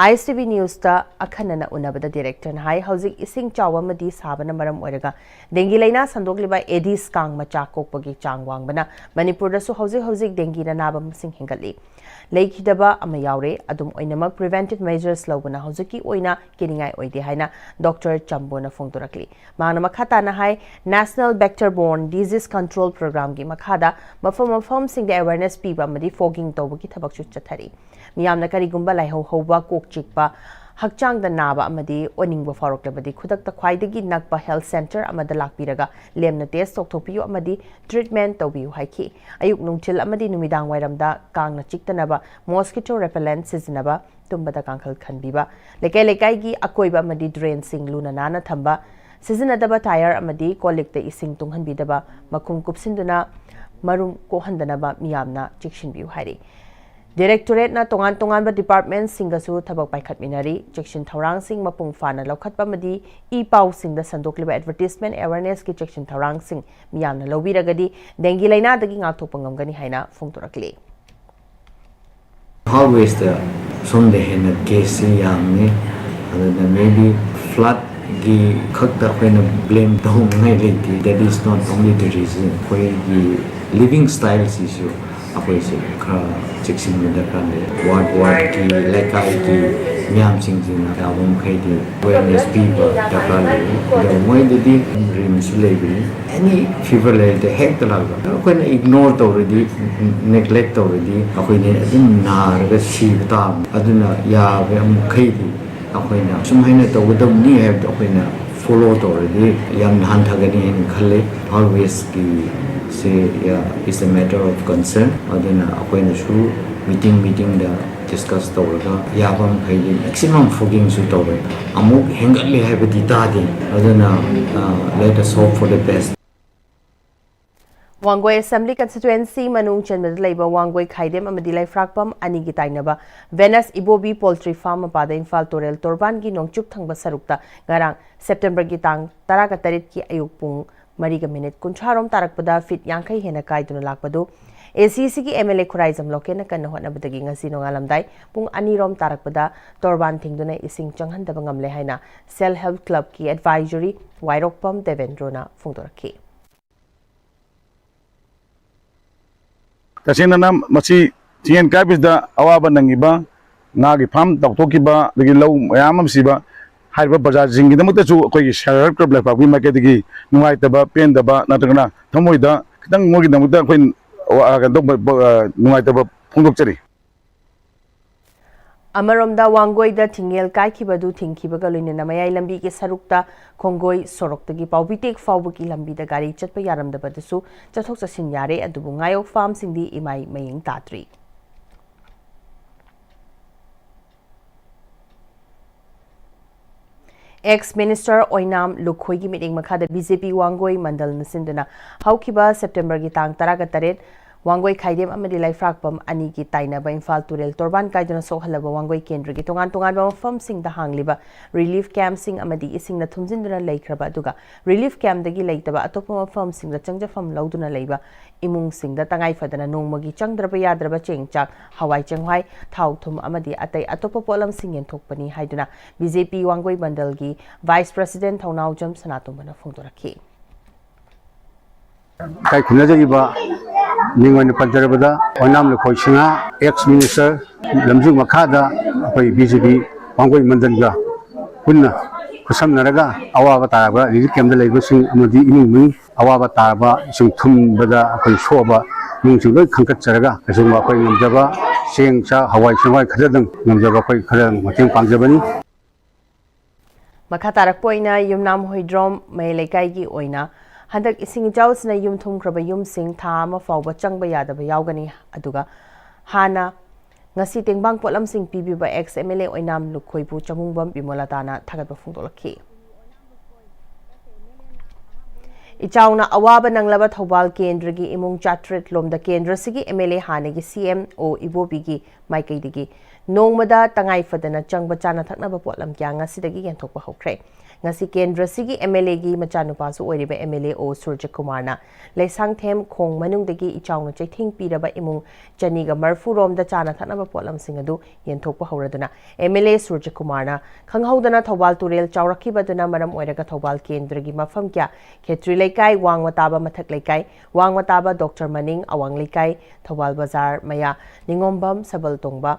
ꯑꯥꯏ ꯑꯦꯁ ꯇꯤ ꯚꯤ ꯅ꯭ꯌꯨꯁꯇ ꯑꯈꯟꯅꯅ ꯎꯅꯕꯗ ꯗꯤꯔꯦꯛꯇꯔꯅ ꯍꯥꯏ, ꯍꯧꯖꯤꯛ ꯏꯁꯤꯡ ꯆꯥꯎꯕ ꯑꯃꯗꯤ ꯁꯥꯕꯅ ꯃꯔꯝ ꯑꯣꯏꯔꯒ ꯗꯦꯡꯒꯤ ꯂꯥꯏꯅꯥ ꯁꯟꯗꯣꯛꯂꯤꯕ ꯑꯦꯗꯤꯁ ꯀꯥꯡ ꯃꯆꯥ ꯀꯣꯛꯄꯒꯤ ꯆꯥꯡ ꯋꯥꯡꯕꯅ ꯃꯅꯤꯄꯨꯔꯗꯁꯨ ꯍꯧꯖꯤꯛ ꯍꯧꯖꯤꯛ ꯗꯦꯡꯒꯤꯅ ꯅꯥꯕ ꯃꯁꯤꯡ ꯍꯦꯟꯒꯠꯂꯤ꯫ ꯂꯩꯈꯤꯗꯕ ꯑꯃ ꯌꯥꯎꯔꯦ꯫ ꯑꯗꯨꯝ ꯑꯣꯏꯅꯃꯛ, preventive measures ꯂꯧꯕꯅ ꯍꯧꯖꯤꯛꯀꯤ ꯑꯣꯏꯅ ꯀꯤꯅꯤꯡꯉꯥꯏ ꯑꯣꯏꯗꯦ ꯍꯥꯏꯅ ꯗꯣꯛꯇꯔ ꯆꯝꯕꯣꯅ ꯐꯣꯡꯗꯣꯔꯛꯂꯤ꯫ ꯃꯍꯥꯛꯅ ꯃꯈꯥ ꯇꯥꯅ ꯍꯥꯏ, National Vector Borne Disease Control Programꯒꯤ ꯃꯈꯥꯗ ꯃꯐꯝ ꯃꯐꯝꯁꯤꯡꯗ awareness ꯄꯤꯕ ꯑꯃꯗꯤ fogging ꯇꯧꯕꯒꯤ ꯊꯕꯛꯁꯨ ꯆꯠꯊꯔꯤ꯫ ꯃꯤꯌꯥꯝꯅ ꯀꯔꯤꯒꯨꯝꯕ ꯂꯥꯏꯍꯧ ꯍꯧꯕ, ꯀꯣꯛ ꯆꯤꯛꯄ, ꯍꯛꯆꯥꯡꯗ ꯅꯥꯕ ꯑꯃꯗꯤ ꯑꯣꯅꯤꯡꯕ ꯐꯥꯎꯔꯛꯂꯕꯗꯤ ꯈꯨꯗꯛꯇ ꯈ꯭ꯋꯥꯏꯗꯒꯤ ꯅꯛꯄ health centre ꯑꯃꯗ ꯂꯥꯛꯄꯤꯔꯒ ꯂꯦꯝꯅ test ꯇꯧꯊꯣꯛꯄꯤꯌꯨ ꯑꯃꯗꯤ treatment ꯇꯧꯕꯤꯌꯨ ꯍꯥꯏꯈꯤ꯫ ꯑꯌꯨꯛ, ꯅꯨꯡꯊꯤꯜ ꯑꯃꯗꯤ ꯅꯨꯃꯤꯗꯥꯡ ꯋꯥꯏꯔꯝꯗ ꯀꯥꯡꯅ ꯆꯤꯛꯇꯅꯕ mosquito repellent ꯁꯤꯖꯤꯟꯅꯕ, ꯇꯨꯝꯕꯗ ꯀꯥꯡꯈꯜ ꯈꯟꯕꯤꯕ, ꯂꯩꯀꯥꯏ ꯂꯩꯀꯥꯏꯒꯤ ꯑꯀꯣꯏꯕ ꯑꯃꯗꯤ drainꯁꯤꯡ ꯂꯨꯅ ꯅꯥꯟꯅ ꯊꯝꯕ, ꯁꯤꯖꯤꯟꯅꯗꯕ tyre ꯑꯃꯗꯤ ꯀꯣꯜ ꯂꯤꯛꯇ ꯏꯁꯤꯡ ꯇꯨꯡꯍꯟꯕꯤꯗꯕ, ꯃꯈꯨꯝ ꯀꯨꯞꯁꯤꯟꯗꯨꯅ ꯃꯔꯨꯝ ꯀꯣꯛꯍꯟꯗꯅꯕ ꯃꯤꯌꯥꯝꯅ ꯆꯦꯛꯁꯤꯟꯕꯤꯌꯨ ꯍꯥꯏꯔꯤ꯫ ꯗꯥꯏꯔꯦꯛꯇꯣꯔꯦꯠꯅ ꯇꯣꯉꯥꯟ ꯇꯣꯉꯥꯟꯕ ꯗꯤꯄꯥꯔꯠꯃꯦꯟꯠꯁꯤꯡꯒꯁꯨ ꯊꯕꯛ ꯄꯥꯏꯈꯠꯃꯤꯟꯅꯔꯤ꯫ ꯆꯦꯛꯁꯤꯟ ꯊꯧꯔꯥꯡꯁꯤꯡ ꯃꯄꯨꯡ ꯐꯥꯅ ꯂꯧꯈꯠꯄ ꯑꯃꯗꯤ ꯏ ꯄꯥꯎꯁꯤꯡꯗ ꯁꯟꯗꯣꯛꯂꯤꯕ ꯑꯦꯗꯚꯔꯇꯤꯁꯃꯦꯟꯠ ꯑꯦꯋꯦꯔꯅꯦꯁꯀꯤ ꯆꯦꯛꯁꯤꯟ ꯊꯧꯔꯥꯡꯁꯤꯡ ꯃꯤꯌꯥꯝꯅ ꯂꯧꯕꯤꯔꯒꯗꯤ ꯗꯦꯡꯒꯤ ꯂꯥꯏꯅꯥꯗꯒꯤ ꯉꯥꯛꯊꯣꯛꯄ ꯉꯝꯒꯅꯤ ꯍꯥꯏꯅ ꯐꯣꯡꯗꯣꯔꯛꯂꯤ꯫ ꯏꯝꯐꯥꯜ ꯋꯦꯁꯇ ꯁꯣꯝꯗ ꯍꯦꯟꯅ ꯀꯦꯁꯁꯤ ꯌꯥꯝꯃꯤ꯫ ꯑꯗꯨꯅ maybe floodꯀꯤ ꯈꯛꯇ ꯑꯩꯈꯣꯏꯅ blame ꯇꯧꯅꯤꯡꯉꯥꯏ ꯂꯩꯇꯦ꯫ That is not only the reason. ꯑꯩꯈꯣꯏꯒꯤ living styleꯁꯤꯁꯨ ꯑꯩꯈꯣꯏꯁꯦ ꯈꯔ ꯆꯦꯛꯁꯤꯟꯕ ꯗꯔꯀꯥꯔ ꯂꯩ꯫ Ward wardꯀꯤ, ꯂꯩꯀꯥꯏꯒꯤ ꯃꯤꯌꯥꯝꯁꯤꯡꯁꯤꯅ ꯌꯥꯕ ꯃꯈꯩꯗꯤ awareness ꯄꯤꯕ ꯗꯔꯀꯥꯔ ꯂꯩ꯫ ꯑꯗꯣ ꯃꯣꯏꯗꯗꯤ ꯔꯤꯝꯁꯁꯨ ꯂꯩꯕꯅꯤ꯫ Any fever ꯂꯩꯔꯗꯤ ꯍꯦꯛꯇ ꯂꯥꯛꯄ꯫ ꯑꯩꯈꯣꯏꯅ ignore ꯇꯧꯔꯗꯤ, neglect ꯇꯧꯔꯗꯤ ꯑꯩꯈꯣꯏꯗꯤ ꯑꯗꯨꯝ ꯅꯥꯔꯒ ꯁꯤꯕ ꯇꯥꯕꯅꯤ꯫ ꯑꯗꯨꯅ ꯌꯥꯕ ꯃꯈꯩꯗꯤ ꯑꯩꯈꯣꯏꯅ ꯁꯨꯃꯥꯏꯅ ꯇꯧꯒꯗꯕꯅꯤ ꯍꯥꯏꯕꯗꯣ ꯑꯩꯈꯣꯏꯅ follow ꯇꯧꯔꯗꯤ ꯌꯥꯝꯅ ꯍꯟꯊꯒꯅꯤ ꯍꯥꯏꯅ ꯈꯜꯂꯤ꯫ Alwaysꯀꯤꯁꯦ is a matter of concern꯫ ꯑꯗꯨꯅ ꯑꯩꯈꯣꯏꯅꯁꯨ meeting meetingꯗ discuss ꯇꯧꯔꯒ ꯌꯥꯕ ꯃꯈꯩꯗꯤ maximum foggingꯁꯨ ꯇꯧꯔꯦ꯫ ꯑꯃꯨꯛ ꯍꯦꯟꯒꯠꯂꯦ ꯍꯥꯏꯕꯗꯤ ꯇꯥꯗꯦ꯫ ꯑꯗꯨꯅ let us hope for the best꯫ ꯋꯥꯡꯒꯣꯏ ꯑꯦꯁꯦꯝꯕ꯭ꯂꯤ ꯀꯟꯁꯇꯤꯇ꯭ꯋꯦꯟꯁꯤ ꯃꯅꯨꯡ ꯆꯟꯕꯗ ꯂꯩꯕ ꯋꯥꯡꯒꯣꯏ ꯈꯥꯏꯗꯦꯝ ꯑꯃꯗꯤ ꯂꯩꯐ꯭ꯔꯥꯛꯄꯝ ꯑꯅꯤꯒꯤ ꯇꯥꯏꯅꯕ ꯚꯦꯅꯁ ꯏꯕꯣꯕꯤ ꯄꯣꯜꯇ꯭ꯔꯤ ꯐꯥꯔꯝ ꯃꯄꯥꯗ ꯏꯝꯐꯥꯜ ꯇꯨꯔꯦꯜ ꯇꯣꯔꯕꯥꯟꯒꯤ ꯅꯣꯡꯆꯨꯞ ꯊꯪꯕ ꯁꯔꯨꯛꯇ ꯉꯔꯥꯡ ꯁꯦꯞꯇꯦꯝꯕꯔꯒꯤ ꯇꯥꯡ ꯇꯔꯥꯒ ꯇꯔꯦꯠꯀꯤ ꯑꯌꯨꯛ ꯄꯨꯡ ꯃꯔꯤꯒ ꯃꯤꯅꯤꯠ ꯀꯨꯟꯊ꯭ꯔꯥ ꯔꯣꯝ ꯇꯥꯔꯛꯄꯗ ꯐꯤꯠ ꯌꯥꯡꯈꯩ ꯍꯦꯟꯅ ꯀꯥꯏꯗꯨꯅ ꯂꯥꯛꯄꯗꯨ ꯑꯦ ꯁꯤ ꯁꯤꯒꯤ ꯑꯦꯝ ꯑꯦꯜ ꯑꯦ ꯈꯨꯔꯥꯏꯖꯝ ꯂꯣꯀꯦꯟꯅ ꯀꯟꯅ ꯍꯣꯠꯅꯕꯗꯒꯤ ꯉꯁꯤ ꯅꯣꯡꯉꯥꯜꯂꯝꯗꯥꯏ ꯄꯨꯡ ꯑꯅꯤ ꯔꯣꯝ ꯇꯥꯔꯛꯄꯗ ꯇꯣꯔꯕꯥꯟ ꯊꯤꯡꯗꯨꯅ ꯏꯁꯤꯡ ꯆꯪꯍꯟꯗꯕ ꯉꯝꯂꯦ ꯍꯥꯏꯅ ꯁꯦꯜꯐ ꯍꯦꯜꯞ ꯀ꯭ꯂꯕꯀꯤ ꯑꯦꯗꯚꯥꯏꯖꯔꯤ ꯋꯥꯏꯔꯣꯛꯄꯝ ꯗꯦꯕꯦꯟꯗ꯭ꯔꯣꯅ ꯐꯣꯡꯗꯣꯔꯛꯈꯤ꯫ ꯇꯁꯦꯡꯅ ꯃꯁꯤ ꯆꯤꯡꯌꯦꯟ ꯀꯥꯏꯕꯁꯤꯗ ꯑꯋꯥꯕ ꯅꯪꯉꯤꯕ ꯉꯥꯒꯤ ꯐꯥꯔꯝ ꯇꯧꯊꯣꯛꯈꯤꯕ, ꯑꯗꯒꯤ ꯂꯧ ꯃꯌꯥꯝ ꯑꯃ ꯁꯤꯕ, ꯍꯥꯏꯔꯤꯕ ꯄ꯭ꯔꯖꯥꯁꯤꯡꯒꯤꯗꯃꯛꯇꯁꯨ ꯑꯩꯈꯣꯏꯒꯤ ꯁꯦꯜꯐ ꯍꯦꯜꯞ ꯀ꯭ꯂꯕ ꯂꯩꯄꯥꯛꯄꯤ ꯃꯥꯏꯀꯩꯗꯒꯤ ꯅꯨꯡꯉꯥꯏꯇꯕ, ꯄꯦꯟꯗꯕ ꯅꯠꯇ꯭ꯔꯒꯅ ꯊꯃꯣꯏꯗ ꯈꯤꯇꯪ ꯃꯣꯏꯒꯤꯗꯃꯛꯇ ꯑꯩꯈꯣꯏ ꯋꯥ-, ꯀꯩꯅꯣ ꯇꯧꯕ, ꯄ-, ꯑ, ꯅꯨꯡꯉꯥꯏꯇꯕ ꯐꯣꯡꯗꯣꯛꯆꯔꯤ꯫ ꯑꯃꯔꯣꯝꯗ, ꯋꯥꯡꯒꯣꯏꯗ ꯊꯤꯡꯉꯦꯜ ꯀꯥꯏꯈꯤꯕꯗꯨ ꯊꯤꯡꯈꯤꯕꯒ ꯂꯣꯏꯅꯅ ꯃꯌꯥꯏ ꯂꯝꯕꯤꯒꯤ ꯁꯔꯨꯛꯇ ꯈꯣꯡꯒꯣꯏ ꯁꯣꯔꯣꯛꯇꯒꯤ ꯄꯥꯎꯕꯤꯇꯦꯛ ꯐꯥꯎꯕꯒꯤ ꯂꯝꯕꯤꯗ ꯒꯥꯔꯤ ꯆꯠꯄ ꯌꯥꯔꯝꯗꯕꯗꯁꯨ ꯆꯠꯊꯣꯛ ꯆꯠꯁꯤꯟ ꯌꯥꯔꯦ, ꯑꯗꯨꯕꯨ ꯉꯥꯌꯣꯛ ꯐꯥꯝꯁꯤꯡꯗꯤ ꯏꯃꯥꯏ ꯃꯌꯦꯡ ꯇꯥꯗ꯭ꯔꯤ꯫ ꯑꯦꯛꯁ ꯃꯤꯅꯤꯁꯇꯔ ꯑꯣꯏꯅꯥꯝ ꯂꯨꯈꯣꯏꯒꯤ ꯃꯤꯠꯌꯦꯡ ꯃꯈꯥꯗ ꯕꯤ ꯖꯦ ꯄꯤ ꯋꯥꯡꯒꯣꯏ ꯃꯟꯗꯜꯅ ꯁꯤꯟꯗꯨꯅ ꯍꯧꯈꯤꯕ ꯁꯦꯞꯇꯦꯝꯕꯔꯒꯤ ꯇꯥꯡ ꯇꯔꯥꯒ ꯇꯔꯦꯠ ꯋꯥꯡꯒꯣꯏ ꯈꯥꯏꯗꯦꯝ ꯑꯃꯗꯤ ꯂꯩꯐ꯭ꯔꯥꯛꯄꯝ ꯑꯅꯤꯒꯤ ꯇꯥꯏꯅꯕ ꯏꯝꯐꯥꯜ ꯇꯨꯔꯦꯜ ꯇꯣꯔꯕꯥꯟ ꯀꯥꯏꯗꯨꯅ ꯁꯣꯛꯍꯜꯂꯕ ꯋꯥꯡꯒꯣꯏ ꯀꯦꯟꯗ꯭ꯔꯒꯤ ꯇꯣꯉꯥꯟ ꯇꯣꯉꯥꯟꯕ ꯃꯐꯝꯁꯤꯡꯗ ꯍꯥꯡꯂꯤꯕ ꯔꯤꯂꯤꯐ ꯀꯦꯝꯞꯁꯤꯡ ꯑꯃꯗꯤ ꯏꯁꯤꯡꯅ ꯊꯨꯝꯖꯤꯟꯗꯨꯅ ꯂꯩꯈ꯭ꯔꯕ ꯑꯗꯨꯒ ꯔꯤꯂꯤꯐ ꯀꯦꯝꯞꯇꯒꯤ ꯂꯩꯇꯕ ꯑꯇꯣꯞꯄ ꯃꯐꯝꯁꯤꯡꯗ ꯆꯪꯖꯐꯝ ꯂꯧꯗꯨꯅ ꯂꯩꯕ ꯏꯃꯨꯡꯁꯤꯡꯗ ꯇꯉꯥꯏ ꯐꯗꯅ ꯅꯣꯡꯃꯒꯤ ꯆꯪꯗ꯭ꯔꯕ ꯌꯥꯗ꯭ꯔꯕ ꯆꯦꯡ ꯆꯥꯛ, ꯍꯋꯥꯏ ꯆꯦꯡꯋꯥꯏ, ꯊꯥꯎ ꯊꯨꯝ ꯑꯃꯗꯤ ꯑꯇꯩ ꯑꯇꯣꯞꯄ ꯄꯣꯠꯂꯝꯁꯤꯡ ꯌꯦꯟꯊꯣꯛꯄꯅꯤ ꯍꯥꯏꯗꯨꯅ ꯕꯤ ꯖꯦ ꯄꯤ ꯋꯥꯡꯒꯣꯏ ꯃꯟꯗꯜꯒꯤ ꯚꯥꯏꯁ ꯄ꯭ꯔꯁꯤꯗꯦꯟ ꯊꯧꯅꯥꯎꯖꯝ ꯁꯅꯥꯇꯣꯝꯕꯅ ꯐꯣꯡꯗꯣꯔꯛꯈꯤ꯫ ꯏꯀꯥꯏ ꯈꯨꯝꯅꯖꯔꯤꯕ ꯃꯤꯡ ꯑꯣꯏꯅ ꯄꯟꯖꯔꯕꯗ ꯑꯣꯏꯅꯥꯝ ꯂꯨꯈꯣꯏ ꯁꯤꯡꯍ, ꯑꯦꯛꯁ ꯃꯤꯅꯤꯁꯇꯔ, ꯂꯝꯖꯤꯡ ꯃꯈꯥꯗ ꯑꯩꯈꯣꯏ ꯕꯤ ꯖꯦ ꯄꯤ ꯋꯥꯡꯒꯣꯏ ꯃꯟꯗꯜꯒ ꯄꯨꯟꯅ ꯈꯨꯠꯁꯝꯅꯔꯒ ꯑꯋꯥꯕ ꯇꯥꯔꯕ ꯔꯤꯂꯤꯐ ꯀꯦꯝꯞꯇ ꯂꯩꯕꯁꯤꯡ ꯑꯃꯗꯤ ꯏꯃꯨꯡ ꯃꯅꯨꯡ ꯑꯋꯥꯕ ꯇꯥꯔꯕ ꯏꯁꯤꯡ ꯊꯨꯝꯕꯗ ꯑꯩꯈꯣꯏ ꯁꯣꯛꯑꯕ ꯏꯃꯨꯡꯁꯤꯡ ꯂꯣꯏ ꯈꯟꯒꯠꯆꯔꯒ ꯑꯁꯤꯒꯨꯝꯕ ꯑꯩꯈꯣꯏ ꯉꯝꯖꯕ ꯆꯦꯡ ꯆꯥꯛ ꯍꯋꯥꯏ ꯆꯦꯡꯋꯥꯏ ꯈꯔꯗꯪ ꯉꯝꯖꯕ ꯑꯩꯈꯣꯏ ꯈꯔ ꯃꯇꯦꯡ ꯄꯥꯡꯖꯕꯅꯤ꯫ ꯃꯈꯥ ꯇꯥꯔꯛꯄ ꯑꯣꯏꯅ ꯌꯨꯝꯅꯥꯝ ꯍꯨꯏꯗ꯭ꯔꯣꯝ ꯃꯌꯥꯏ ꯂꯩꯀꯥꯏꯒꯤ ꯑꯣꯏꯅ ꯍꯟꯗꯛ ꯏꯁꯤꯡ ꯏꯆꯥꯎꯁꯤꯅ ꯌꯨꯝ ꯊꯨꯝꯈ꯭ꯔꯕ ꯌꯨꯝꯁꯤꯡ ꯊꯥ ꯑꯃ ꯐꯥꯎꯕ ꯆꯪꯕ ꯌꯥꯗꯕ ꯌꯥꯎꯒꯅꯤ꯫ ꯑꯗꯨꯒ ꯍꯥꯟꯅ ꯉꯁꯤ ꯇꯦꯡꯕꯥꯡ ꯄꯣꯠꯂꯝꯁꯤꯡ ꯄꯤꯕꯤꯕ ꯑꯦꯛꯁ ꯑꯦꯝ ꯑꯦꯜ ꯑꯦ ꯑꯣꯏꯅꯥꯝ ꯂꯨꯈꯣꯏꯕꯨ ꯆꯃꯨꯡꯕꯝ ꯕꯤꯃꯣꯂꯥꯇꯥꯅ ꯊꯥꯒꯠꯄ ꯐꯣꯡꯗꯣꯛꯂꯛꯈꯤ꯫ ꯏꯆꯥꯎꯅ ꯑꯋꯥꯕ ꯅꯪꯂꯕ ꯊꯧꯕꯥꯜ ꯀꯦꯟꯗ꯭ꯔꯒꯤ ꯏꯃꯨꯡ ꯆꯥꯇ꯭ꯔꯦꯠ ꯂꯣꯝꯗ ꯀꯦꯟꯗ꯭ꯔꯁꯤꯒꯤ ꯑꯦꯝ ꯑꯦꯜ ꯑꯦ ꯍꯥꯟꯅꯒꯤ ꯁꯤ ꯑꯦꯝ ꯑꯣ ꯏꯕꯣꯕꯤꯒꯤ ꯃꯥꯏꯀꯩꯗꯒꯤ ꯅꯣꯡꯃꯗ ꯇꯉꯥꯏ ꯐꯗꯅ ꯆꯪꯕ ꯆꯥꯅ ꯊꯛꯅꯕ ꯄꯣꯠꯂꯝ ꯀꯌꯥ ꯉꯁꯤꯗꯒꯤ ꯌꯦꯟꯊꯣꯛꯄ ꯍꯧꯈ꯭ꯔꯦ꯫ ꯉꯁꯤ ꯀꯦꯟꯗ꯭ꯔꯁꯤꯒꯤ ꯑꯦꯝ ꯑꯦꯜ ꯑꯦꯒꯤ ꯃꯆꯥꯅꯨꯄꯥꯁꯨ ꯑꯣꯏꯔꯤꯕ ꯑꯦꯝ ꯑꯦꯜ ꯑꯦ ꯑꯣ ꯁꯨꯔꯖꯀꯨꯃꯥꯔꯅ ꯂꯩꯁꯥꯡꯊꯦꯝ ꯈꯣꯡ ꯃꯅꯨꯡꯗꯒꯤ ꯏꯆꯥꯎꯅ ꯆꯩꯊꯦꯡ ꯄꯤꯔꯕ ꯏꯃꯨꯡ ꯆꯅꯤꯒ ꯃꯔꯐꯨ ꯔꯣꯝꯗ ꯆꯥꯅ ꯊꯛꯅꯕ ꯄꯣꯠꯂꯝꯁꯤꯡ ꯑꯗꯨ ꯌꯦꯟꯊꯣꯛꯄ ꯍꯧꯔꯗꯨꯅ ꯑꯦꯝ ꯑꯦꯜ ꯑꯦ ꯁꯨꯔꯖꯀꯨꯃꯥꯔꯅ ꯈꯪꯍꯧꯗꯅ ꯊꯧꯕꯥꯜ ꯇꯨꯔꯦꯜ ꯆꯥꯎꯔꯛꯈꯤꯕꯗꯨꯅ ꯃꯔꯝ ꯑꯣꯏꯔꯒ ꯊꯧꯕꯥꯜ ꯀꯦꯟꯗ꯭ꯔꯒꯤ ꯃꯐꯝ ꯀꯌꯥ, ꯈꯦꯇ꯭ꯔꯤ ꯂꯩꯀꯥꯏ, ꯋꯥꯡꯃ ꯇꯥꯕ ꯃꯊꯛ ꯂꯩꯀꯥꯏ, ꯋꯥꯡꯃ ꯇꯥꯕ ꯗꯣꯛꯇꯔ ꯃꯅꯤꯡ, ꯑꯋꯥꯡ ꯂꯩꯀꯥꯏ, ꯊꯧꯕꯥꯜ ꯕꯖꯥꯔ ꯃꯌꯥ, ꯅꯤꯉꯣꯝꯕꯝ, ꯁꯕꯜ ꯇꯣꯡꯕ,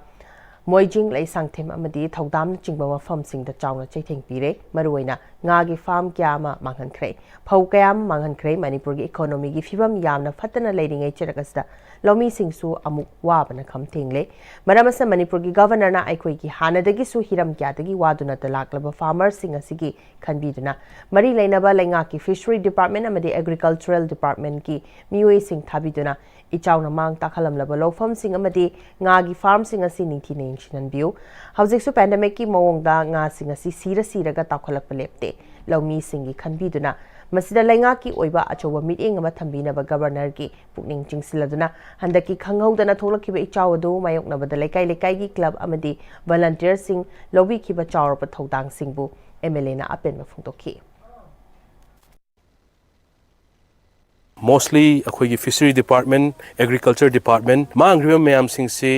ꯃꯣꯏꯖꯤꯡ, ꯂꯩꯁꯥꯡꯊꯦꯝ ꯑꯃꯗꯤ ꯊꯧꯗꯥꯝꯅꯆꯤꯡꯕ ꯃꯐꯝꯁꯤꯡꯗ ꯆꯥꯎꯅ ꯆꯩꯊꯦꯡ ꯄꯤꯔꯦ꯫ ꯃꯔꯨꯑꯣꯏꯅ ꯉꯥꯒꯤ ꯐꯥꯔꯝ ꯀꯌꯥ ꯑꯃ ꯃꯥꯡꯍꯟꯈ꯭ꯔꯦ꯫ ꯐꯧ ꯀꯌꯥ ꯑꯃ ꯃꯥꯡꯍꯟꯈ꯭ꯔꯦ꯫ ꯃꯅꯤꯄꯨꯔꯒꯤ ꯏꯀꯣꯅꯣꯃꯤꯒꯤ ꯐꯤꯕꯝ ꯌꯥꯝꯅ ꯐꯠꯇꯅ ꯂꯩꯔꯤꯉꯩ ꯆꯔꯛ ꯑꯁꯤꯗ ꯂꯧꯃꯤꯁꯤꯡꯁꯨ ꯑꯃꯨꯛ ꯋꯥꯕꯅ ꯈꯝ ꯊꯦꯡꯂꯦ꯫ ꯃꯔꯝ ꯑꯁꯤꯅ ꯃꯅꯤꯄꯨꯔꯒꯤ ꯒꯚꯔꯅꯔꯅ ꯑꯩꯈꯣꯏꯒꯤ ꯍꯥꯟꯅꯗꯒꯤꯁꯨ ꯍꯤꯔꯝ ꯀꯌꯥꯗꯒꯤ ꯋꯥꯗꯨꯅꯇ ꯂꯥꯛꯂꯕ ꯐꯥꯔꯃꯔꯁꯤꯡ ꯑꯁꯤꯒꯤ ꯈꯟꯕꯤꯗꯨꯅ ꯃꯔꯤ ꯂꯩꯅꯕ ꯂꯩꯉꯥꯛꯀꯤ ꯐꯤꯁꯔꯤ ꯗꯤꯄꯥꯔꯠꯃꯦꯟ ꯑꯃꯗꯤ ꯑꯦꯒ꯭ꯔꯤꯀꯜꯆꯔꯦꯜ ꯗꯤꯄꯥꯔꯠꯃꯦꯟꯒꯤ ꯃꯤꯑꯣꯏꯁꯤꯡ ꯊꯥꯕꯤꯗꯨꯅ ꯏꯆꯥꯎꯅ ꯃꯥꯡ ꯇꯥꯛꯍꯜꯂꯝꯂꯕ ꯂꯧꯐꯝꯁꯤꯡ ꯑꯃꯗꯤ ꯉꯥꯒꯤ ꯐꯥꯔꯝꯁꯤꯡ ꯑꯁꯤ ꯅꯤꯡꯊꯤꯅ ꯌꯦꯡꯁꯤꯟꯍꯟꯕꯤꯌꯨ꯫ ꯍꯧꯖꯤꯛꯁꯨ ꯄꯦꯟꯗꯦꯃꯤꯛꯀꯤ ꯃꯑꯣꯡꯗ ꯉꯥꯁꯤꯡ ꯑꯁꯤ ꯁꯤꯔ ꯁꯤꯔꯒ ꯇꯥꯎꯈꯠꯂꯛꯄ ꯂꯦꯞꯇꯦ꯫ ꯂꯧꯃꯤꯁꯤꯡꯒꯤ ꯈꯟꯕꯤꯗꯨꯅ ꯃꯁꯤꯗ ꯂꯩꯉꯥꯛꯀꯤ ꯑꯣꯏꯕ ꯑꯆꯧꯕ ꯃꯤꯠꯌꯦꯡ ꯑꯃ ꯊꯝꯕꯤꯅꯕ ꯒꯕꯔꯅꯔꯒꯤ ꯄꯨꯛꯅꯤꯡ ꯆꯤꯡꯁꯤꯜꯂꯗꯨꯅ ꯍꯟꯗꯛꯀꯤ ꯈꯪꯍꯧꯗꯅ ꯊꯣꯛꯂꯛꯈꯤꯕ ꯏꯆꯥꯎ ꯑꯗꯨ ꯃꯥꯌꯣꯛꯅꯕꯗ ꯂꯩꯀꯥꯏ ꯂꯩꯀꯥꯏꯒꯤ ꯀ꯭ꯂꯕ ꯑꯃꯗꯤ ꯚꯣꯂꯟꯇꯤꯌꯔꯁꯤꯡ ꯂꯧꯕꯤꯈꯤꯕ ꯆꯥꯎꯔꯕ ꯊꯧꯗꯥꯡꯁꯤꯡꯕꯨ ꯑꯦꯝ ꯑꯦꯜ ꯑꯦꯅ ꯑꯄꯦꯟꯕ ꯐꯣꯡꯗꯣꯛꯈꯤ꯫ Mostly ꯑꯩꯈꯣꯏꯒꯤ fishery department, agriculture department, ꯃꯥꯡꯈ꯭ꯔꯤꯕ ꯃꯌꯥꯝꯁꯤꯡꯁꯤ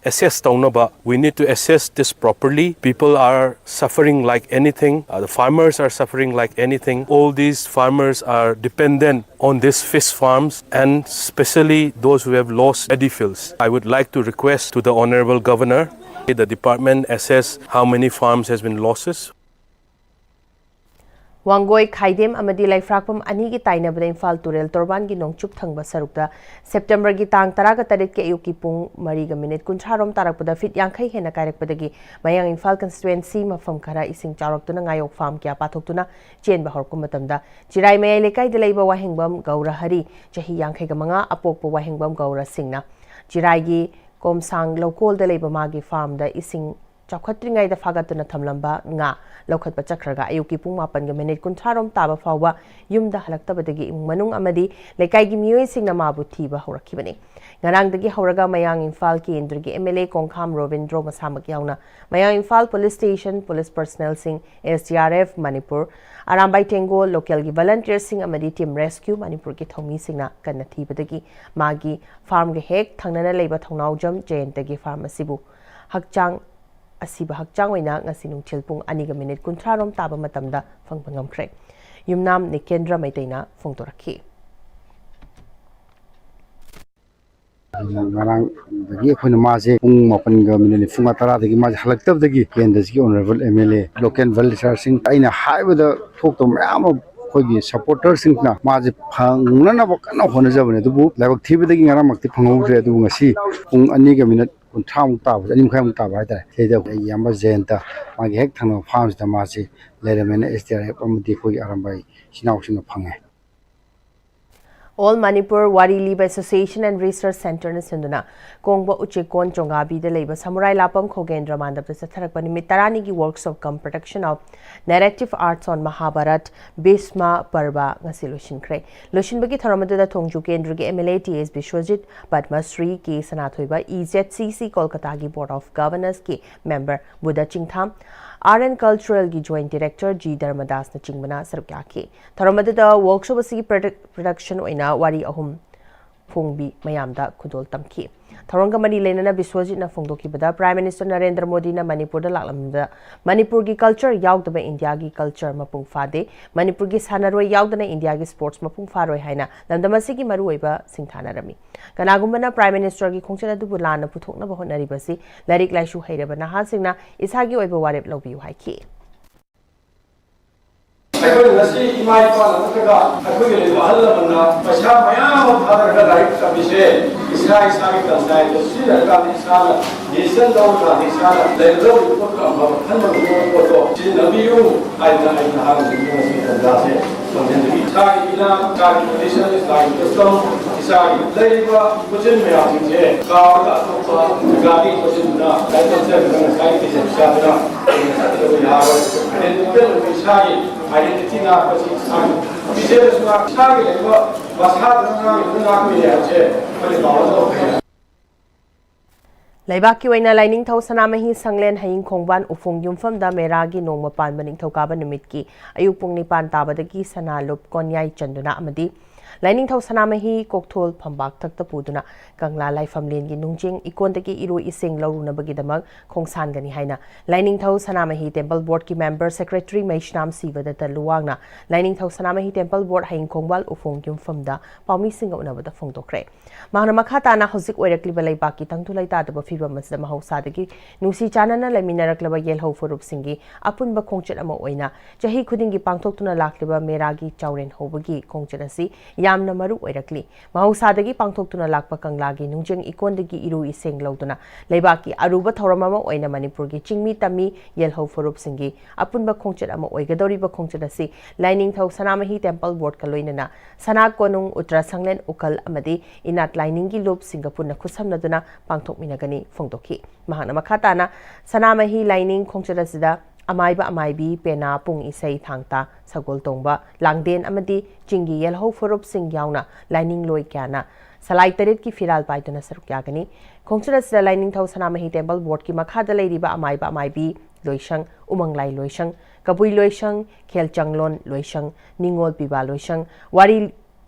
assess ꯇꯧꯅꯕ, we need to assess this properly. People are suffering like anything. Uh, the farmers are suffering like anything. All these farmers are dependent on these fish farms, and especially those who have lost paddy fields. I would like to request to the Honorable Governor, the department assess how many farms has been losses. Wangoi ꯈꯥꯏꯗꯦꯝ ꯑꯃꯗꯤ ꯂꯩꯐ꯭ꯔꯥꯛꯄꯝ ꯑꯅꯤꯒꯤ ꯇꯥꯏꯅꯕꯗ ꯏꯝꯐꯥꯜ ꯇꯨꯔꯦꯜ ꯇꯣꯔꯕꯥꯟꯒꯤ ꯅꯣꯡꯆꯨꯞ ꯊꯪꯕ ꯁꯔꯨꯛꯇ ꯁꯦꯞꯇꯦꯝꯕꯔꯒꯤ ꯇꯥꯡ ꯇꯔꯥꯒ ꯇꯔꯦꯠꯀꯤ ꯑꯌꯨꯛꯀꯤ ꯄꯨꯡ ꯃꯔꯤꯒ ꯃꯤꯅꯤꯠ ꯀꯨꯟꯊ꯭ꯔꯥ ꯔꯣꯝ ꯇꯥꯔꯛꯄꯗ ꯐꯤꯠ ꯌꯥꯡꯈꯩ ꯍꯦꯟꯅ ꯀꯥꯏꯔꯛꯄꯗꯒꯤ ꯃꯌꯥꯡ ꯏꯝꯐꯥꯜ ꯀꯟꯁꯇꯤꯇ꯭ꯋꯦꯟꯁꯤ ꯃꯐꯝ ꯈꯔ ꯏꯁꯤꯡ ꯆꯥꯎꯔꯛꯇꯨꯅ ꯉꯥꯌꯣꯛ ꯐꯥꯝ ꯀꯌꯥ ꯄꯥꯊꯣꯛꯇꯨꯅ ꯆꯦꯟꯕ ꯍꯧꯔꯛꯄ ꯃꯇꯝꯗ ꯆꯤꯔꯥꯏ ꯃꯌꯥꯏ ꯂꯩꯀꯥꯏꯗ ꯂꯩꯕ ꯋꯥꯍꯦꯡꯕꯝ ꯒꯧꯔ ꯍꯔꯤ, ꯆꯍꯤ ꯌꯥꯡꯈꯩꯒ ꯃꯉꯥ, ꯑꯄꯣꯛꯄ ꯋꯥꯍꯦꯡꯕꯝ ꯒꯧꯔ ꯁꯤꯡꯅ ꯆꯤꯔꯥꯏꯒꯤ ꯀꯣꯝꯁꯥꯡ ꯂꯧꯀꯣꯜꯗ ꯂꯩꯕ ꯃꯥꯒꯤ ꯐꯥꯔꯝꯗ ꯏꯁꯤꯡ ꯆꯥꯎꯈꯠꯇ꯭ꯔꯤꯉꯩꯗ ꯐꯥꯒꯠꯇꯨꯅ ꯊꯝꯂꯝꯕ ꯉꯥ ꯂꯧꯈꯠꯄ ꯆꯠꯈ꯭ꯔꯒ ꯑꯌꯨꯛꯀꯤ ꯄꯨꯡ ꯃꯥꯄꯟꯒ ꯃꯤꯅꯤꯠ ꯀꯨꯟꯊ꯭ꯔꯥ ꯔꯣꯝ ꯇꯥꯕ ꯐꯥꯎꯕ ꯌꯨꯝꯗ ꯍꯜꯂꯛꯇꯕꯗꯒꯤ ꯏꯃꯨꯡ ꯃꯅꯨꯡ ꯑꯃꯗꯤ ꯂꯩꯀꯥꯏꯒꯤ ꯃꯤꯑꯣꯏꯁꯤꯡꯅ ꯃꯥꯕꯨ ꯊꯤꯕ ꯍꯧꯔꯛꯈꯤꯕꯅꯤ꯫ ꯉꯔꯥꯡꯗꯒꯤ ꯍꯧꯔꯒ ꯃꯌꯥꯡ ꯏꯝꯐꯥꯜ ꯀꯦꯟꯗ꯭ꯔꯒꯤ M L A Khongkham Robindro ꯃꯁꯥꯃꯛ ꯌꯥꯎꯅ ꯃꯌꯥꯡ ꯏꯝꯐꯥꯜ ꯄꯨꯂꯤꯁ ꯁ꯭ꯇꯦꯁꯟ, ꯄꯨꯂꯤꯁ ꯄꯔꯁꯅꯦꯜꯁꯤꯡ, S D R F Manipur, Arambai Tenggol, ꯂꯣꯀꯦꯜꯒꯤ ꯚꯣꯂꯟꯇꯤꯌꯔꯁꯤꯡ ꯑꯃꯗꯤ ꯇꯤꯝ ꯔꯦꯁꯀ꯭ꯌꯨ ꯃꯅꯤꯄꯨꯔꯒꯤ ꯊꯧꯃꯤꯁꯤꯡꯅ ꯀꯟꯅ ꯊꯤꯕꯗꯒꯤ ꯃꯥꯒꯤ ꯐꯥꯔꯝꯒ ꯍꯦꯛ ꯊꯪꯅꯅ ꯂꯩꯕ ꯊꯧꯅꯥꯎꯖꯝ ꯖꯌꯟꯇꯒꯤ ꯐꯥꯔꯝ ꯑꯁꯤꯕꯨ ꯍꯛꯆꯥꯡ ꯑꯁꯤꯕ ꯍꯛꯆꯥꯡ ꯑꯣꯏꯅ ꯉꯁꯤ ꯅꯨꯡꯊꯤꯜ ꯄꯨꯡ ꯑꯅꯤꯒ ꯃꯤꯅꯤꯠ ꯀꯨꯟꯊ꯭ꯔꯥ ꯔꯣꯝ ꯇꯥꯕ ꯃꯇꯝꯗ ꯐꯪꯕ ꯉꯝꯈ꯭ꯔꯦ꯫ ꯌꯨꯝꯅꯥꯝ ꯅꯤꯀꯦꯟꯗ꯭ꯔ ꯃꯩꯇꯩꯅ ꯐꯣꯡꯗꯣꯔꯛꯈꯤ꯫ ꯉꯔꯥꯡꯗꯒꯤ ꯑꯩꯈꯣꯏꯅ ꯃꯥꯁꯦ ꯄꯨꯡ ꯃꯥꯄꯟꯒ ꯃꯤꯅꯤꯠ ꯅꯤꯐꯨꯃꯉꯥ ꯇꯔꯥꯗꯒꯤ ꯃꯥꯁꯦ ꯍꯜꯂꯛꯇꯕꯗꯒꯤ ꯀꯦꯟꯗ꯭ꯔꯁꯤꯒꯤ honourable M L A, local ꯚꯣꯂꯟꯇꯤꯌꯔꯁꯤꯡ ꯑꯩꯅ ꯍꯥꯏꯕꯗ ꯊꯣꯛꯇꯕ ꯃꯌꯥꯝ ꯑꯃ ꯑꯩꯈꯣꯏꯒꯤ ꯁꯞꯄꯣꯔꯇꯔꯁꯤꯡꯅ ꯃꯥꯁꯦ ꯐꯪꯅꯅꯕ ꯀꯟꯅ ꯍꯣꯠꯅꯖꯕꯅꯦ꯫ ꯑꯗꯨꯕꯨ ꯂꯥꯏꯕꯛ ꯊꯤꯕꯗꯒꯤ ꯉꯔꯥꯡꯃꯛꯇꯤ ꯐꯪꯍꯧꯗ꯭ꯔꯦ꯫ ꯑꯗꯨꯕꯨ ꯉꯁꯤ ꯄꯨꯡ ꯑꯅꯤꯒ ꯃꯤꯅꯤꯠ ꯀꯨꯟꯊ꯭ꯔꯥꯃꯨꯛ ꯇꯥꯕꯁꯦ, ꯑꯅꯤ ꯃꯈꯥꯏꯃꯨꯛ ꯇꯥꯕ ꯍꯥꯏꯇꯥꯔꯦ, ꯁꯤꯗ ꯑꯩꯈꯣꯏ ꯏꯌꯥꯝꯕ ꯖꯌꯟꯇ ꯃꯥꯒꯤ ꯍꯦꯛ ꯊꯪꯅꯕ ꯐꯥꯔꯝꯁꯤꯗ ꯃꯥꯁꯤ ꯂꯩꯔꯝꯃꯦꯅ ꯑꯦꯁ ꯗꯤ ꯑꯥꯔ ꯑꯦꯐ ꯑꯃꯗꯤ ꯑꯩꯈꯣꯏꯒꯤ ꯑꯔꯥꯝꯕꯥꯏ ꯏꯆꯤꯟ ꯏꯅꯥꯎꯁꯤꯡꯅ ꯐꯪꯉꯦ꯫ All Manipur Wari Liba Association and Research Centreꯅ ꯁꯤꯟꯗꯨꯅ ꯀꯣꯡꯕ ꯎꯆꯦꯛꯀꯣꯟ ꯆꯣꯡꯒꯥꯕꯤꯗ ꯂꯩꯕ ꯁꯃꯨꯔꯥꯏ ꯂꯥꯄꯝ ꯈꯣꯒꯦꯟꯗ꯭ꯔ ꯃꯥꯟꯗꯞꯇ ꯆꯠꯊꯔꯛꯄ ꯅꯨꯃꯤꯠ ꯇꯔꯥꯅꯤꯒꯤ Workshop cum Production of Narrative Arts on Mahabharat Bhisma Parva ꯉꯁꯤ ꯂꯣꯏꯁꯤꯟꯈ꯭ꯔꯦ꯫ ꯂꯣꯏꯁꯤꯟꯕꯒꯤ ꯊꯧꯔꯝ ꯑꯗꯨꯗ ꯊꯣꯡꯖꯨ ꯀꯦꯟꯗ꯭ꯔꯒꯤ M L A T S Biswajit, Padma Shri K ꯁꯅꯥꯊꯣꯏꯕ, E Z C C ꯀꯣꯜꯀꯇꯥꯒꯤ Board of Governorsꯀꯤ member Buddha ꯆꯤꯡꯊꯥꯝ, Art and Culturalꯒꯤ Joint Director G ꯙꯔꯃꯗꯥꯁꯅꯆꯤꯡꯕꯅ ꯁꯔꯨꯛ ꯌꯥꯈꯤ꯫ ꯊꯧꯔꯝ ꯑꯗꯨꯗ workshop ꯑꯁꯤꯒꯤ product-, production ꯑꯣꯏꯅ ꯋꯥꯔꯤ ꯑꯍꯨꯝ ꯐꯣꯡꯕꯤ ꯃꯌꯥꯝꯗ ꯈꯨꯗꯣꯜ ꯇꯝꯈꯤ꯫ ꯊꯧꯔꯝꯒ ꯃꯔꯤ ꯂꯩꯅꯅ ꯕꯤꯁ꯭ꯋꯖꯤꯠꯅ ꯐꯣꯡꯗꯣꯛꯈꯤꯕꯗ, Prime Minister ꯅꯔꯦꯟꯗ꯭ꯔ ꯃꯣꯗꯤꯅ ꯃꯅꯤꯄꯨꯔꯗ ꯂꯥꯛꯂꯝꯕꯗ ꯃꯅꯤꯄꯨꯔꯒꯤ culture ꯌꯥꯎꯗꯕ ꯏꯟꯗꯤꯌꯥꯒꯤ culture ꯃꯄꯨꯡ ꯐꯥꯗꯦ, ꯃꯅꯤꯄꯨꯔꯒꯤ ꯁꯥꯟꯅꯔꯣꯏ ꯌꯥꯎꯗꯅ ꯏꯟꯗꯤꯌꯥꯒꯤ sports ꯃꯄꯨꯡ ꯐꯥꯔꯣꯏ ꯍꯥꯏꯅ ꯂꯝꯗꯝ ꯑꯁꯤꯒꯤ ꯃꯔꯨꯑꯣꯏꯕ ꯁꯤꯡꯊꯥꯅꯔꯝꯃꯤ꯫ ꯀꯅꯥꯒꯨꯝꯕꯅ Prime Ministerꯒꯤ ꯈꯣꯡꯆꯠ ꯑꯗꯨꯕꯨ ꯂꯥꯟꯅ ꯄꯨꯊꯣꯛꯅꯕ ꯍꯣꯠꯅꯔꯤꯕꯁꯤ ꯂꯥꯏꯔꯤꯛ ꯂꯥꯏꯁꯨ ꯍꯩꯔꯕ ꯅꯍꯥꯁꯤꯡꯅ ꯏꯁꯥꯒꯤ ꯑꯣꯏꯕ ꯋꯥꯔꯦꯞ ꯂꯧꯕꯤꯌꯨ ꯍꯥꯏꯈꯤ꯫ ꯑꯩꯈꯣꯏꯅ ꯉꯁꯤ ꯏꯃꯥ ꯏꯄꯥ ꯅꯠꯇ꯭ꯔꯒ ꯑꯩꯈꯣꯏꯒꯤ ꯂꯩꯕ ꯑꯍꯜ ꯂꯃꯟꯅ ꯄꯩꯁꯥ ꯃꯌꯥꯝ ꯑꯃ ꯊꯥꯗꯔꯒ ꯂꯥꯏꯔꯤꯛ ꯇꯝꯕꯤꯁꯦ ꯏꯁꯥ ꯏꯁꯥꯒꯤ ꯀꯟꯁꯥꯏꯗ ꯁꯤꯖꯤꯟꯅꯔꯀꯥꯟꯗ ꯏꯁꯥꯅ decision ꯂꯧꯔꯀꯥꯟꯗ ꯏꯁꯥꯅ ꯂꯩꯔꯗꯧꯔꯤꯕ ꯄꯣꯠꯇꯣ ꯑꯐꯕ ꯈꯟꯕ ꯉꯝꯕ ꯄꯣꯠꯇꯣ ꯁꯤꯖꯤꯟꯅꯕꯤꯌꯨ ꯍꯥꯏꯗꯅ ꯑꯩ ꯅꯍꯥꯔꯣꯜꯁꯤꯡꯗ ꯉꯁꯤ ꯇꯟꯖꯥꯁꯦ ꯐꯪꯍꯟꯖꯔꯤ꯫ ꯏꯁꯥꯒꯤ ꯏꯅꯥꯠ, ꯏꯁꯥꯒꯤ tradition, ꯏꯁꯥꯒꯤ custom, ꯏꯁꯥꯒꯤ ꯂꯩꯔꯤꯕ ꯄꯣꯠꯆꯩ ꯃꯌꯥꯝꯁꯤꯡꯁꯦ ꯀꯥꯎꯔꯒ ꯑꯇꯣꯞꯄ ꯖꯥꯇꯤꯒꯤ ꯄꯣꯠꯆꯩꯗꯨꯅ ꯂꯥꯏꯔꯤꯛ ꯇꯝꯖꯔꯒ ꯉꯁꯥꯏꯒꯤ ꯄꯩꯁꯥꯗꯨꯅ ꯑꯩꯈꯣꯏꯅ ꯆꯠꯀꯗꯕ ꯌꯥꯔꯣꯏ꯫ Identity ꯑꯣꯏꯕ ꯏꯁꯥꯒꯤ identity ꯉꯥꯛꯄꯁꯤ ꯏꯁꯥꯒꯤ ꯄꯤꯖꯔꯁꯨ ꯉꯥꯛ ꯏꯁꯥꯒꯤ ꯂꯩꯕ ꯃꯁꯥꯗꯨꯅ ꯉꯥꯡꯉꯤꯕꯗꯨ ꯉꯥꯛꯄ ꯌꯥꯏ ꯍꯥꯏꯕꯁꯦ ꯑꯩꯈꯣꯏꯅ ꯀꯥꯎꯔꯒ ꯂꯩꯔꯦ꯫ ꯂꯩꯕꯥꯛꯀꯤ ꯑꯣꯏꯅ ꯂꯥꯏꯅꯤꯡꯊꯧ ꯁꯅꯥꯃꯍꯤ ꯁꯪꯂꯦꯟ ꯍꯌꯤꯡ ꯈꯣꯡꯕꯥꯟ ꯎꯐꯣꯡ ꯌꯨꯝꯐꯝꯗ ꯃꯦꯔꯥꯒꯤ ꯅꯣꯡꯃ ꯄꯥꯟꯕ ꯅꯤꯡꯊꯧꯀꯥꯕ ꯅꯨꯃꯤꯠꯀꯤ ꯑꯌꯨꯛ ꯄꯨꯡ ꯅꯤꯄꯥꯟ ꯇꯥꯕꯗꯒꯤ ꯁꯅꯥ ꯂꯨꯞ ꯀꯣꯟꯌꯥꯏ ꯆꯟꯗꯨꯅ ꯑꯃꯗꯤ ꯂꯥꯏꯅꯤꯡꯊꯧ ꯁꯅꯥꯃꯍꯤ ꯀꯣꯛꯊꯣꯜ ꯐꯝꯕꯥꯛꯊꯛꯇ ꯄꯨꯗꯨꯅ ꯀꯪꯂꯥ ꯂꯥꯏꯐꯝꯂꯦꯟꯒꯤ ꯅꯨꯡꯖꯤꯡ ꯏꯀꯣꯟꯗꯒꯤ ꯏꯔꯣꯏ ꯏꯁꯤꯡ ꯂꯧꯔꯨꯅꯕꯒꯤꯗꯃꯛ ꯈꯣꯡꯁꯥꯟꯒꯅꯤ ꯍꯥꯏꯅ ꯂꯥꯏꯅꯤꯡꯊꯧ ꯁꯅꯥꯃꯍꯤ Temple Boardꯀꯤ member secretary ꯃꯩꯁꯅꯥꯝ ꯁꯤꯕꯗꯠꯇ ꯂꯨꯋꯥꯡꯅ ꯂꯥꯏꯅꯤꯡꯊꯧ ꯁꯅꯥꯃꯍꯤ Temple Board ꯍꯌꯤꯡ ꯈꯣꯡꯕꯥꯜ ꯎꯐꯣꯡ ꯌꯨꯝꯐꯝꯗ ꯄꯥꯎꯃꯤꯁꯤꯡꯒ ꯎꯅꯕꯗ ꯐꯣꯡꯗꯣꯛꯈ꯭ꯔꯦ꯫ ꯃꯍꯥꯛꯅ ꯃꯈꯥ ꯇꯥꯅ ꯍꯧꯖꯤꯛ ꯑꯣꯏꯔꯛꯂꯤꯕ ꯂꯩꯕꯥꯛꯀꯤ ꯇꯪꯗꯨ ꯂꯩꯇꯥꯗꯕ ꯐꯤꯕꯝ ꯑꯁꯤꯗ ꯃꯍꯧꯁꯥꯗꯒꯤ ꯅꯨꯡꯁꯤ ꯆꯥꯟꯅꯅ ꯂꯩꯃꯤꯟꯅꯔꯛꯂꯕ ꯌꯦꯜꯍꯧ ꯐꯨꯔꯨꯞꯁꯤꯡꯒꯤ ꯑꯄꯨꯟꯕ ꯈꯣꯡꯆꯠ ꯑꯃ ꯑꯣꯏꯅ ꯆꯍꯤ ꯈꯨꯗꯤꯡꯒꯤ ꯄꯥꯡꯊꯣꯛꯇꯨꯅ ꯂꯥꯛꯂꯤꯕ ꯃꯦꯔꯥꯒꯤ ꯆꯥꯎꯔꯦꯟ ꯍꯧꯕꯒꯤ ꯈꯣꯡꯆꯠ ꯑꯁꯤ ꯌꯥꯝꯅ ꯃꯔꯨ ꯑꯣꯏꯔꯛꯂꯤ꯫ ꯃꯍꯧꯁꯥꯗꯒꯤ ꯄꯥꯡꯊꯣꯛꯇꯨꯅ ꯂꯥꯛꯄ ꯀꯪꯂꯥꯒꯤ ꯅꯨꯡꯖꯪ ꯏꯀꯣꯟꯗꯒꯤ ꯏꯔꯨ ꯏꯁꯤꯡ ꯂꯧꯗꯨꯅ ꯂꯩꯕꯥꯛꯀꯤ ꯑꯔꯨꯕ ꯊꯧꯔꯝ ꯑꯃ ꯑꯣꯏꯅ ꯃꯅꯤꯄꯨꯔꯒꯤ ꯆꯤꯡꯃꯤ ꯇꯝꯃꯤ ꯌꯦꯜꯍꯧ ꯐꯨꯔꯨꯞꯁꯤꯡꯒꯤ ꯑꯄꯨꯟꯕ ꯈꯣꯡꯆꯠ ꯑꯃ ꯑꯣꯏꯒꯗꯧꯔꯤꯕ ꯈꯣꯡꯆꯠ ꯑꯁꯤ ꯂꯥꯏꯅꯤꯡꯊꯧ ꯁꯅꯥꯃꯍꯤ ꯇꯦꯝꯄꯜ ꯕꯣꯔꯗꯀ ꯂꯣꯏꯅꯅ ꯁꯅꯥ ꯀꯣꯅꯨꯡ, ꯎꯇ꯭ꯔ ꯁꯪꯂꯦꯟ ꯎꯀꯜ ꯑꯃꯗꯤ ꯏꯅꯥꯠ ꯂꯥꯏꯅꯤꯡꯒꯤ ꯂꯨꯞꯁꯤꯡꯒ ꯄꯨꯟꯅ ꯈꯨꯠꯁꯝꯅꯗꯨꯅ ꯄꯥꯡꯊꯣꯛꯃꯤꯟꯅꯒꯅꯤ ꯐꯣꯡꯗꯣꯛꯈꯤ꯫ ꯃꯍꯥꯛꯅ ꯃꯈꯥ ꯇꯥꯅ ꯁꯅꯥꯃꯍꯤ ꯂꯥꯏꯅꯤꯡ ꯈꯣꯡꯆꯠ ꯑꯁꯤꯗ ꯑꯃꯥꯏꯕ ꯑꯃꯥꯏꯕꯤ, ꯄꯦꯅꯥ, ꯄꯨꯡ ꯏꯁꯩ, ꯊꯥꯡ ꯇꯥ, ꯁꯒꯣꯜ ꯇꯣꯡꯕ, ꯂꯥꯡꯗꯦꯟ ꯑꯃꯗꯤ ꯆꯤꯡꯒꯤ ꯌꯦꯜꯍꯧ ꯐꯨꯔꯨꯞꯁꯤꯡ ꯌꯥꯎꯅ ꯂꯥꯏꯅꯤꯡꯂꯣꯏ ꯀꯌꯥꯅ ꯁꯂꯥꯏ ꯇꯔꯦꯠꯀꯤ ꯐꯤꯔꯥꯜ ꯄꯥꯏꯗꯨꯅ ꯁꯔꯨꯛ ꯌꯥꯒꯅꯤ꯫ ꯈꯣꯡꯆꯠ ꯑꯁꯤꯗ ꯂꯥꯏꯅꯤꯡꯊꯧ ꯁꯅꯥꯃꯍꯤ ꯇꯦꯝꯄꯜ ꯕꯣꯔꯗꯀꯤ ꯃꯈꯥꯗ ꯂꯩꯔꯤꯕ ꯑꯃꯥꯏꯕ ꯑꯃꯥꯏꯕꯤ ꯂꯣꯏꯁꯪ, ꯎꯃꯪꯂꯥꯏ ꯂꯣꯏꯁꯪ, ꯀꯕꯨꯏ ꯂꯣꯏꯁꯪ, ꯈꯦꯜꯆꯪꯂꯣꯟ ꯂꯣꯏꯁꯪ, ꯅꯤꯉꯣꯜ ꯄꯤꯕꯥ ꯂꯣꯏꯁꯪ, ꯋꯥꯔꯤ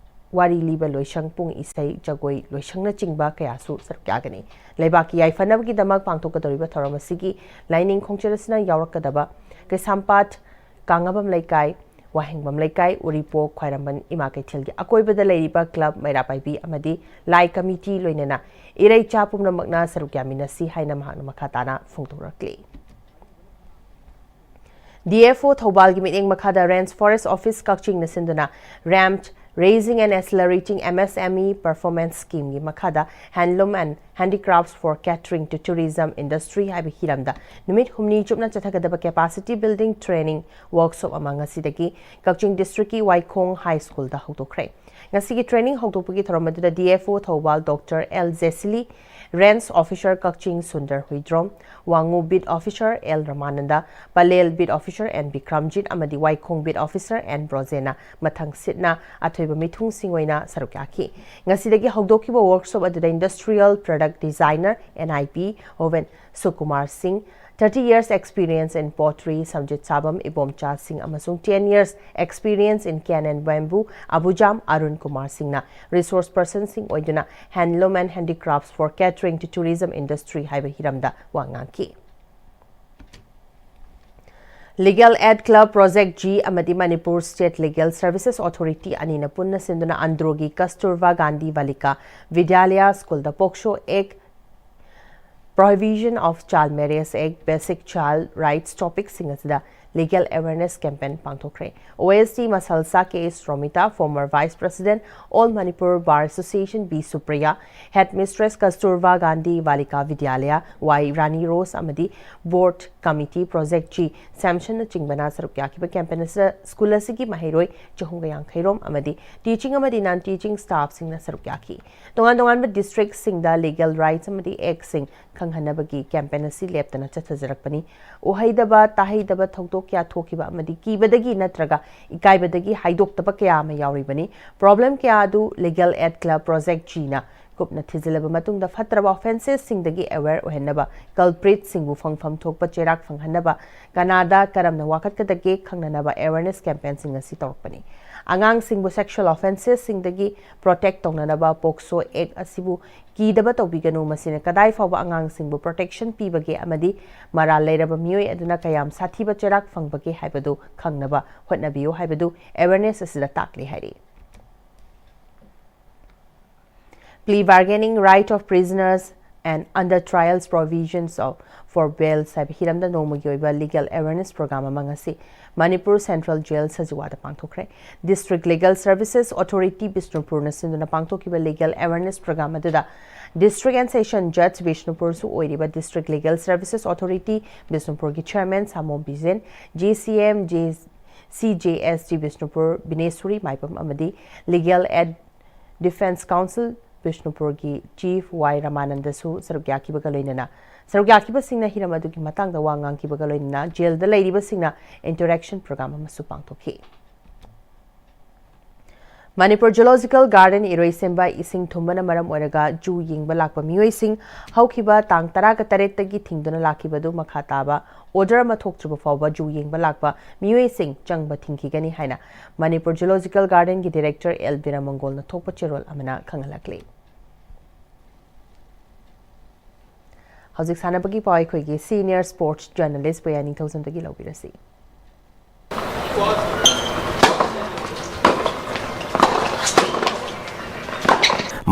ꯋꯥꯔꯤ ꯂꯤꯕ ꯂꯣꯏꯁꯪ, ꯄꯨꯡ ꯏꯁꯩ, ꯖꯒꯣꯏ ꯂꯣꯏꯁꯪꯅꯆꯤꯡꯕ ꯀꯌꯥꯁꯨ ꯁꯔꯨꯛ ꯌꯥꯒꯅꯤ꯫ ꯂꯩꯕꯥꯛꯀꯤ ꯌꯥꯏꯐꯅꯕꯒꯤꯗꯃꯛ ꯄꯥꯡꯊꯣꯛꯀꯗꯧꯔꯤꯕ ꯊꯧꯔꯝ ꯑꯁꯤꯒꯤ ꯂꯥꯏꯅꯤꯡ ꯈꯣꯡꯆꯠ ꯑꯁꯤꯅ ꯌꯥꯎꯔꯛꯀꯗꯕ ꯀꯩꯁꯥꯝꯄꯥꯠ, ꯀꯥꯡꯉꯕꯝ ꯂꯩꯀꯥꯏ, ꯋꯥꯍꯦꯡꯕꯝ ꯂꯩꯀꯥꯏ, ꯎꯔꯤꯄꯣꯛ, ꯈ꯭ꯋꯥꯏꯔꯝꯕꯟ ꯏꯃꯥ ꯀꯩꯊꯦꯜꯒꯤ ꯑꯀꯣꯏꯕꯗ ꯂꯩꯔꯤꯕ ꯀ꯭ꯂꯕ, ꯃꯩꯔꯥ ꯄꯥꯏꯕꯤ ꯑꯃꯗꯤ ꯂꯥꯏ ꯀꯃꯤꯇꯤ ꯂꯣꯏꯅꯅ ꯏꯔꯩꯆꯥ ꯄꯨꯝꯅꯃꯛꯅ ꯁꯔꯨꯛ ꯌꯥꯃꯤꯟꯅꯁꯤ ꯍꯥꯏꯅ ꯃꯍꯥꯛꯅ ꯃꯈꯥ ꯇꯥꯅ ꯐꯣꯡꯗꯣꯔꯛꯂꯤ꯫ ꯗꯤ ꯑꯦꯐ ꯑꯣ ꯊꯧꯕꯥꯜꯒꯤ ꯃꯤꯠꯌꯦꯡ ꯃꯈꯥꯗ Range Forest Office ꯀꯛꯆꯤꯡꯅ ꯁꯤꯟꯗꯨꯅ RAMFT, Raising and Accelerating M S M E Performance Scheme ꯒꯤ ꯃꯈꯥꯗ Handloom and Handicrafts for Catering to Tourism Industry ꯍꯥꯏꯕ ꯍꯤꯔꯝꯗ ꯅꯨꯃꯤꯠ ꯍꯨꯝꯅꯤ ꯆꯨꯞꯅ ꯆꯠꯊꯒꯗꯕ Capacity Building Training Workshop ꯑꯃ ꯉꯁꯤꯗꯒꯤ ꯀꯛꯆꯤꯡ ꯗꯤꯁꯇ꯭ꯔꯤꯛꯀꯤ ꯋꯥꯏꯈꯣꯡ ꯍꯥꯏ ꯁ꯭ꯀꯨꯜꯗ ꯍꯧꯗꯣꯛꯈ꯭ꯔꯦ꯫ ꯉꯁꯤꯒꯤ training ꯍꯧꯗꯣꯛꯄꯒꯤ ꯊꯧꯔꯝ ꯑꯗꯨꯗ D F O Thoubal Doctor L ꯖꯦꯁꯤꯂꯤ, Range Officer ꯀꯛꯆꯤꯡ Sundar Huidrom, ꯋꯥꯉꯨ Beat Officer L ꯔꯃꯥꯅꯟꯗ, Pallel Beat Officer N Bikramjit ꯑꯃꯗꯤ ꯋꯥꯏꯈꯣꯡ Beat Officer N ꯕ꯭ꯔꯣꯖꯦꯅ ꯃꯊꯪ ꯁꯤꯠꯅ ꯑꯊꯣꯏꯕ ꯃꯤꯊꯨꯡꯁꯤꯡ ꯑꯣꯏꯅ ꯁꯔꯨꯛ ꯌꯥꯈꯤ꯫ ꯉꯁꯤꯗꯒꯤ ꯍꯧꯗꯣꯛꯈꯤꯕ workshop ꯑꯗꯨꯗ Industrial Product Designer, N I P, Hoven ꯁꯨꯀꯨꯃꯥꯔ ꯁꯤꯡ, thirty years experience in pottery, ꯁꯝꯖꯤꯠ ꯁꯥꯕꯝ Ibomcha ꯁꯤꯡ, ꯑꯃꯁꯨꯡ ten years experience in cane and bamboo, ꯑꯕꯨꯖꯥꯝ Arun Kumar ꯁꯤꯡꯅ resource personꯁꯤꯡ ꯑꯣꯏꯗꯨꯅ Handloom and Handicrafts for Catering to Tourism Industry ꯍꯥꯏꯕ ꯍꯤꯔꯝꯗ ꯋꯥ ꯉꯥꯡꯈꯤ꯫ Legal Aid Club, Project G ꯑꯃꯗꯤ Manipur State Legal Services Authority ꯑꯅꯤꯅ ꯄꯨꯟꯅ ꯁꯤꯟꯗꯨꯅ ꯑꯟꯗ꯭ꯔꯣꯒꯤ ꯀꯁꯇꯨꯔꯕꯥ ꯒꯥꯟꯙꯤ ꯕꯥꯂꯤꯀꯥ ꯕꯤꯗ꯭ꯌꯥꯂꯌꯥ ꯁ꯭ꯀꯨꯜꯗ POCSO Act, Prohibition of Child Marriage Act, Basic Child Rights topicsꯁꯤꯡ ꯑꯁꯤꯗ Legal Awareness Campaign ꯄꯥꯡꯊꯣꯛꯈ꯭ꯔꯦ꯫ OST ꯃꯁꯜꯁꯥ K S Romita, former Vice President, All Manipur Bar Association B Supriya, Headmistress Kasturba Gandhi Balika Vidyalaya, Y Rani Rose ꯑꯃꯗꯤ Board Committee, Project G Samson ꯅꯆꯤꯡꯕꯅ ꯁꯔꯨꯛ ꯌꯥꯈꯤꯕ campaign ꯑꯁꯤꯗ ꯁ꯭ꯀꯨꯜ ꯑꯁꯤꯒꯤ ꯃꯍꯩꯔꯣꯏ ꯆꯍꯨꯝꯒ ꯌꯥꯡꯈꯩ ꯔꯣꯝ ꯑꯃꯗꯤ teaching ꯑꯃꯗꯤ non teaching staff ꯁꯤꯡꯅ ꯁꯔꯨꯛ ꯌꯥꯈꯤ꯫ ꯇꯣꯉꯥꯟ ꯇꯣꯉꯥꯟꯕ district ꯁꯤꯡꯗ legal rights ꯑꯃꯗꯤ act ꯁꯤꯡ ꯈꯪꯍꯟꯅꯕꯒꯤ campaign ꯑꯁꯤ ꯂꯦꯞꯇꯅ ꯆꯠꯊꯖꯔꯛꯄꯅꯤ꯫ ꯎꯍꯩꯗꯕ ꯇꯥꯍꯩꯗꯕ ꯊꯧꯗꯣꯛ ꯀꯌꯥ ꯊꯣꯛꯈꯤꯕ ꯑꯃꯗꯤ ꯀꯤꯕꯗꯒꯤ ꯅꯠꯇ꯭ꯔꯒ ꯏꯀꯥꯏꯕꯗꯒꯤ ꯍꯥꯏꯗꯣꯛꯇꯕ ꯀꯌꯥ ꯑꯃ ꯌꯥꯎꯔꯤꯕꯅꯤ꯫ Problem ꯀꯌꯥ ꯑꯗꯨ Legal Aid Club Project G ꯅ ꯀꯨꯞꯅ ꯊꯤꯖꯤꯜꯂꯕ ꯃꯇꯨꯡꯗ ꯐꯠꯇ꯭ꯔꯕ offences ꯁꯤꯡꯗꯒꯤ aware ꯑꯣꯏꯍꯟꯅꯕ, culprit ꯁꯤꯡꯕꯨ ꯐꯪꯐꯝ ꯊꯣꯛꯄ ꯆꯩꯔꯥꯛ ꯐꯪꯍꯟꯅꯕ, ꯀꯅꯥꯗ ꯀꯔꯝꯅ ꯋꯥꯀꯠꯀꯗꯒꯦ ꯈꯪꯅꯅꯕ awareness campaign ꯁꯤꯡ ꯑꯁꯤ ꯇꯧꯔꯛꯄꯅꯤ꯫ ꯑꯉꯥꯡꯁꯤꯡꯕꯨ sexual offences ꯁꯤꯡꯗꯒꯤ protect ꯇꯧꯅꯅꯕ POCSO Act ꯑꯁꯤꯕꯨ ꯀꯤꯗꯕ ꯇꯧꯕꯤꯒꯅꯨ, ꯃꯁꯤꯅ ꯀꯗꯥꯏ ꯐꯥꯎꯕ ꯑꯉꯥꯡꯁꯤꯡꯕꯨ protection ꯄꯤꯕꯒꯦ ꯑꯃꯗꯤ ꯃꯔꯥꯜ ꯂꯩꯔꯕ ꯃꯤꯑꯣꯏ ꯑꯗꯨꯅ ꯀꯌꯥꯝ ꯁꯥꯊꯤꯕ ꯆꯩꯔꯥꯛ ꯐꯪꯕꯒꯦ ꯍꯥꯏꯕꯗꯨ ꯈꯪꯅꯕ ꯍꯣꯠꯅꯕꯤꯌꯨ ꯍꯥꯏꯕꯗꯨ awareness ꯑꯁꯤꯗ ꯇꯥꯛꯂꯤ ꯍꯥꯏꯔꯤ꯫ Plea bargaining, right of prisoners and under trials provisions of for bail ꯍꯥꯏꯕ ꯍꯤꯔꯝꯗ ꯅꯣꯡꯃꯒꯤ ꯑꯣꯏꯕ legal awareness program ꯑꯃ ꯉꯁꯤ Manipur Central Jail ꯁꯖꯤꯋꯥꯗ ꯄꯥꯡꯊꯣꯛꯈ꯭ꯔꯦ꯫ District Legal Services Authority ꯕꯤꯁꯅꯨꯄꯨꯔꯅ ꯁꯤꯟꯗꯨꯅ ꯄꯥꯡꯊꯣꯛꯈꯤꯕ legal awareness program ꯑꯗꯨꯗ District and Session Judge ꯕꯤꯁꯅꯨꯄꯨꯔꯁꯨ ꯑꯣꯏꯔꯤꯕ District Legal Services Authority ꯕꯤꯁꯅꯨꯄꯨꯔꯒꯤ Chairman ꯁꯥꯃꯣꯝ ꯕꯤꯖꯦꯟ, GCM, CJSG Bishnupur ꯕꯤꯅꯦꯁꯣꯔꯤ ꯃꯥꯏꯄꯝ ꯑꯃꯗꯤ Legal Aid Defence Counsel ꯕꯤꯁꯅꯨꯄꯨꯔꯒꯤ Chief Y ꯔꯃꯥꯅꯟꯗꯁꯨ ꯁꯔꯨꯛ ꯌꯥꯈꯤꯕꯒ ꯂꯣꯏꯅꯅ ꯁꯔꯨꯛ ꯌꯥꯈꯤꯕꯁꯤꯡꯅ ꯍꯤꯔꯝ ꯑꯗꯨꯒꯤ ꯃꯇꯥꯡꯗ ꯋꯥ ꯉꯥꯡꯈꯤꯕꯒ ꯂꯣꯏꯅꯅ ꯖꯦꯜꯗ ꯂꯩꯔꯤꯕꯁꯤꯡꯅ interaction program ꯑꯃꯁꯨ ꯄꯥꯡꯊꯣꯛꯈꯤ꯫ ꯃꯅꯤꯄꯨꯔ Zoological Garden ꯏꯔꯣꯏꯁꯦꯝꯕ ꯏꯁꯤꯡ ꯊꯨꯝꯕꯅ ꯃꯔꯝ ꯑꯣꯏꯔꯒ ꯖꯨ ꯌꯦꯡꯕ ꯂꯥꯛꯄ ꯃꯤꯑꯣꯏꯁꯤꯡ ꯍꯧꯈꯤꯕ ꯇꯥꯡ ꯇꯔꯥꯒ ꯇꯔꯦꯠꯇꯒꯤ ꯊꯤꯡꯗꯨꯅ ꯂꯥꯛꯈꯤꯕꯗꯨ ꯃꯈꯥ ꯇꯥꯕ order ꯑꯃ ꯊꯣꯛꯇ꯭ꯔꯤꯕ ꯐꯥꯎꯕ ꯖꯨ ꯌꯦꯡꯕ ꯂꯥꯛꯄ ꯃꯤꯑꯣꯏꯁꯤꯡ ꯆꯪꯕ ꯊꯤꯡꯈꯤꯒꯅꯤ ꯍꯥꯏꯅ ꯃꯅꯤꯄꯨꯔ Zoological Garden ꯒꯤ Director L ꯕꯤꯔꯃꯪꯒꯣꯜꯅ ꯊꯣꯛꯄ ꯆꯦꯔꯣꯜ ꯑꯃꯅ ꯈꯪꯍꯜꯂꯛꯂꯤ꯫ ꯍꯧꯖꯤꯛ ꯁꯥꯟꯅꯕꯒꯤ ꯄꯥꯎ ꯑꯩꯈꯣꯏꯒꯤ senior sports journalist ꯄꯨꯌꯥ ꯅꯤꯡꯊꯧꯖꯝꯗꯒꯤ ꯂꯧꯕꯤꯔꯁꯤ꯫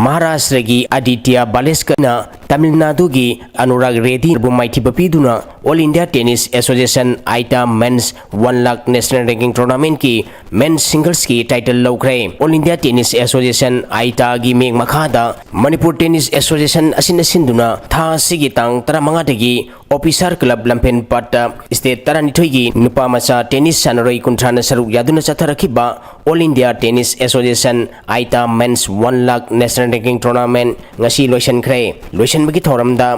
ꯃꯍꯥꯔꯥꯁꯇ꯭ꯔꯒꯤ ꯑꯗꯤꯇ꯭ꯌ ꯕꯥꯂꯦꯁꯀꯔꯅ ꯇꯥꯃꯤꯜ ꯅꯥꯗꯨꯒꯤ ꯑꯅꯨꯔꯥꯒ ꯔꯦꯗꯗꯤꯕꯨ ꯃꯥꯏꯊꯤꯕ ꯄꯤꯗꯨꯅ All India Tennis Association, AITA, Men's One Lakh National Ranking Tournamentꯀꯤ Men's Singlesꯀꯤ title ꯂꯧꯈ꯭ꯔꯦ꯫ All India Tennis Association, AITAꯒꯤ ꯃꯤꯡ ꯃꯈꯥꯗ ꯃꯅꯤꯄꯨꯔ Tennis Association ꯑꯁꯤꯅ ꯁꯤꯟꯗꯨꯅ ꯊꯥ ꯑꯁꯤꯒꯤ ꯇꯥꯡ ꯇꯔꯥꯃꯉꯥꯗꯒꯤ Officer Club ꯂꯝꯐꯦꯟꯄꯥꯠꯇ state ꯇꯔꯥꯅꯤꯊꯣꯏꯒꯤ ꯅꯨꯄꯥ ꯃꯆꯥ tennis ꯁꯥꯟꯅꯔꯣꯏ ꯀꯨꯟꯊ꯭ꯔꯥꯅ ꯁꯔꯨꯛ ꯌꯥꯗꯨꯅ ꯆꯠꯊꯔꯛꯈꯤꯕ All India Tennis Association, AITA, Men's One Lakh National Ranking Tournament ꯉꯁꯤ ꯂꯣꯏꯁꯤꯟꯈ꯭ꯔꯦ꯫ ꯂꯣꯏꯁꯤꯟꯕꯒꯤ ꯊꯧꯔꯝꯗ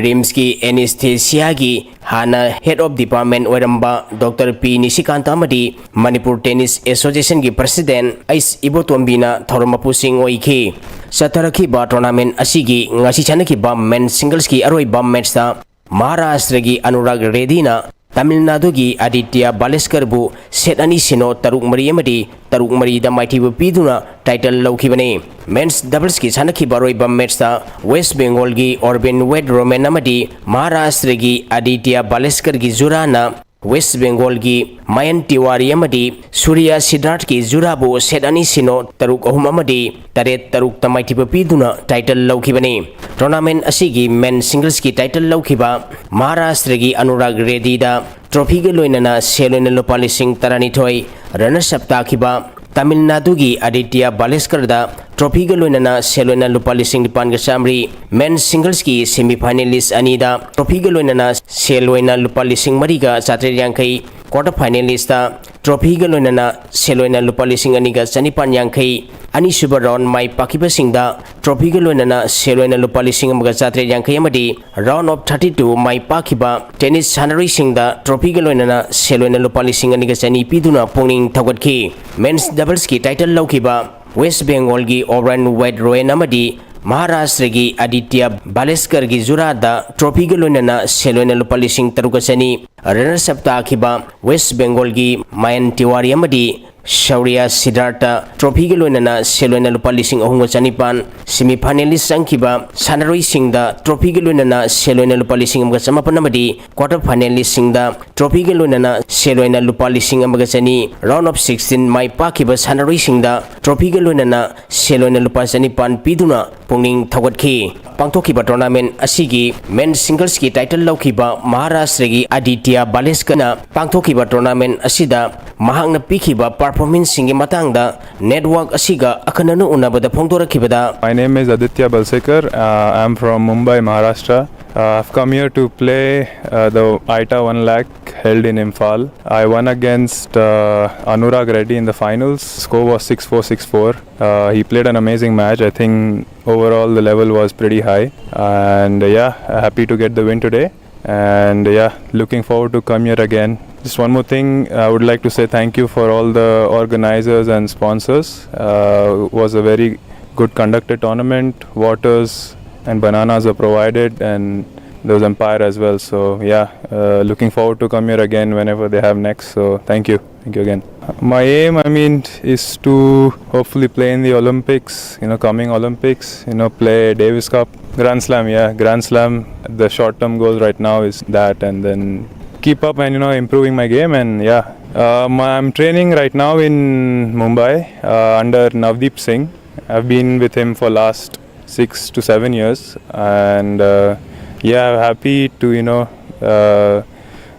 RIMSꯀꯤ Anesthesiaꯒꯤ ꯍꯥꯟꯅ Head of Department ꯑꯣꯏꯔꯝꯕ Doctor P ꯅꯤꯁꯤꯀꯥꯟꯇ ꯑꯃꯗꯤ Manipur Tennis Associationꯒꯤ President H ꯏꯕꯣꯇꯣꯝꯕꯤꯅ ꯊꯧꯔꯝ ꯃꯄꯨꯁꯤꯡ ꯑꯣꯏꯈꯤ꯫ ꯆꯠꯊꯔꯛꯈꯤꯕ tournament ꯑꯁꯤꯒꯤ ꯉꯁꯤ ꯁꯥꯟꯅꯈꯤꯕ Men's Singlesꯀꯤ ꯑꯔꯣꯏꯕ matchꯇ ꯃꯍꯥꯔꯥꯁꯇ꯭ꯔꯒꯤ ꯑꯅꯨꯔꯥꯒ ꯔꯦꯗꯤꯅ ꯇꯥꯃꯤꯜ ꯅꯥꯗꯨꯒꯤ ꯑꯥꯗꯤꯇ꯭ꯌ ꯕꯥꯂꯦꯁꯀꯔꯕꯨ set ꯑꯅꯤ ꯁꯤꯅꯣ ꯇꯔꯨꯛ ꯃꯔꯤ ꯑꯃꯗꯤ ꯇꯔꯨꯛ ꯃꯔꯤꯗ ꯃꯥꯏꯊꯤꯕ ꯄꯤꯗꯨꯅ title ꯂꯧꯈꯤꯕꯅꯤ꯫ Men's Doublesꯀꯤ ꯁꯥꯟꯅꯈꯤꯕ ꯑꯔꯣꯏꯕ matchꯇ West Bengalꯒꯤ Orbin Wade Roman ꯑꯃꯗꯤ ꯃꯍꯥꯔꯥꯁꯇ꯭ꯔꯒꯤ ꯑꯥꯗꯤꯇ꯭ꯌ ꯕꯥꯂꯦꯁꯀꯔꯒꯤ ꯖꯨꯔꯥꯅ West Bengalꯒꯤ ꯃꯌꯟ ꯇꯤꯋꯥꯔꯤ ꯑꯃꯗꯤ ꯁꯨꯔꯤꯌꯥ ꯁꯤꯗꯥꯔꯊꯀꯤ ꯖꯨꯔꯥꯕꯨ set ꯑꯅꯤ ꯁꯤꯅꯣ ꯇꯔꯨꯛ ꯑꯍꯨꯝ ꯑꯃꯗꯤ ꯇꯔꯦꯠ ꯇꯔꯨꯛꯇ ꯃꯥꯏꯊꯤꯕ ꯄꯤꯗꯨꯅ title ꯂꯧꯈꯤꯕꯅꯤ꯫ Tournament ꯑꯁꯤꯒꯤ Men's Singlesꯀꯤ title ꯂꯧꯈꯤꯕ ꯃꯍꯥꯔꯥꯁꯇ꯭ꯔꯒꯤ ꯑꯅꯨꯔꯥꯒ ꯔꯦꯗꯤꯗ trophyꯒ ꯂꯣꯏꯅꯅ ꯁꯦꯜ ꯑꯣꯏꯅ ꯂꯨꯄꯥ ꯂꯤꯁꯤꯡ ꯇꯔꯥꯅꯤꯊꯣꯏ, runners up ꯇꯥꯈꯤꯕ ꯇꯥꯃꯤꯜ ꯅꯥꯗꯨꯒꯤ ꯑꯥꯗꯤꯇ꯭ꯌ ꯕꯥꯂꯦꯁꯀꯔꯗ trophyꯒ ꯂꯣꯏꯅꯅ ꯁꯦꯜ ꯑꯣꯏꯅ ꯂꯨꯄꯥ ꯂꯤꯁꯤꯡ ꯅꯤꯄꯥꯟꯒ ꯆꯥꯃꯔꯤ, Men's Singlesꯀꯤ semi finalist ꯑꯅꯤꯗ trophyꯒ ꯂꯣꯏꯅꯅ ꯁꯦꯜ ꯑꯣꯏꯅ ꯂꯨꯄꯥ ꯂꯤꯁꯤꯡ ꯃꯔꯤꯒ ꯆꯥꯇ꯭ꯔꯦꯠ ꯌꯥꯡꯈꯩ, quarter finalistꯇ trophyꯒ ꯂꯣꯏꯅꯅ ꯁꯦꯜ ꯑꯣꯏꯅ ꯂꯨꯄꯥ ꯂꯤꯁꯤꯡ ꯑꯅꯤꯒ ꯆꯅꯤꯄꯥꯟ ꯌꯥꯡꯈꯩ, ꯑꯅꯤꯁꯨꯕ round ꯃꯥꯏ ꯄꯥꯛꯈꯤꯕꯁꯤꯡꯗ trophyꯒ ꯂꯣꯏꯅꯅ ꯁꯦꯜ ꯑꯣꯏꯅ ꯂꯨꯄꯥ ꯂꯤꯁꯤꯡ ꯑꯃꯒ ꯆꯥꯇ꯭ꯔꯦꯠ ꯌꯥꯡꯈꯩ ꯑꯃꯗꯤ round of thirty two my ꯄꯥꯛꯈꯤꯕ tennis ꯁꯥꯟꯅꯔꯣꯏꯁꯤꯡꯗ trophyꯒ ꯂꯣꯏꯅꯅ ꯁꯦꯜ ꯑꯣꯏꯅ ꯂꯨꯄꯥ ꯂꯤꯁꯤꯡ ꯑꯅꯤꯒ ꯆꯅꯤ ꯄꯤꯗꯨꯅ ꯄꯨꯛꯅꯤꯡ ꯊꯧꯒꯠꯈꯤ꯫ Men's Doublesꯀꯤ title ꯂꯧꯈꯤꯕ West Bengalꯒꯤ Orbin Wade Roman ꯑꯃꯗꯤ ꯃꯍꯥꯔꯥꯁꯇ꯭ꯔꯒꯤ ꯑꯥꯗꯤꯇ꯭ꯌ ꯕꯥꯂꯦꯁꯀꯔꯒꯤ ꯖꯨꯔꯥꯗ trophyꯒ ꯂꯣꯏꯅꯅ ꯁꯦꯜ ꯑꯣꯏꯅ ꯂꯨꯄꯥ ꯂꯤꯁꯤꯡ ꯇꯔꯨꯛꯀ ꯆꯅꯤ, runners up ꯇꯥꯈꯤꯕ West Bengalꯒꯤ ꯃꯌꯟ ꯇꯤꯋꯥꯔꯤ ꯑꯃꯗꯤ ꯁꯧꯔꯤꯌꯥ ꯁꯤꯗꯥꯔꯇ ꯇ꯭ꯔꯣꯐꯤꯒ ꯂꯣꯏꯅꯅ ꯁꯦꯜ ꯑꯣꯏꯅ ꯂꯨꯄꯥ ꯂꯤꯁꯤꯡ ꯑꯍꯨꯝꯒ ꯆꯅꯤꯄꯥꯟ, ꯁꯦꯃꯤ ꯐꯥꯏꯅꯦꯂꯤꯁ ꯆꯪꯈꯤꯕ ꯁꯥꯟꯅꯔꯣꯏꯁꯤꯡꯗ ꯇ꯭ꯔꯣꯐꯤꯒ ꯂꯣꯏꯅꯅ ꯁꯦꯜ ꯑꯣꯏꯅ ꯂꯨꯄꯥ ꯂꯤꯁꯤꯡ ꯑꯃꯒ ꯆꯃꯥꯄꯟ ꯑꯃꯗꯤ ꯀ꯭ꯋꯥꯇꯔ ꯐꯥꯏꯅꯦꯂꯤꯁꯁꯤꯡꯗ ꯇ꯭ꯔꯣꯐꯤꯒ ꯂꯣꯏꯅꯅ ꯁꯦꯜ ꯑꯣꯏꯅ ꯂꯨꯄꯥ ꯂꯤꯁꯤꯡ ꯑꯃꯒ ꯆꯅꯤ, ꯔꯥꯎꯟ ꯑꯣꯐ ꯁꯤꯛꯁꯇꯤꯟ ꯃꯥꯏ ꯄꯥꯛꯈꯤꯕ ꯁꯥꯟꯅꯔꯣꯏꯁꯤꯡꯗ ꯇ꯭ꯔꯣꯐꯤꯒ ꯂꯣꯏꯅꯅ ꯁꯦꯜ ꯑꯣꯏꯅ ꯂꯨꯄꯥ ꯆꯅꯤꯄꯥꯟ ꯄꯤꯗꯨꯅ ꯄꯨꯛꯅꯤꯡ ꯊꯧꯒꯠꯈꯤ꯫ ꯄꯥꯡꯊꯣꯛꯈꯤꯕ ꯇꯣꯔꯅꯥꯃꯦꯟ ꯑꯁꯤꯒꯤ ꯃꯦꯟ ꯁꯤꯡꯒꯜꯁꯀꯤ ꯇꯥꯏꯇꯜ ꯂꯧꯈꯤꯕ ꯃꯍꯥꯔꯥꯁꯇ꯭ꯔꯒꯤ ꯑꯗꯤꯇ꯭ꯌ ꯕꯥꯂꯦꯁꯀꯅ ꯄꯥꯡꯊꯣꯛꯈꯤꯕ ꯇꯣꯔꯅꯥꯃꯦꯟ ꯑꯁꯤꯗ ꯃꯍꯥꯛꯅ ꯄꯤꯈꯤꯕ ꯄꯔꯐꯣꯔꯃꯦꯟꯁꯁꯤꯡꯒꯤ ꯃꯇꯥꯡꯗ ꯅꯦꯠꯋꯥꯔꯛ ꯑꯁꯤꯒ ꯑꯈꯟꯅꯅ ꯎꯅꯕꯗ ꯐꯣꯡꯗꯣꯔꯛꯈꯤꯕꯗ, My name is Aditya Balsekar. Uh, I'm from Mumbai, Maharashtra. Uh, I've come here to play uh, the ITA one lakh held in Imphal. I won against uh, Anurag Reddy in the finals. Score was six four, six four. Uh, he played an amazing match. I think overall the level was pretty high. And uh, yeah, happy to get the win today. And uh, yeah, looking forward to come here again. Just one more thing, I would like to say thank you for all the organizers and sponsors. Uh, it was a very good conducted tournament. Waters and bananas were provided, and there was umpire as well. So yeah, uh, looking forward to come here again whenever they have next. So thank you, thank you again. My aim, I mean, is to hopefully play in the Olympics. You know, coming Olympics. You know, play Davis Cup, Grand Slam. Yeah, Grand Slam. The short-term goal right now is that, and then keep up and you know improving my game. And yeah, um, I'm training right now in Mumbai uh, under Navdeep Singh. I've been with him for last six to seven years, and uh, yeah, I'm happy to you know uh,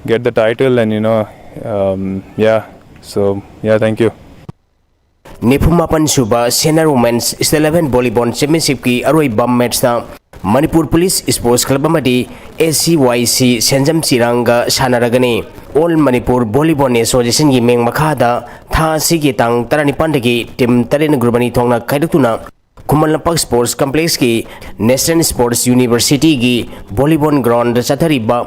get the title and you know um, yeah. So yeah, thank you. ꯅꯤꯐꯨ ꯃꯥꯄꯟ ꯁꯨꯕ senior women's state level volleyball ꯆꯦꯝꯄꯤꯌꯟꯁꯤꯞꯀꯤ ꯑꯔꯣꯏꯕ ꯃꯦꯠꯁꯇ ꯃꯅꯤꯄꯨꯔ ꯄꯨꯂꯤꯁ ꯁ꯭ꯄꯣꯔꯠꯁ ꯀ꯭ꯂꯕ ꯑꯃꯗꯤ ꯑꯦ ꯁꯤ ꯋꯥꯏ ꯁꯤ ꯁꯦꯟꯖꯝ ꯆꯤꯔꯥꯡꯒ ꯁꯥꯟꯅꯔꯒꯅꯤ꯫ ꯑꯣꯜ ꯃꯅꯤꯄꯨꯔ ꯚꯣꯂꯤꯕꯣꯜ ꯑꯦꯁꯣꯁꯤꯌꯦꯁꯟꯒꯤ ꯃꯤꯡ ꯃꯈꯥꯗ ꯊꯥ ꯑꯁꯤꯒꯤ ꯇꯥꯡ ꯇꯔꯥꯅꯤꯄꯥꯟꯗꯒꯤ ꯇꯤꯝ ꯇꯔꯦꯠꯅ ꯒ꯭ꯔꯨꯞ ꯑꯅꯤ ꯊꯣꯛꯅ ꯈꯥꯏꯗꯣꯛꯇꯨꯅ ꯈꯨꯃꯟ ꯂꯝꯄꯥꯛ ꯁ꯭ꯄꯣꯔꯠꯁ ꯀꯝꯄ꯭ꯂꯦꯛꯁꯀꯤ ꯅꯦꯁꯅꯦꯜ ꯁ꯭ꯄꯣꯔꯠꯁ ꯌꯨꯅꯤꯚꯔꯁꯤꯇꯤꯒꯤ ꯚꯣꯂꯤꯕꯣꯜ ꯒ꯭ꯔꯥꯎꯟꯗ ꯆꯠꯊꯔꯤꯕ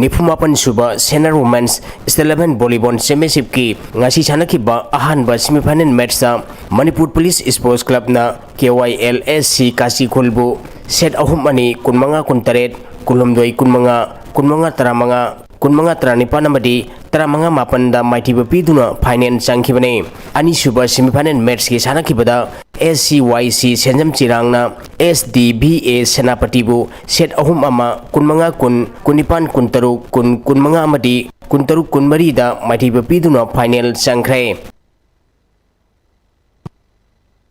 ꯅꯤꯐꯨ ꯃꯥꯄꯟ ꯁꯨꯕ senior women's state level volleyball ꯆꯦꯝꯄꯤꯌꯟꯁꯤꯞꯀꯤ ꯉꯁꯤ ꯁꯥꯟꯅꯈꯤꯕ ꯑꯍꯥꯟꯕ ꯁꯦꯃꯤꯐꯥꯏꯅꯦꯜ ꯃꯦꯠꯁꯇ ꯃꯅꯤꯄꯨꯔ ꯄꯨꯂꯤꯁ ꯁ꯭ꯄꯣꯔꯠꯁ ꯀ꯭ꯂꯕꯅ K Y L S C ꯀꯥꯁꯤꯈꯨꯜꯕꯨ ꯁꯦꯠ ꯑꯍꯨꯝ ꯑꯅꯤ, ꯀꯨꯟꯃꯉꯥ ꯀꯨꯟꯇꯔꯦꯠ, ꯀꯨꯟꯍꯨꯝꯗꯣꯏ ꯀꯨꯟꯃꯉꯥ, ꯀꯨꯟꯃꯉꯥ ꯇꯔꯥꯃꯉꯥ, ꯀꯨꯟꯃꯉꯥ ꯇꯔꯥꯅꯤꯄꯥꯟ ꯑꯃꯗꯤ ꯇꯔꯥꯃꯉꯥ ꯃꯥꯄꯟꯗ ꯃꯥꯏꯊꯤꯕ ꯄꯤꯗꯨꯅ ꯐꯥꯏꯅꯦꯜ ꯆꯪꯈꯤꯕꯅꯤ꯫ ꯑꯅꯤꯁꯨꯕ ꯁꯦꯃꯤꯐꯥꯏꯅꯦꯜ ꯃꯦꯠꯁꯀꯤ ꯁꯥꯟꯅꯈꯤꯕꯗ ꯑꯦꯁ ꯁꯤ ꯋꯥꯏ ꯁꯤ ꯁꯦꯟꯖꯝ ꯆꯤꯔꯥꯡꯅ S D V A ꯁꯦꯅꯥꯄꯇꯤꯕꯨ set ꯑꯍꯨꯝ ꯑꯃ, ꯀꯨꯟꯃꯉꯥ ꯀꯨꯟ, ꯀꯨꯟꯅꯤꯄꯥꯟ ꯀꯨꯟꯇꯔꯨꯛ, ꯀꯨꯟ ꯀꯨꯟꯃꯉꯥ ꯑꯃꯗꯤ ꯀꯨꯟꯇꯔꯨꯛ ꯀꯨꯟꯃꯔꯤꯗ ꯃꯥꯏꯊꯤꯕ ꯄꯤꯗꯨꯅ ꯐꯥꯏꯅꯦꯜ ꯆꯪꯈ꯭ꯔꯦ꯫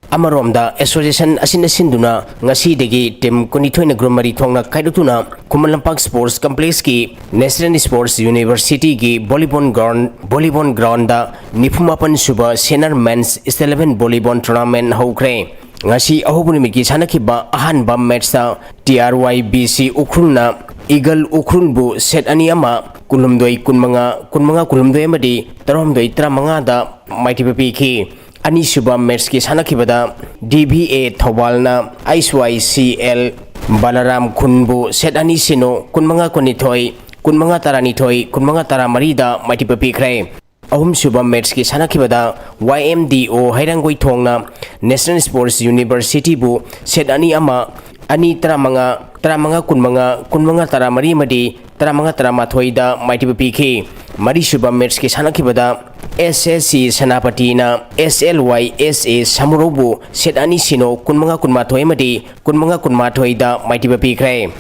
ꯑꯃꯔꯣꯝꯗ, ꯑꯦꯁꯣꯁꯤꯌꯦꯁꯟ ꯑꯁꯤꯅ ꯁꯤꯟꯗꯨꯅ ꯉꯁꯤꯗꯒꯤ ꯇꯤꯝ ꯀꯨꯟꯅꯤꯊꯣꯏꯅ ꯒ꯭ꯔꯨꯞ ꯃꯔꯤ ꯊꯣꯛꯅ ꯈꯥꯏꯗꯣꯛꯇꯨꯅ ꯈꯨꯃꯟ ꯂꯝꯄꯥꯛ ꯁ꯭ꯄꯣꯔꯠꯁ ꯀꯝꯄ꯭ꯂꯦꯛꯁꯀꯤ ꯅꯦꯁꯅꯦꯜ ꯁ꯭ꯄꯣꯔꯠꯁ ꯌꯨꯅꯤꯚꯔꯁꯤꯇꯤꯒꯤ ꯚꯣꯂꯤꯕꯣꯜ ꯒ꯭ꯔꯥꯎꯟ, ꯚꯣꯂꯤꯕꯣꯜ ꯒ꯭ꯔꯥꯎꯟꯗ ꯅꯤꯐꯨꯃꯥꯄꯟ ꯁꯨꯕ senior men's eleven volleyball tournament ꯍꯧꯈ꯭ꯔꯦ꯫ ꯉꯁꯤ ꯑꯍꯧꯕ ꯅꯨꯃꯤꯠꯀꯤ ꯁꯥꯟꯅꯈꯤꯕ ꯑꯍꯥꯟꯕ ꯃꯦꯠꯁꯇ T R Y B C ꯎꯈ꯭ꯔꯨꯜꯅ eagle ꯎꯈ꯭ꯔꯨꯜꯕꯨ set ꯑꯅꯤ ꯑꯃ, ꯀꯨꯟꯍꯨꯝꯗꯣꯏ ꯀꯨꯟꯃꯉꯥ, ꯀꯨꯟꯃꯉꯥ ꯀꯨꯟꯍꯨꯝꯗꯣꯏ ꯑꯃꯗꯤ ꯇꯔꯥꯍꯨꯝꯗꯣꯏ ꯇꯔꯥꯃꯉꯥꯗ ꯃꯥꯏꯊꯤꯕ ꯄꯤꯈꯤ꯫ ꯑꯅꯤꯁꯨꯕ ꯃꯦꯠꯁꯀꯤ ꯁꯥꯟꯅꯈꯤꯕꯗ D V A ꯊꯧꯕꯥꯜꯅ H Y C L ꯕꯂꯔꯥꯝ ꯈꯨꯟꯕꯨ set ꯑꯅꯤ ꯁꯤꯅꯣ, ꯀꯨꯟꯃꯉꯥ ꯀꯨꯟꯅꯤꯊꯣꯏ, ꯀꯨꯟꯃꯉꯥ ꯇꯔꯥꯅꯤꯊꯣꯏ, ꯀꯨꯟꯃꯉꯥ ꯇꯔꯥꯃꯔꯤꯗ ꯃꯥꯏꯊꯤꯕ ꯄꯤꯈ꯭ꯔꯦ꯫ ꯑꯍꯨꯝꯁꯨꯕ ꯃꯦꯠꯁꯀꯤ ꯁꯥꯟꯅꯈꯤꯕꯗ ꯋꯥꯏ ꯑꯦꯝ ꯗꯤ ꯑꯣ ꯍꯩꯔꯥꯡꯒꯣꯏꯊꯣꯡꯅ ꯅꯦꯁꯅꯦꯜ ꯁ꯭ꯄꯣꯔꯠꯁ ꯌꯨꯅꯤꯚꯔꯁꯤꯇꯤꯕꯨ ꯁꯦꯠ ꯑꯅꯤ ꯑꯃ, ꯑꯅꯤ ꯇꯔꯥꯃꯉꯥ, ꯇꯔꯥꯃꯉꯥ ꯀꯨꯟꯃꯉꯥ, ꯀꯨꯟꯃꯉꯥ ꯇꯔꯥꯃꯔꯤ ꯑꯃꯗꯤ ꯇꯔꯥꯃꯉꯥ ꯇꯔꯥꯃꯥꯊꯣꯏꯗ ꯃꯥꯏꯊꯤꯕ ꯄꯤꯈꯤ꯫ ꯃꯔꯤꯁꯨꯕ ꯃꯦꯠꯁꯀꯤ ꯁꯥꯟꯅꯈꯤꯕꯗ ꯑꯦꯁ ꯑꯦꯁ ꯁꯤ ꯁꯦꯅꯥꯄꯇꯤꯅ ꯑꯦꯁ ꯑꯦꯜ ꯋꯥꯏ ꯑꯦꯁ ꯑꯦ ꯁꯃꯨꯔꯧꯕꯨ ꯁꯦꯠ ꯑꯅꯤ ꯁꯤꯅꯣ, ꯀꯨꯟꯃꯉꯥ ꯀꯨꯟꯃꯥꯊꯣꯏ ꯑꯃꯗꯤ ꯀꯨꯟꯃꯉꯥ ꯀꯨꯟꯃꯥꯊꯣꯏꯗ ꯃꯥꯏꯊꯤꯕ ꯄꯤꯈ꯭ꯔꯦ꯫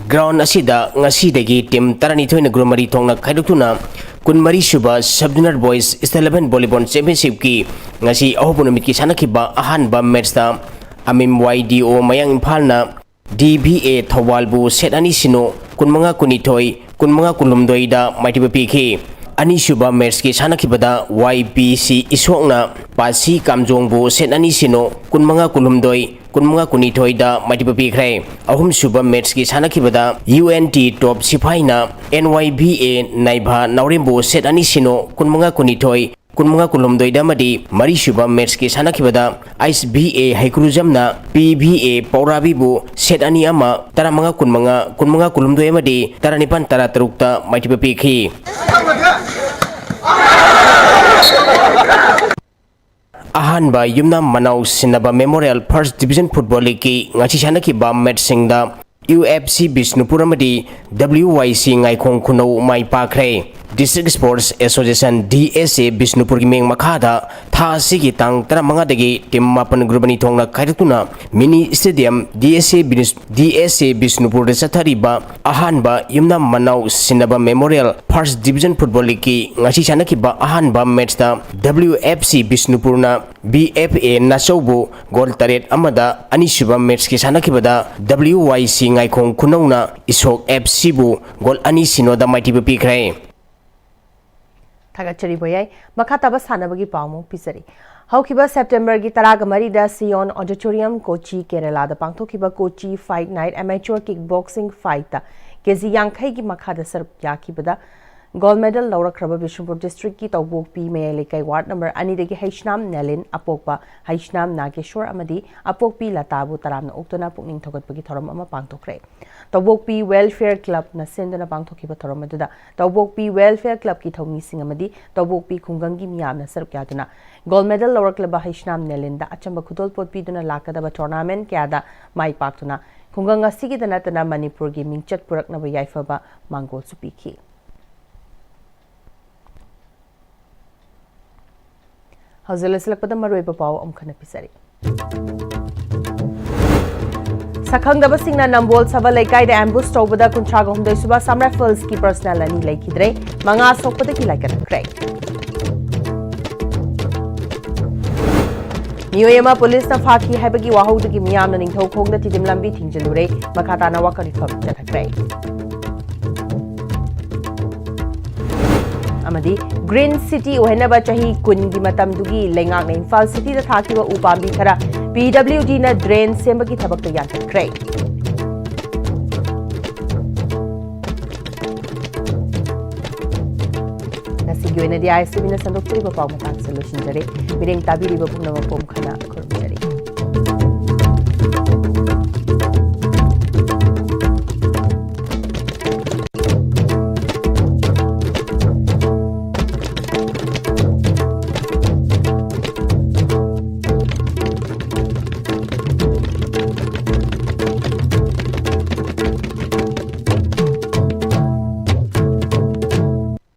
ꯒ꯭ꯔꯥꯎꯟ ꯑꯁꯤꯗ ꯉꯁꯤꯗꯒꯤ ꯇꯤꯝ ꯇꯔꯥꯅꯤꯊꯣꯏꯅ ꯒ꯭ꯔꯨꯞ ꯃꯔꯤ ꯊꯣꯛꯅ ꯈꯥꯏꯗꯣꯛꯇꯨꯅ ꯀꯨꯟꯃꯔꯤꯁꯨꯕ sub zonal boys eleven volleyball ꯆꯦꯝꯄꯤꯌꯟꯁꯤꯞꯀꯤ ꯉꯁꯤ ꯑꯍꯧꯕ ꯅꯨꯃꯤꯠꯀꯤ ꯁꯥꯟꯅꯈꯤꯕ ꯑꯍꯥꯟꯕ ꯃꯦꯠꯁꯇ ꯑꯃꯤꯝ ꯋꯥꯏ ꯗꯤ ꯑꯣ ꯃꯌꯥꯡ ꯏꯝꯐꯥꯜꯅ ꯗꯤ ꯚꯤ ꯑꯦ ꯊꯧꯕꯥꯜꯕꯨ ꯁꯦꯠ ꯑꯅꯤ ꯁꯤꯅꯣ, ꯀꯨꯟꯃꯉꯥ ꯀꯨꯟꯅꯤꯊꯣꯏ, ꯀꯨꯟꯃꯉꯥ ꯀꯨꯟꯍꯨꯝꯗꯣꯏꯗ ꯃꯥꯏꯊꯤꯕ ꯄꯤꯈꯤ꯫ ꯑꯅꯤꯁꯨꯕ ꯃꯦꯠꯁꯀꯤ ꯁꯥꯟꯅꯈꯤꯕꯗ ꯋꯥꯏ ꯕꯤ ꯁꯤ ꯏꯁꯣꯛꯅ ꯄꯥꯁꯤ ꯀꯥꯝꯖꯣꯡꯕꯨ ꯁꯦꯠ ꯑꯅꯤ ꯁꯤꯅꯣ, ꯀꯨꯟꯃꯉꯥ ꯀꯨꯟꯍꯨꯝꯗꯣꯏ, ꯀꯨꯟꯃꯉꯥ ꯀꯨꯟꯅꯤꯊꯣꯏꯗ ꯃꯥꯏꯊꯤꯕ ꯄꯤꯈ꯭ꯔꯦ꯫ ꯑꯍꯨꯝꯁꯨꯕ ꯃꯦꯠꯁꯀꯤ ꯁꯥꯟꯅꯈꯤꯕꯗ ꯌꯨ ꯑꯦꯟ ꯇꯤ ꯇꯣꯞ ꯁꯤꯐꯥꯏꯅ ꯑꯦꯟ ꯋꯥꯏ ꯚꯤ ꯑꯦ ꯅꯥꯏꯚꯥ ꯅꯥꯎꯔꯦꯝꯕꯨ ꯁꯦꯠ ꯑꯅꯤ ꯁꯤꯅꯣ, ꯀꯨꯟꯃꯉꯥ ꯀꯨꯟꯅꯤꯊꯣꯏ, ꯀꯨꯟꯃꯉꯥ ꯀꯨꯟꯍꯨꯝꯗꯣꯏꯗ ꯑꯃꯗꯤ ꯃꯔꯤꯁꯨꯕ ꯃꯦꯠꯁꯀꯤ ꯁꯥꯟꯅꯈꯤꯕꯗ ꯑꯩꯁ ꯚꯤ ꯑꯦ ꯍꯩꯀ꯭ꯔꯨꯖꯝꯅ ꯄꯤ ꯚꯤ ꯑꯦ ꯄꯧꯔꯥꯕꯤꯕꯨ ꯁꯦꯠ ꯑꯅꯤ ꯑꯃ, ꯇꯔꯥꯃꯉꯥ ꯀꯨꯟꯃꯉꯥ, ꯀꯨꯟꯃꯉꯥ ꯀꯨꯟꯍꯨꯝꯗꯣꯏ ꯑꯃꯗꯤ ꯇꯔꯥꯅꯤꯄꯥꯟ ꯇꯔꯥꯇꯔꯨꯛꯇ ꯃꯥꯏꯊꯤꯕ ꯄꯤꯈꯤ꯫ ꯑꯍꯥꯟꯕ ꯌꯨꯝꯅꯥꯝ ꯃꯅꯥꯎ ꯁꯤꯟꯅꯕ ꯃꯦꯃꯣꯔꯤꯌꯦꯜ ꯐꯥꯔꯁ ꯗꯤꯕꯤꯖꯟ ꯐꯨꯠꯕꯣꯜ ꯂꯤꯒꯀꯤ ꯉꯁꯤ ꯁꯥꯟꯅꯈꯤꯕ ꯃꯦꯠꯁꯁꯤꯡꯗ ꯌꯨ ꯑꯦꯐ ꯁꯤ ꯕꯤꯁꯅꯨꯄꯨꯔ ꯑꯃꯗꯤ ꯗꯕ꯭ꯂꯤꯌꯨ ꯋꯥꯏ ꯁꯤ ꯉꯥꯏꯈꯣꯡ ꯈꯨꯅꯧ ꯃꯥꯏ ꯄꯥꯛꯈ꯭ꯔꯦ꯫ District Sports Association, D S A, ꯕꯤꯁꯅꯨꯄꯨꯔꯒꯤ ꯃꯤꯡ ꯃꯈꯥꯗ ꯊꯥ ꯑꯁꯤꯒꯤ ꯇꯥꯡ ꯇꯔꯥꯃꯉꯥꯗꯒꯤ team ꯃꯥꯄꯟ group ꯑꯅꯤ ꯊꯣꯛꯅ ꯈꯥꯏꯗꯣꯛꯇꯨꯅ mini stadium, D S A ꯕꯤꯅꯤꯁ-, D S A ꯕꯤꯁꯅꯨꯄꯨꯔꯗ ꯆꯠꯊꯔꯤꯕ ꯑꯍꯥꯟꯕ ꯌꯨꯝꯅꯥꯝ ꯃꯅꯥꯎ ꯁꯤꯟꯅꯕ Memorial First Division Football Leagueꯀꯤ ꯉꯁꯤ ꯁꯥꯟꯅꯈꯤꯕ ꯑꯍꯥꯟꯕ matchꯇ W F C ꯕꯤꯁꯅꯨꯄꯨꯔꯅ B F A ꯅꯥꯆꯧꯕꯨ goal ꯇꯔꯦꯠ ꯑꯃꯗ, ꯑꯅꯤꯁꯨꯕ matchꯀꯤ ꯁꯥꯟꯅꯈꯤꯕꯗ W Y C ꯉꯥꯏꯈꯣꯡ ꯈꯨꯅꯧꯅ ꯏꯁꯣꯛ F Cꯕꯨ goal ꯑꯅꯤ ꯁꯤꯅꯣꯗ ꯃꯥꯏꯊꯤꯕ ꯄꯤꯈ꯭ꯔꯦ꯫ ꯊꯥꯒꯠꯆꯔꯤ ꯕꯣꯌꯥꯏ꯫ ꯃꯈꯥ ꯇꯥꯕ ꯁꯥꯟꯅꯕꯒꯤ ꯄꯥꯎ ꯑꯃꯨꯛ ꯄꯤꯖꯔꯤ꯫ ꯍꯧꯈꯤꯕ Septemberꯒꯤ ꯇꯔꯥꯒ ꯃꯔꯤꯗ Sion Auditorium, ꯀꯣꯆꯤ, ꯀꯦꯔꯂꯥꯗ ꯄꯥꯡꯊꯣꯛꯈꯤꯕ ꯀꯣꯆꯤ Fight Night amateur kick boxing fightꯇ K G ꯌꯥꯡꯈꯩꯒꯤ ꯃꯈꯥꯗ ꯁꯔꯨꯛ ꯌꯥꯈꯤꯕꯗ gold medal ꯂꯧꯔꯛꯈ꯭ꯔꯕ ꯕꯤꯁꯅꯨꯄꯨꯔ districtꯀꯤ ꯇꯧꯕꯣꯛꯄꯤ ꯃꯌꯥꯏ ꯂꯩꯀꯥꯏ ward number ꯑꯅꯤꯗꯒꯤ ꯍꯩꯁꯅꯥꯝ ꯅꯦꯂꯤꯟ, ꯑꯄꯣꯛꯄ ꯍꯩꯁꯅꯥꯝ ꯅꯥꯒꯦꯁꯣꯔ ꯑꯃꯗꯤ ꯑꯄꯣꯛꯄꯤ ꯂꯇꯥꯕꯨ ꯇꯔꯥꯝꯅ ꯑꯣꯛꯇꯨꯅ ꯄꯨꯛꯅꯤꯡ ꯊꯧꯒꯠꯄꯒꯤ ꯊꯧꯔꯝ ꯑꯃ ꯄꯥꯡꯊꯣꯛꯈ꯭ꯔꯦ꯫ ꯇꯧꯕꯣꯛꯄꯤ Welfare Clubꯅ ꯁꯤꯟꯗꯨꯅ ꯄꯥꯡꯊꯣꯛꯈꯤꯕ ꯊꯧꯔꯝ ꯑꯗꯨꯗ ꯇꯧꯕꯣꯛꯄꯤ Welfare Clubꯀꯤ ꯊꯧꯃꯤꯁꯤꯡ ꯑꯃꯗꯤ ꯇꯧꯕꯣꯛꯄꯤ ꯈꯨꯡꯒꯪꯒꯤ ꯃꯤꯌꯥꯝꯅ ꯁꯔꯨꯛ ꯌꯥꯗꯨꯅ gold medal ꯂꯧꯔꯛꯂꯕ ꯍꯩꯁꯅꯥꯝ ꯅꯦꯂꯤꯟꯗ ꯑꯆꯝꯕ ꯈꯨꯗꯣꯜꯄꯣꯠ ꯄꯤꯗꯨꯅ ꯂꯥꯛꯀꯗꯕ tournament ꯀꯌꯥꯗ ꯃꯥꯏ ꯄꯥꯛꯇꯨꯅ ꯈꯨꯡꯒꯪ ꯑꯁꯤꯒꯤꯗ ꯅꯠꯇꯅ ꯃꯅꯤꯄꯨꯔꯒꯤ ꯃꯤꯡꯆꯠ ꯄꯨꯔꯛꯅꯕ ꯌꯥꯏꯐꯕ ꯃꯥꯡꯒꯣꯜꯁꯨ ꯄꯤꯈꯤ꯫ ꯍꯧꯖꯤꯛ ꯂꯣꯏꯁꯤꯜꯂꯛꯄꯗ ꯃꯔꯨꯑꯣꯏꯕ ꯄꯥꯎ ꯑꯃꯨꯛ ꯍꯟꯅ ꯄꯤꯖꯔꯤ꯫ ꯁꯛꯈꯪꯗꯕꯁꯤꯡꯅ ꯅꯝꯕꯣꯜ ꯁꯕ ꯂꯩꯀꯥꯏꯗ ambush ꯇꯧꯕꯗ ꯀꯨꯟꯊ꯭ꯔꯥꯒ ꯍꯨꯝꯗꯣꯏ ꯁꯨꯕ Assam Riflesꯀꯤ personnel ꯑꯅꯤ ꯂꯩꯈꯤꯗ꯭ꯔꯦ, ꯃꯉꯥ ꯁꯣꯛꯄꯗꯒꯤ ꯂꯥꯏꯀꯠꯅꯈ꯭ꯔꯦ꯫ ꯃꯤꯑꯣꯏ ꯑꯃ ꯄꯨꯂꯤꯁꯅ ꯐꯥꯈꯤ ꯍꯥꯏꯕꯒꯤ ꯋꯥꯍꯧꯗꯒꯤ ꯃꯤꯌꯥꯝꯅ ꯅꯤꯡꯊꯧꯈꯣꯡꯗ ꯇꯤꯗꯤꯝ ꯂꯝꯕꯤ ꯊꯤꯡꯖꯤꯜꯂꯨꯔꯦ, ꯃꯈꯥ ꯇꯥꯅ ꯋꯥꯀꯠ ꯏꯐꯝ ꯆꯠꯊꯈ꯭ꯔꯦ꯫ ꯑꯃꯗꯤ Green City ꯑꯣꯏꯍꯟꯅꯕ ꯆꯍꯤ ꯀꯨꯟꯒꯤ ꯃꯇꯝꯗꯨꯒꯤ ꯂꯩꯉꯥꯛꯅ ꯏꯝꯐꯥꯜ cityꯗ ꯊꯥꯈꯤꯕ ꯎ ꯄꯥꯝꯕꯤ ꯈꯔ P W Dꯅ drain ꯁꯦꯝꯕꯒꯤ ꯊꯕꯛꯇ ꯌꯥꯟꯊꯠꯈ꯭ꯔꯦ꯫ ꯉꯁꯤꯒꯤ ꯑꯣꯏꯅꯗꯤ ISTVꯅ ꯁꯟꯗꯣꯛꯆꯔꯤꯕ ꯄꯥꯎ ꯃꯇꯥꯡꯁꯤꯗ ꯂꯣꯏꯁꯤꯟꯖꯔꯦ꯫ ꯃꯤꯠꯌꯦꯡ ꯇꯥꯕꯤꯔꯤꯕ ꯄꯨꯝꯅꯃꯛꯄꯨ ꯑꯃꯨꯛ ꯍꯟꯅ ꯈꯨꯔꯨꯝꯖꯔꯤ꯫